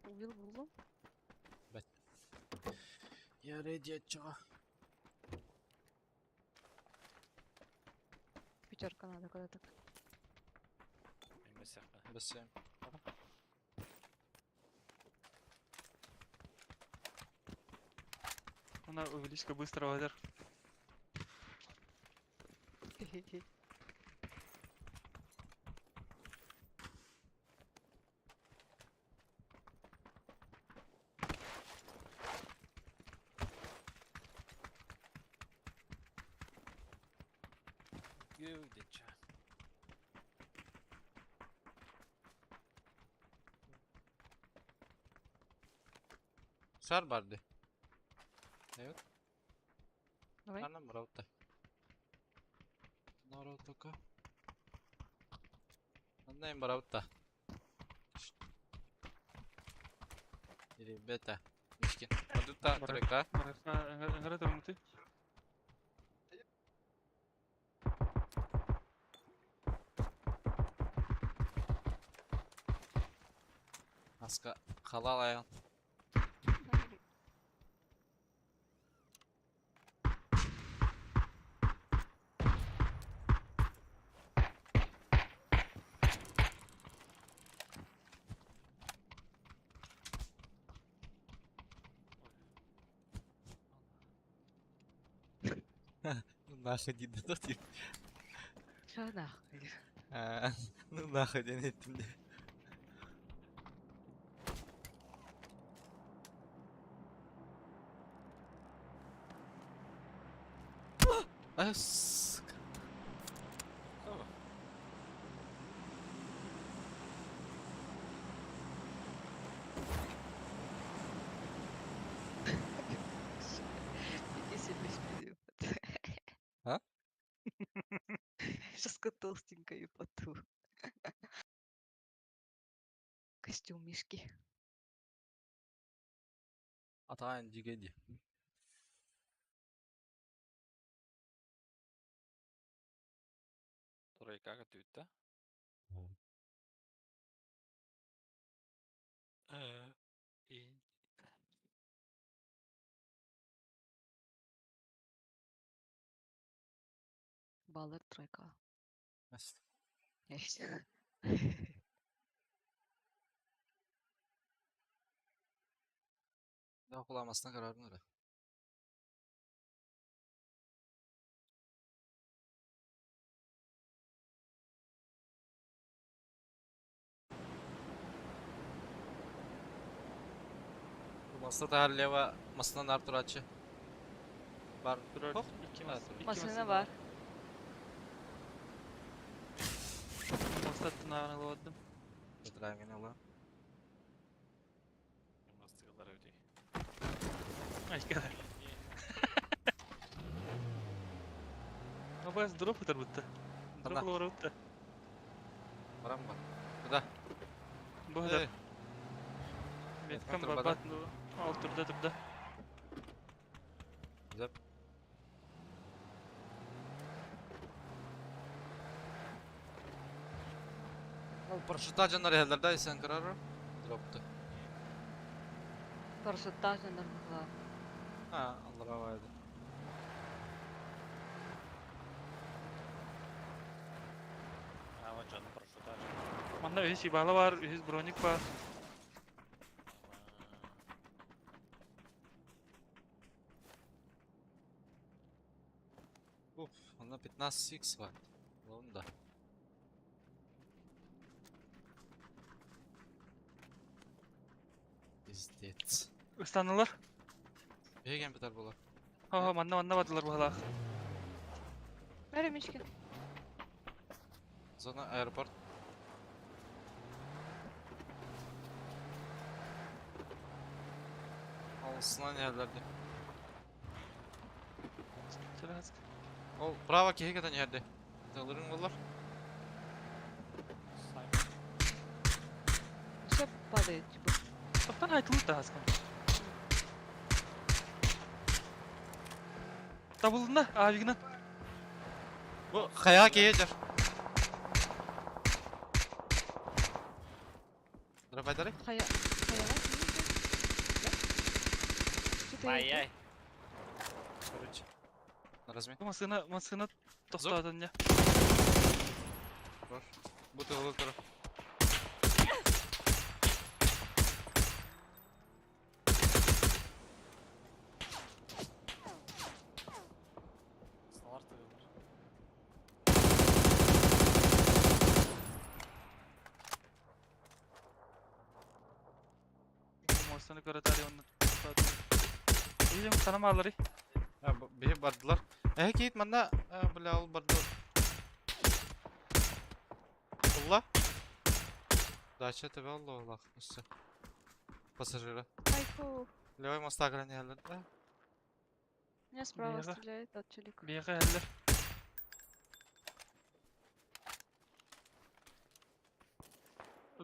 Уил буллум. Я ready чего? Пятерка надо когда так. Эмесэхэ. Бассейн. Она увеличка быстрого этэр. Гүдече. Шар барды. Давай. Анна мраута. Нараутака. Анна мраута. Ребята. Мишки. Мадута трека. Ыҥыра турмутуй. Аска халал аян. Ну нахуй да тут. Чё нахуй? Ну нахуй диэн эттим де. А, сука. Иди себе спиди. А? Сейчас толстенькая поту. Костюм Мишки. Атаан дигеди. Тройкага түттэ. И Баллар тройка. Нас. Daha kullanmasına kararını öyle. Masa da leva masından Artur açı. Бар. Турар Хоп. икки А, мас. тур. икки Масына масына бар. Мастаттын ааҕын ылыбаттым. Драйвен ала. Айка. Абас дроп ытар бутта. Дроп Ханна? олорбутта. Баран бар. Куда? Бу ытар. Эй, Меткам турбада. барбат ну. Ал турда турда. Зап. Ол парашютта жанар эхеллерде sen карары. Дропты. Парашюттаах дьоннор быһылаах. Ha, Allah vardı. А, вот дьону парашютар. Манна үһүс ибала бар, үһүс броник бар. Уф, она 15 х var. Oğlum da. Пиздец. Ыстанылар. Беген битер була. Ха манна манна бардылар быһылаах. Бәрі мишки. Зона аэропорт. Алысынан yerlerde. Сырас. Ол право киһи yerде. Тылырың болар. Все падает, типа. Топтан айтылып та аскан. Табылдына, авигынан. Бу хаяга киһи жар. Дропайдары? Хая... Хаяға киінді. Да? Что-то я Ай-яй. Короче. На размен. Масына, масына тохтоотон я. Бар. Бу тылы тура. Сналар тыгылар. Масыны көрөтари онны тохтоотон. Ийем санам алары. Ha, биһи бардылар. Э, кейт манна, бля, ол барды. Улла. Дача тебе алла Аллах. Өссө. Пассажира. Кайфу. Левый моста кірен ерлер. Да? Меня справа Бега. стреляет от челика. Биэхэ эллер.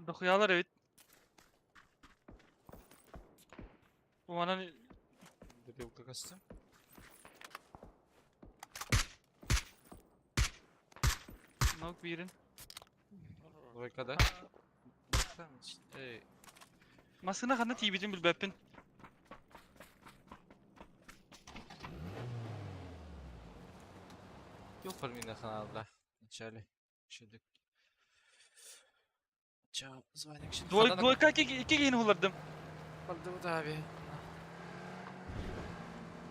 Дохуялар эбит. Бу манан Дебилка костюм. ног биирин. Двойка, да? Братан, Эй, Масына ханна тиибитин билбэппин. Yol фармина ханалда. Вначале. Шедик. Ча, звоник шин. Двой двойка ики киин хулардым. Балды да abi.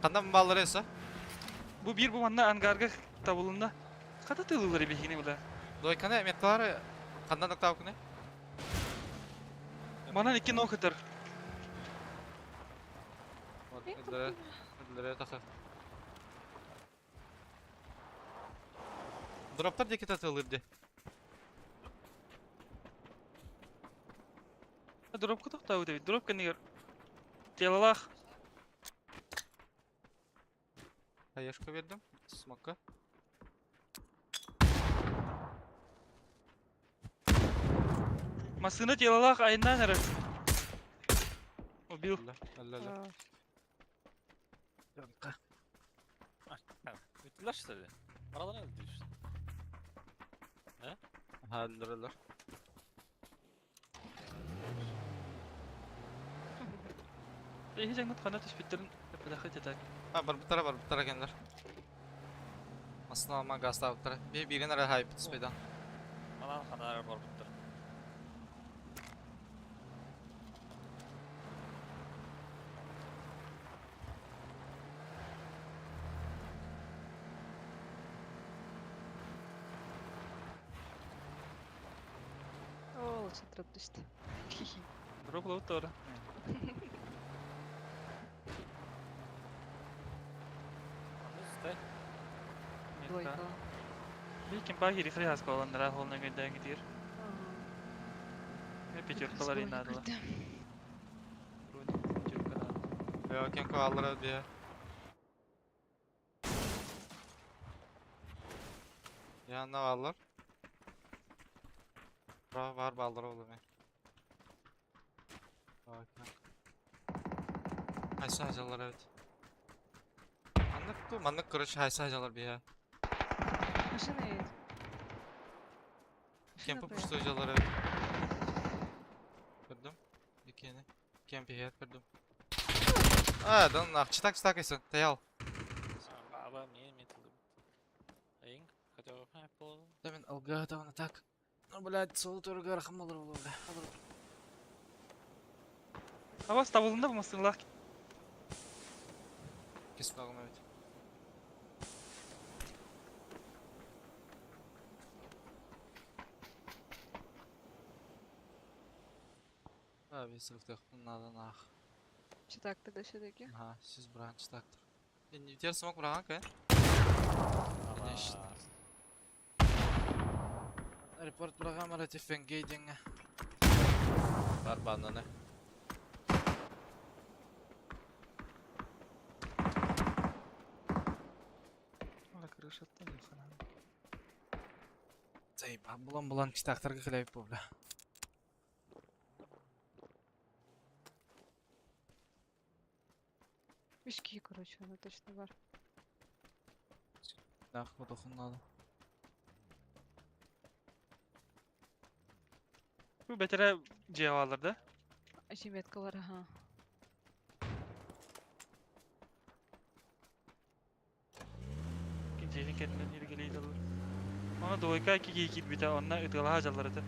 Кандан баллары эса? Бу биир бу манна ангарга табылында. Ката тылылары бихини була. Двойканы металлары кандан октавканы? Манан ики ног ытар. Вот, Эй, өдлері, өдлері тақы. Дроптар деки татылырды. Дропка тохтообут эбит. Дроп кэннигэр. Телалаах. Хаешка бердім. Смока. Масына телалаах айыннаан эрэр. Убил. Алла, алла, алла. А, Үттүлэр что ли? Баралар өлдү что? Алла, алла. Эһи жаңнат ханна түспүттерин эппэтэххэ тетак. Ha, бар бұттара, бар бұттара кендер. Масына алма газда бұттара. Bir birин ара хайп түспейдан. Манан ханар бар буттар. О, лучше дроп түсті. Дроп лабыт тоора. Аны стай. Двойка. Бикин баа кири хаска оланнара холна гайдаан гитир. Ага. Пятеркалар Броник инадыла. көрдім. Броник пятерка надо. Кем аллара бия. Yanına varlar. Bravo var ballar oğlum ya. Bak. Haysa hacalar evet. Manlık tu manlık kırış haysa hacalar bir ya. Машина едет. Машина Кемпи проехала. пушtu hacalar evet. Kırdım. İkini. Кемпи yer kırdım. Aa, dan ah çıtak çıtak esin. Teyal. Баба, мне металлы. Айың, хотя бы пол. Demin algı da так. Ну, блядь, сол тургар хамалар olur бля. Olur. Авас табылында бу масыналаах. Kesin algım evet. Abi sırf bunlardan ah. Читак тогда все-таки. Ha, siz buranın çıtaktır. Diğer smoke bırakan ki. Конечно. Report bırakan mara tefengeyden. Var bandanı. Ала крышаттан яхана. Zayba bulan bulan çıtaktır kılay bu bla. Мешки, короче, она точно бар. Nah bu dokunmadı. Бу бетере жеалар да. Эти метка бар, ага. Жеһин кэннен иргелейд алар. Она двойка ки ки бите, онна ытылаха жаллар это.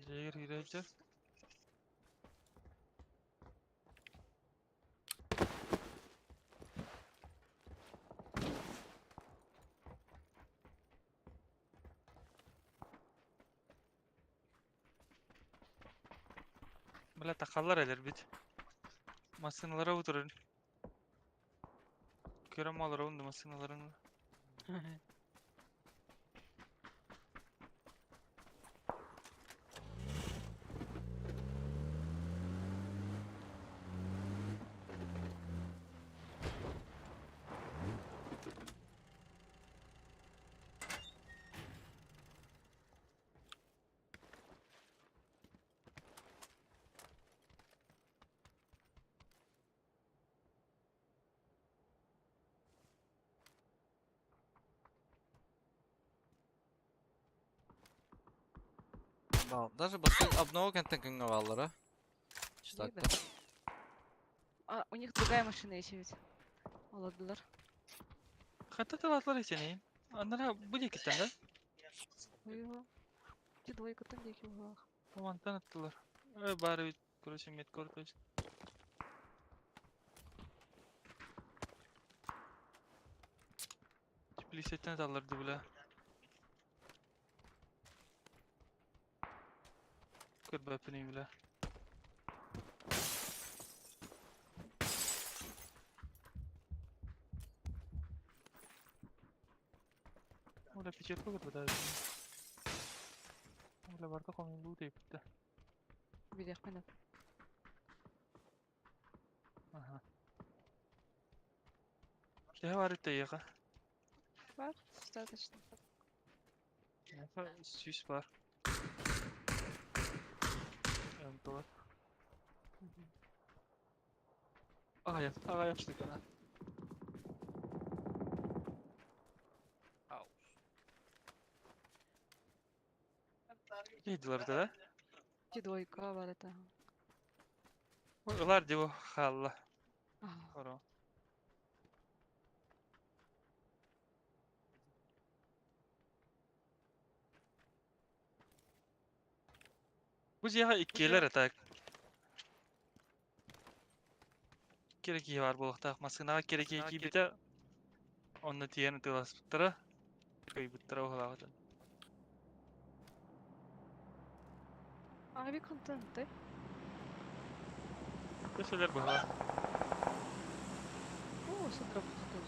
Жегер киречер. Бля тахаллар элер бит. Масыналара утурun. Көрөм алар онду масыналарын. Даже басты обнова кентен күнгө баллары. Çıtaktır. А, у них другая машина еще ведь. Оладылар. Хатта талатлар исенейин. Аннара бу декиттен да. Ой, Где двойка там деки углах. Мантан аттылар. Ой, бары бит, короче, меткор точно. Плисеттен талларды бля. Көрбәппин бля. Оля печерка көрбөт. Оля барда комун бу дейпти. Билех мен. Аха. Кеhe бар итте яха. Бар, достаточно. Яха сүс бар. М4. Ага, ага yapıştık ana. Ау. Yediler да? Где двойка бар это. Улар диво халла. Ага. Хоро. Бу жиха иккилер атак. Икки эрэ киһи баар буолуохтаах. Массыынаҕа икки эрэ киһи киирбитэ, онно тиийэн ытыаласпыттара, кыайбыттара уһалаабыта. Аҕабый хантан Көсөлөр быһалаах. О, сыдроп тут.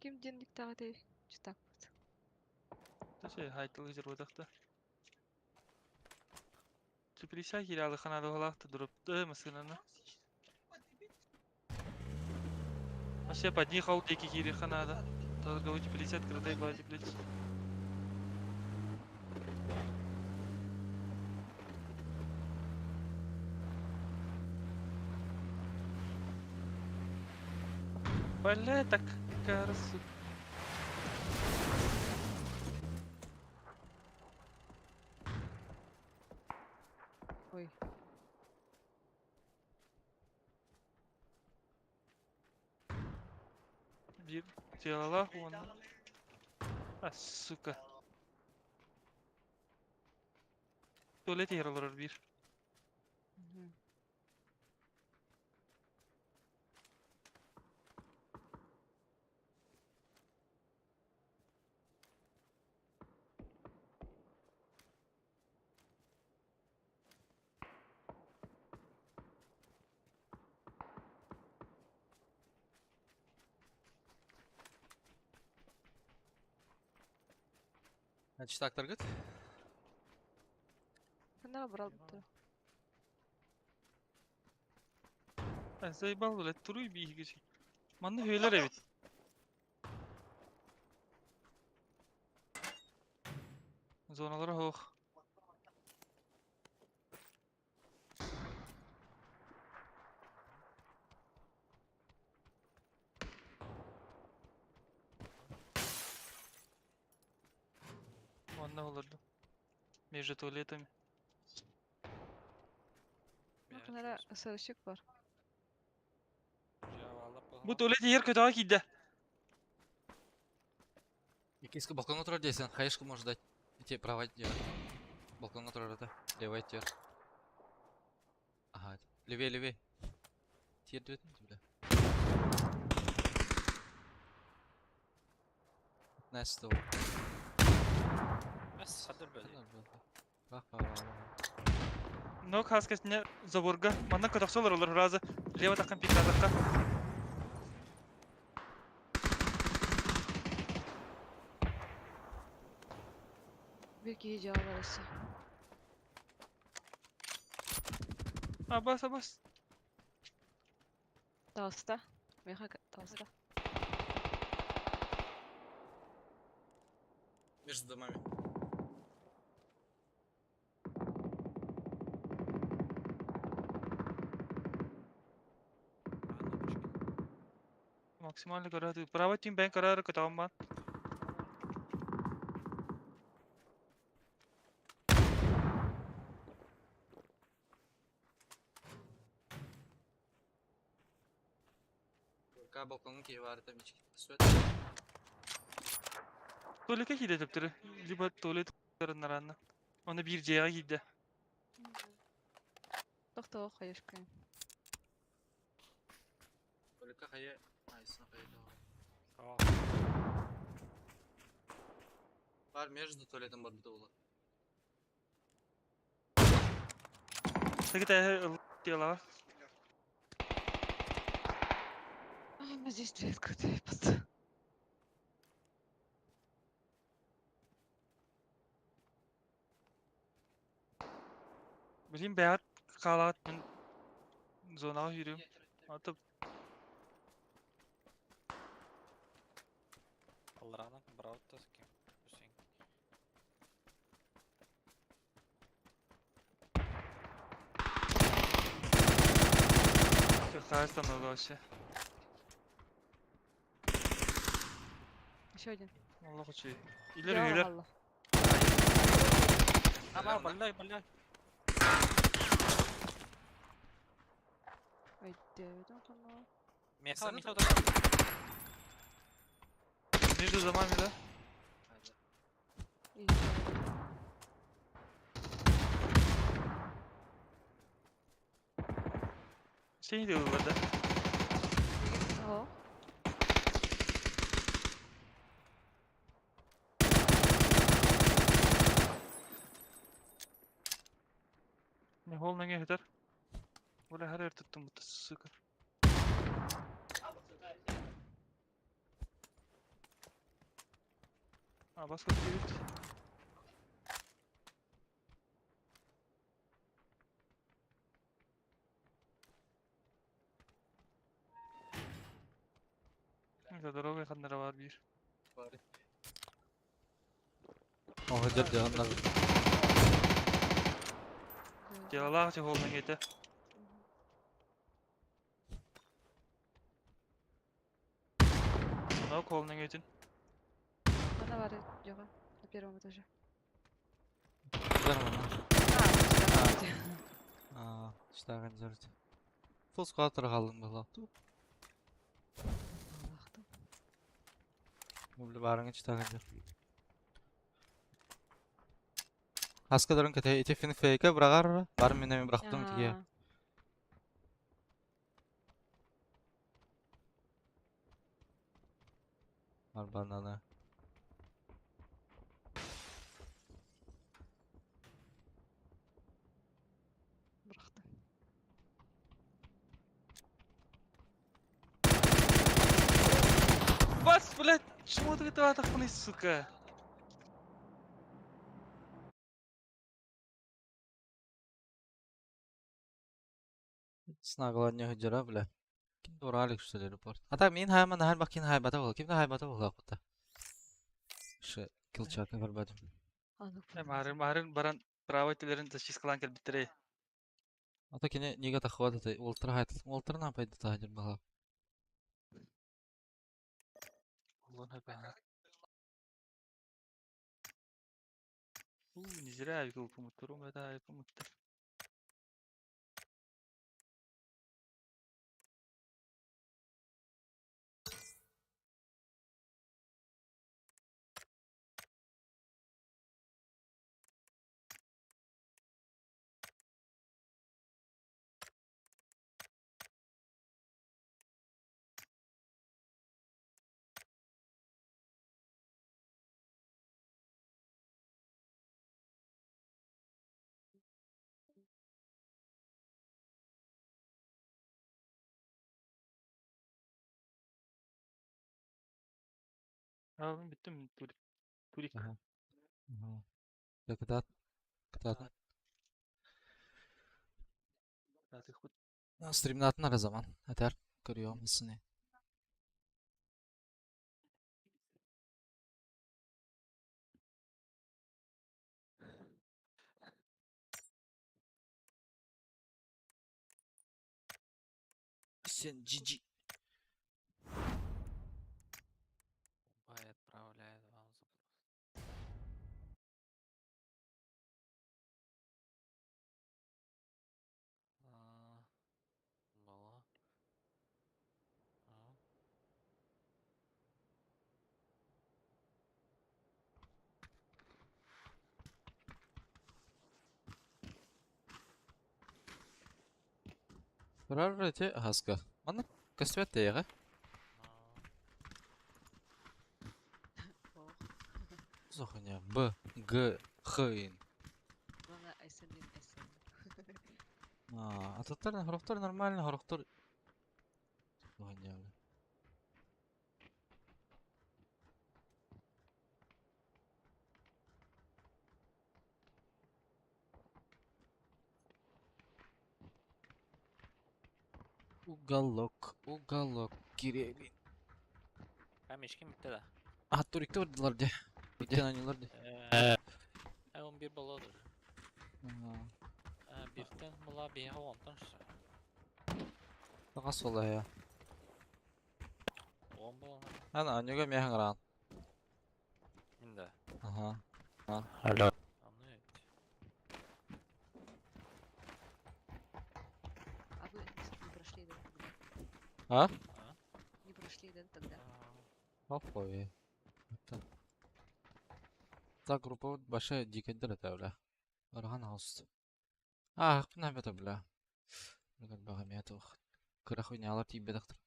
Ким диэн диктаҕытай чытааппыт. Төсө хайтылы жырбатахта. Теплица киирэ ханаадалаахта дурупты массыынаны. Вообще под них ол диэки киири ханаада. Торговый теплица открытая была теплица. Бля, так красу. Ой. Биир дьыалалаах уонна... А, сука. Туалет иһэр олорор биир. Значит, так торгует? Ханна брал бутта. Заебал, блядь, туруй биһиги. Манна хөйлөр эбит. Зоналара хоох. Манна олорду. Между туалетами. Ханара сырышык бар. Бу туалет иһэр көтөҕө киирдэ. Иккис балконга турар дейсен, хаешку может дать. Ити право делать. Балконга турар это. Левый тер. Ага, левее, левее. Тир 19, бля. 15 Бэс, хадыр бэли. Но хаскасне заборга. Манна көтөхсө олороллор разы. Лево таххан пикадакка. Бир киһи дьыала барысы. Абас, абас. Таҕыста. Миэхэ таҕыста. Между домами. Максимально көрөтү. Право тим бэн көрөр көтөҕүм баар. Ка балконга киһи баар это мички. Туалекка киирдэ төптөрү. Либо туалет наранна. Оны биир дьиэҕэ киирдэ. Тохтоо хайышкын. Туалекка хайа айсына хайа Бар между туалетом бар бит буолар. Тагыта дела. А, здесь дверь открытая, просто. Блин, бэйэҕит хаалаҕыт мин зонаҕа киириэм. Аты Аллараанан быраабыт да ким. Үсүн. хаастан вообще. Еще один. Олох үчүгэй. Илэр Дьыала үһүлэр. хаалла. Ама, больной, больной. Өйдөөбүтүм хонноҕо. Миэхэ, миэхэ утары. Между домами, да? Синий делают, да? О. Не хол наңа хетер. Бля, хар эртеттим бутта, сука. А, баска привет. Это дорога ханнара бар бир. Оһо дьэр дьаһаннар. Делалаах чехол наңа Мынау колның өтін. Она бар жоға, на первом этаже. Нормально. А, штаган жарт. Фул склад халың была. Бу барыңы штаган жар. Аскадарың кете ити фин фейке брагар бар мене мен брактым тиге. Бар бананы. Бырахтым. Бас, блядь, чему ты это сука? Снагланья жара, бля. Ким дуралик что ли репорт. А так мин хайма нахар бакин хайбата бол. Ким хайбата бол акута. Ше килчака барбадым. Марын марын баран правой телерин зачисткалан кел биттерей. Ата кине неге тахват это ултра хайт. Ултра на пайда тахажыр бала. Улан хайбана. У, не зря я был помутурум, это я помутур. А, бүттүм турик. Турик. Ага. Я кытаат. Кытаат. Стримнатын ара zaman. Атар көрüyorum mısın? Sen GG. Бай отправляет вам запрос. А, Была. А. Турар эти хаска. Манна көстүбэт тэйэҕэ. А. Зохуня Б Г Х ин. Главное, SM1, SM. А, ататтар хорохтор нормально, хорохтор. Зохуня. Уголок, уголок, киребин. Камешки битте да. А, турикте бардылар де. Биттен анылар де. 11 болодыр. Биртен була биһа онтон что. Таға сола я. Он була. Ана, анюга механ ран. Инде. Ага. Алло. Аны А вы не прошли, да? А? Не прошли, да, тогда? Опа, Это. Та группа большая дикая это, бля. Арган хаус. А, хпна бета, бля. Кыра хуйнялар тиийбэтэхтэр.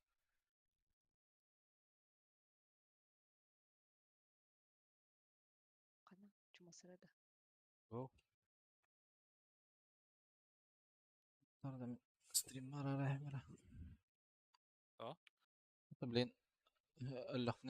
Хана, чумасыра да. Стриммар арахмара. О? Блин, өллөхпүнэ.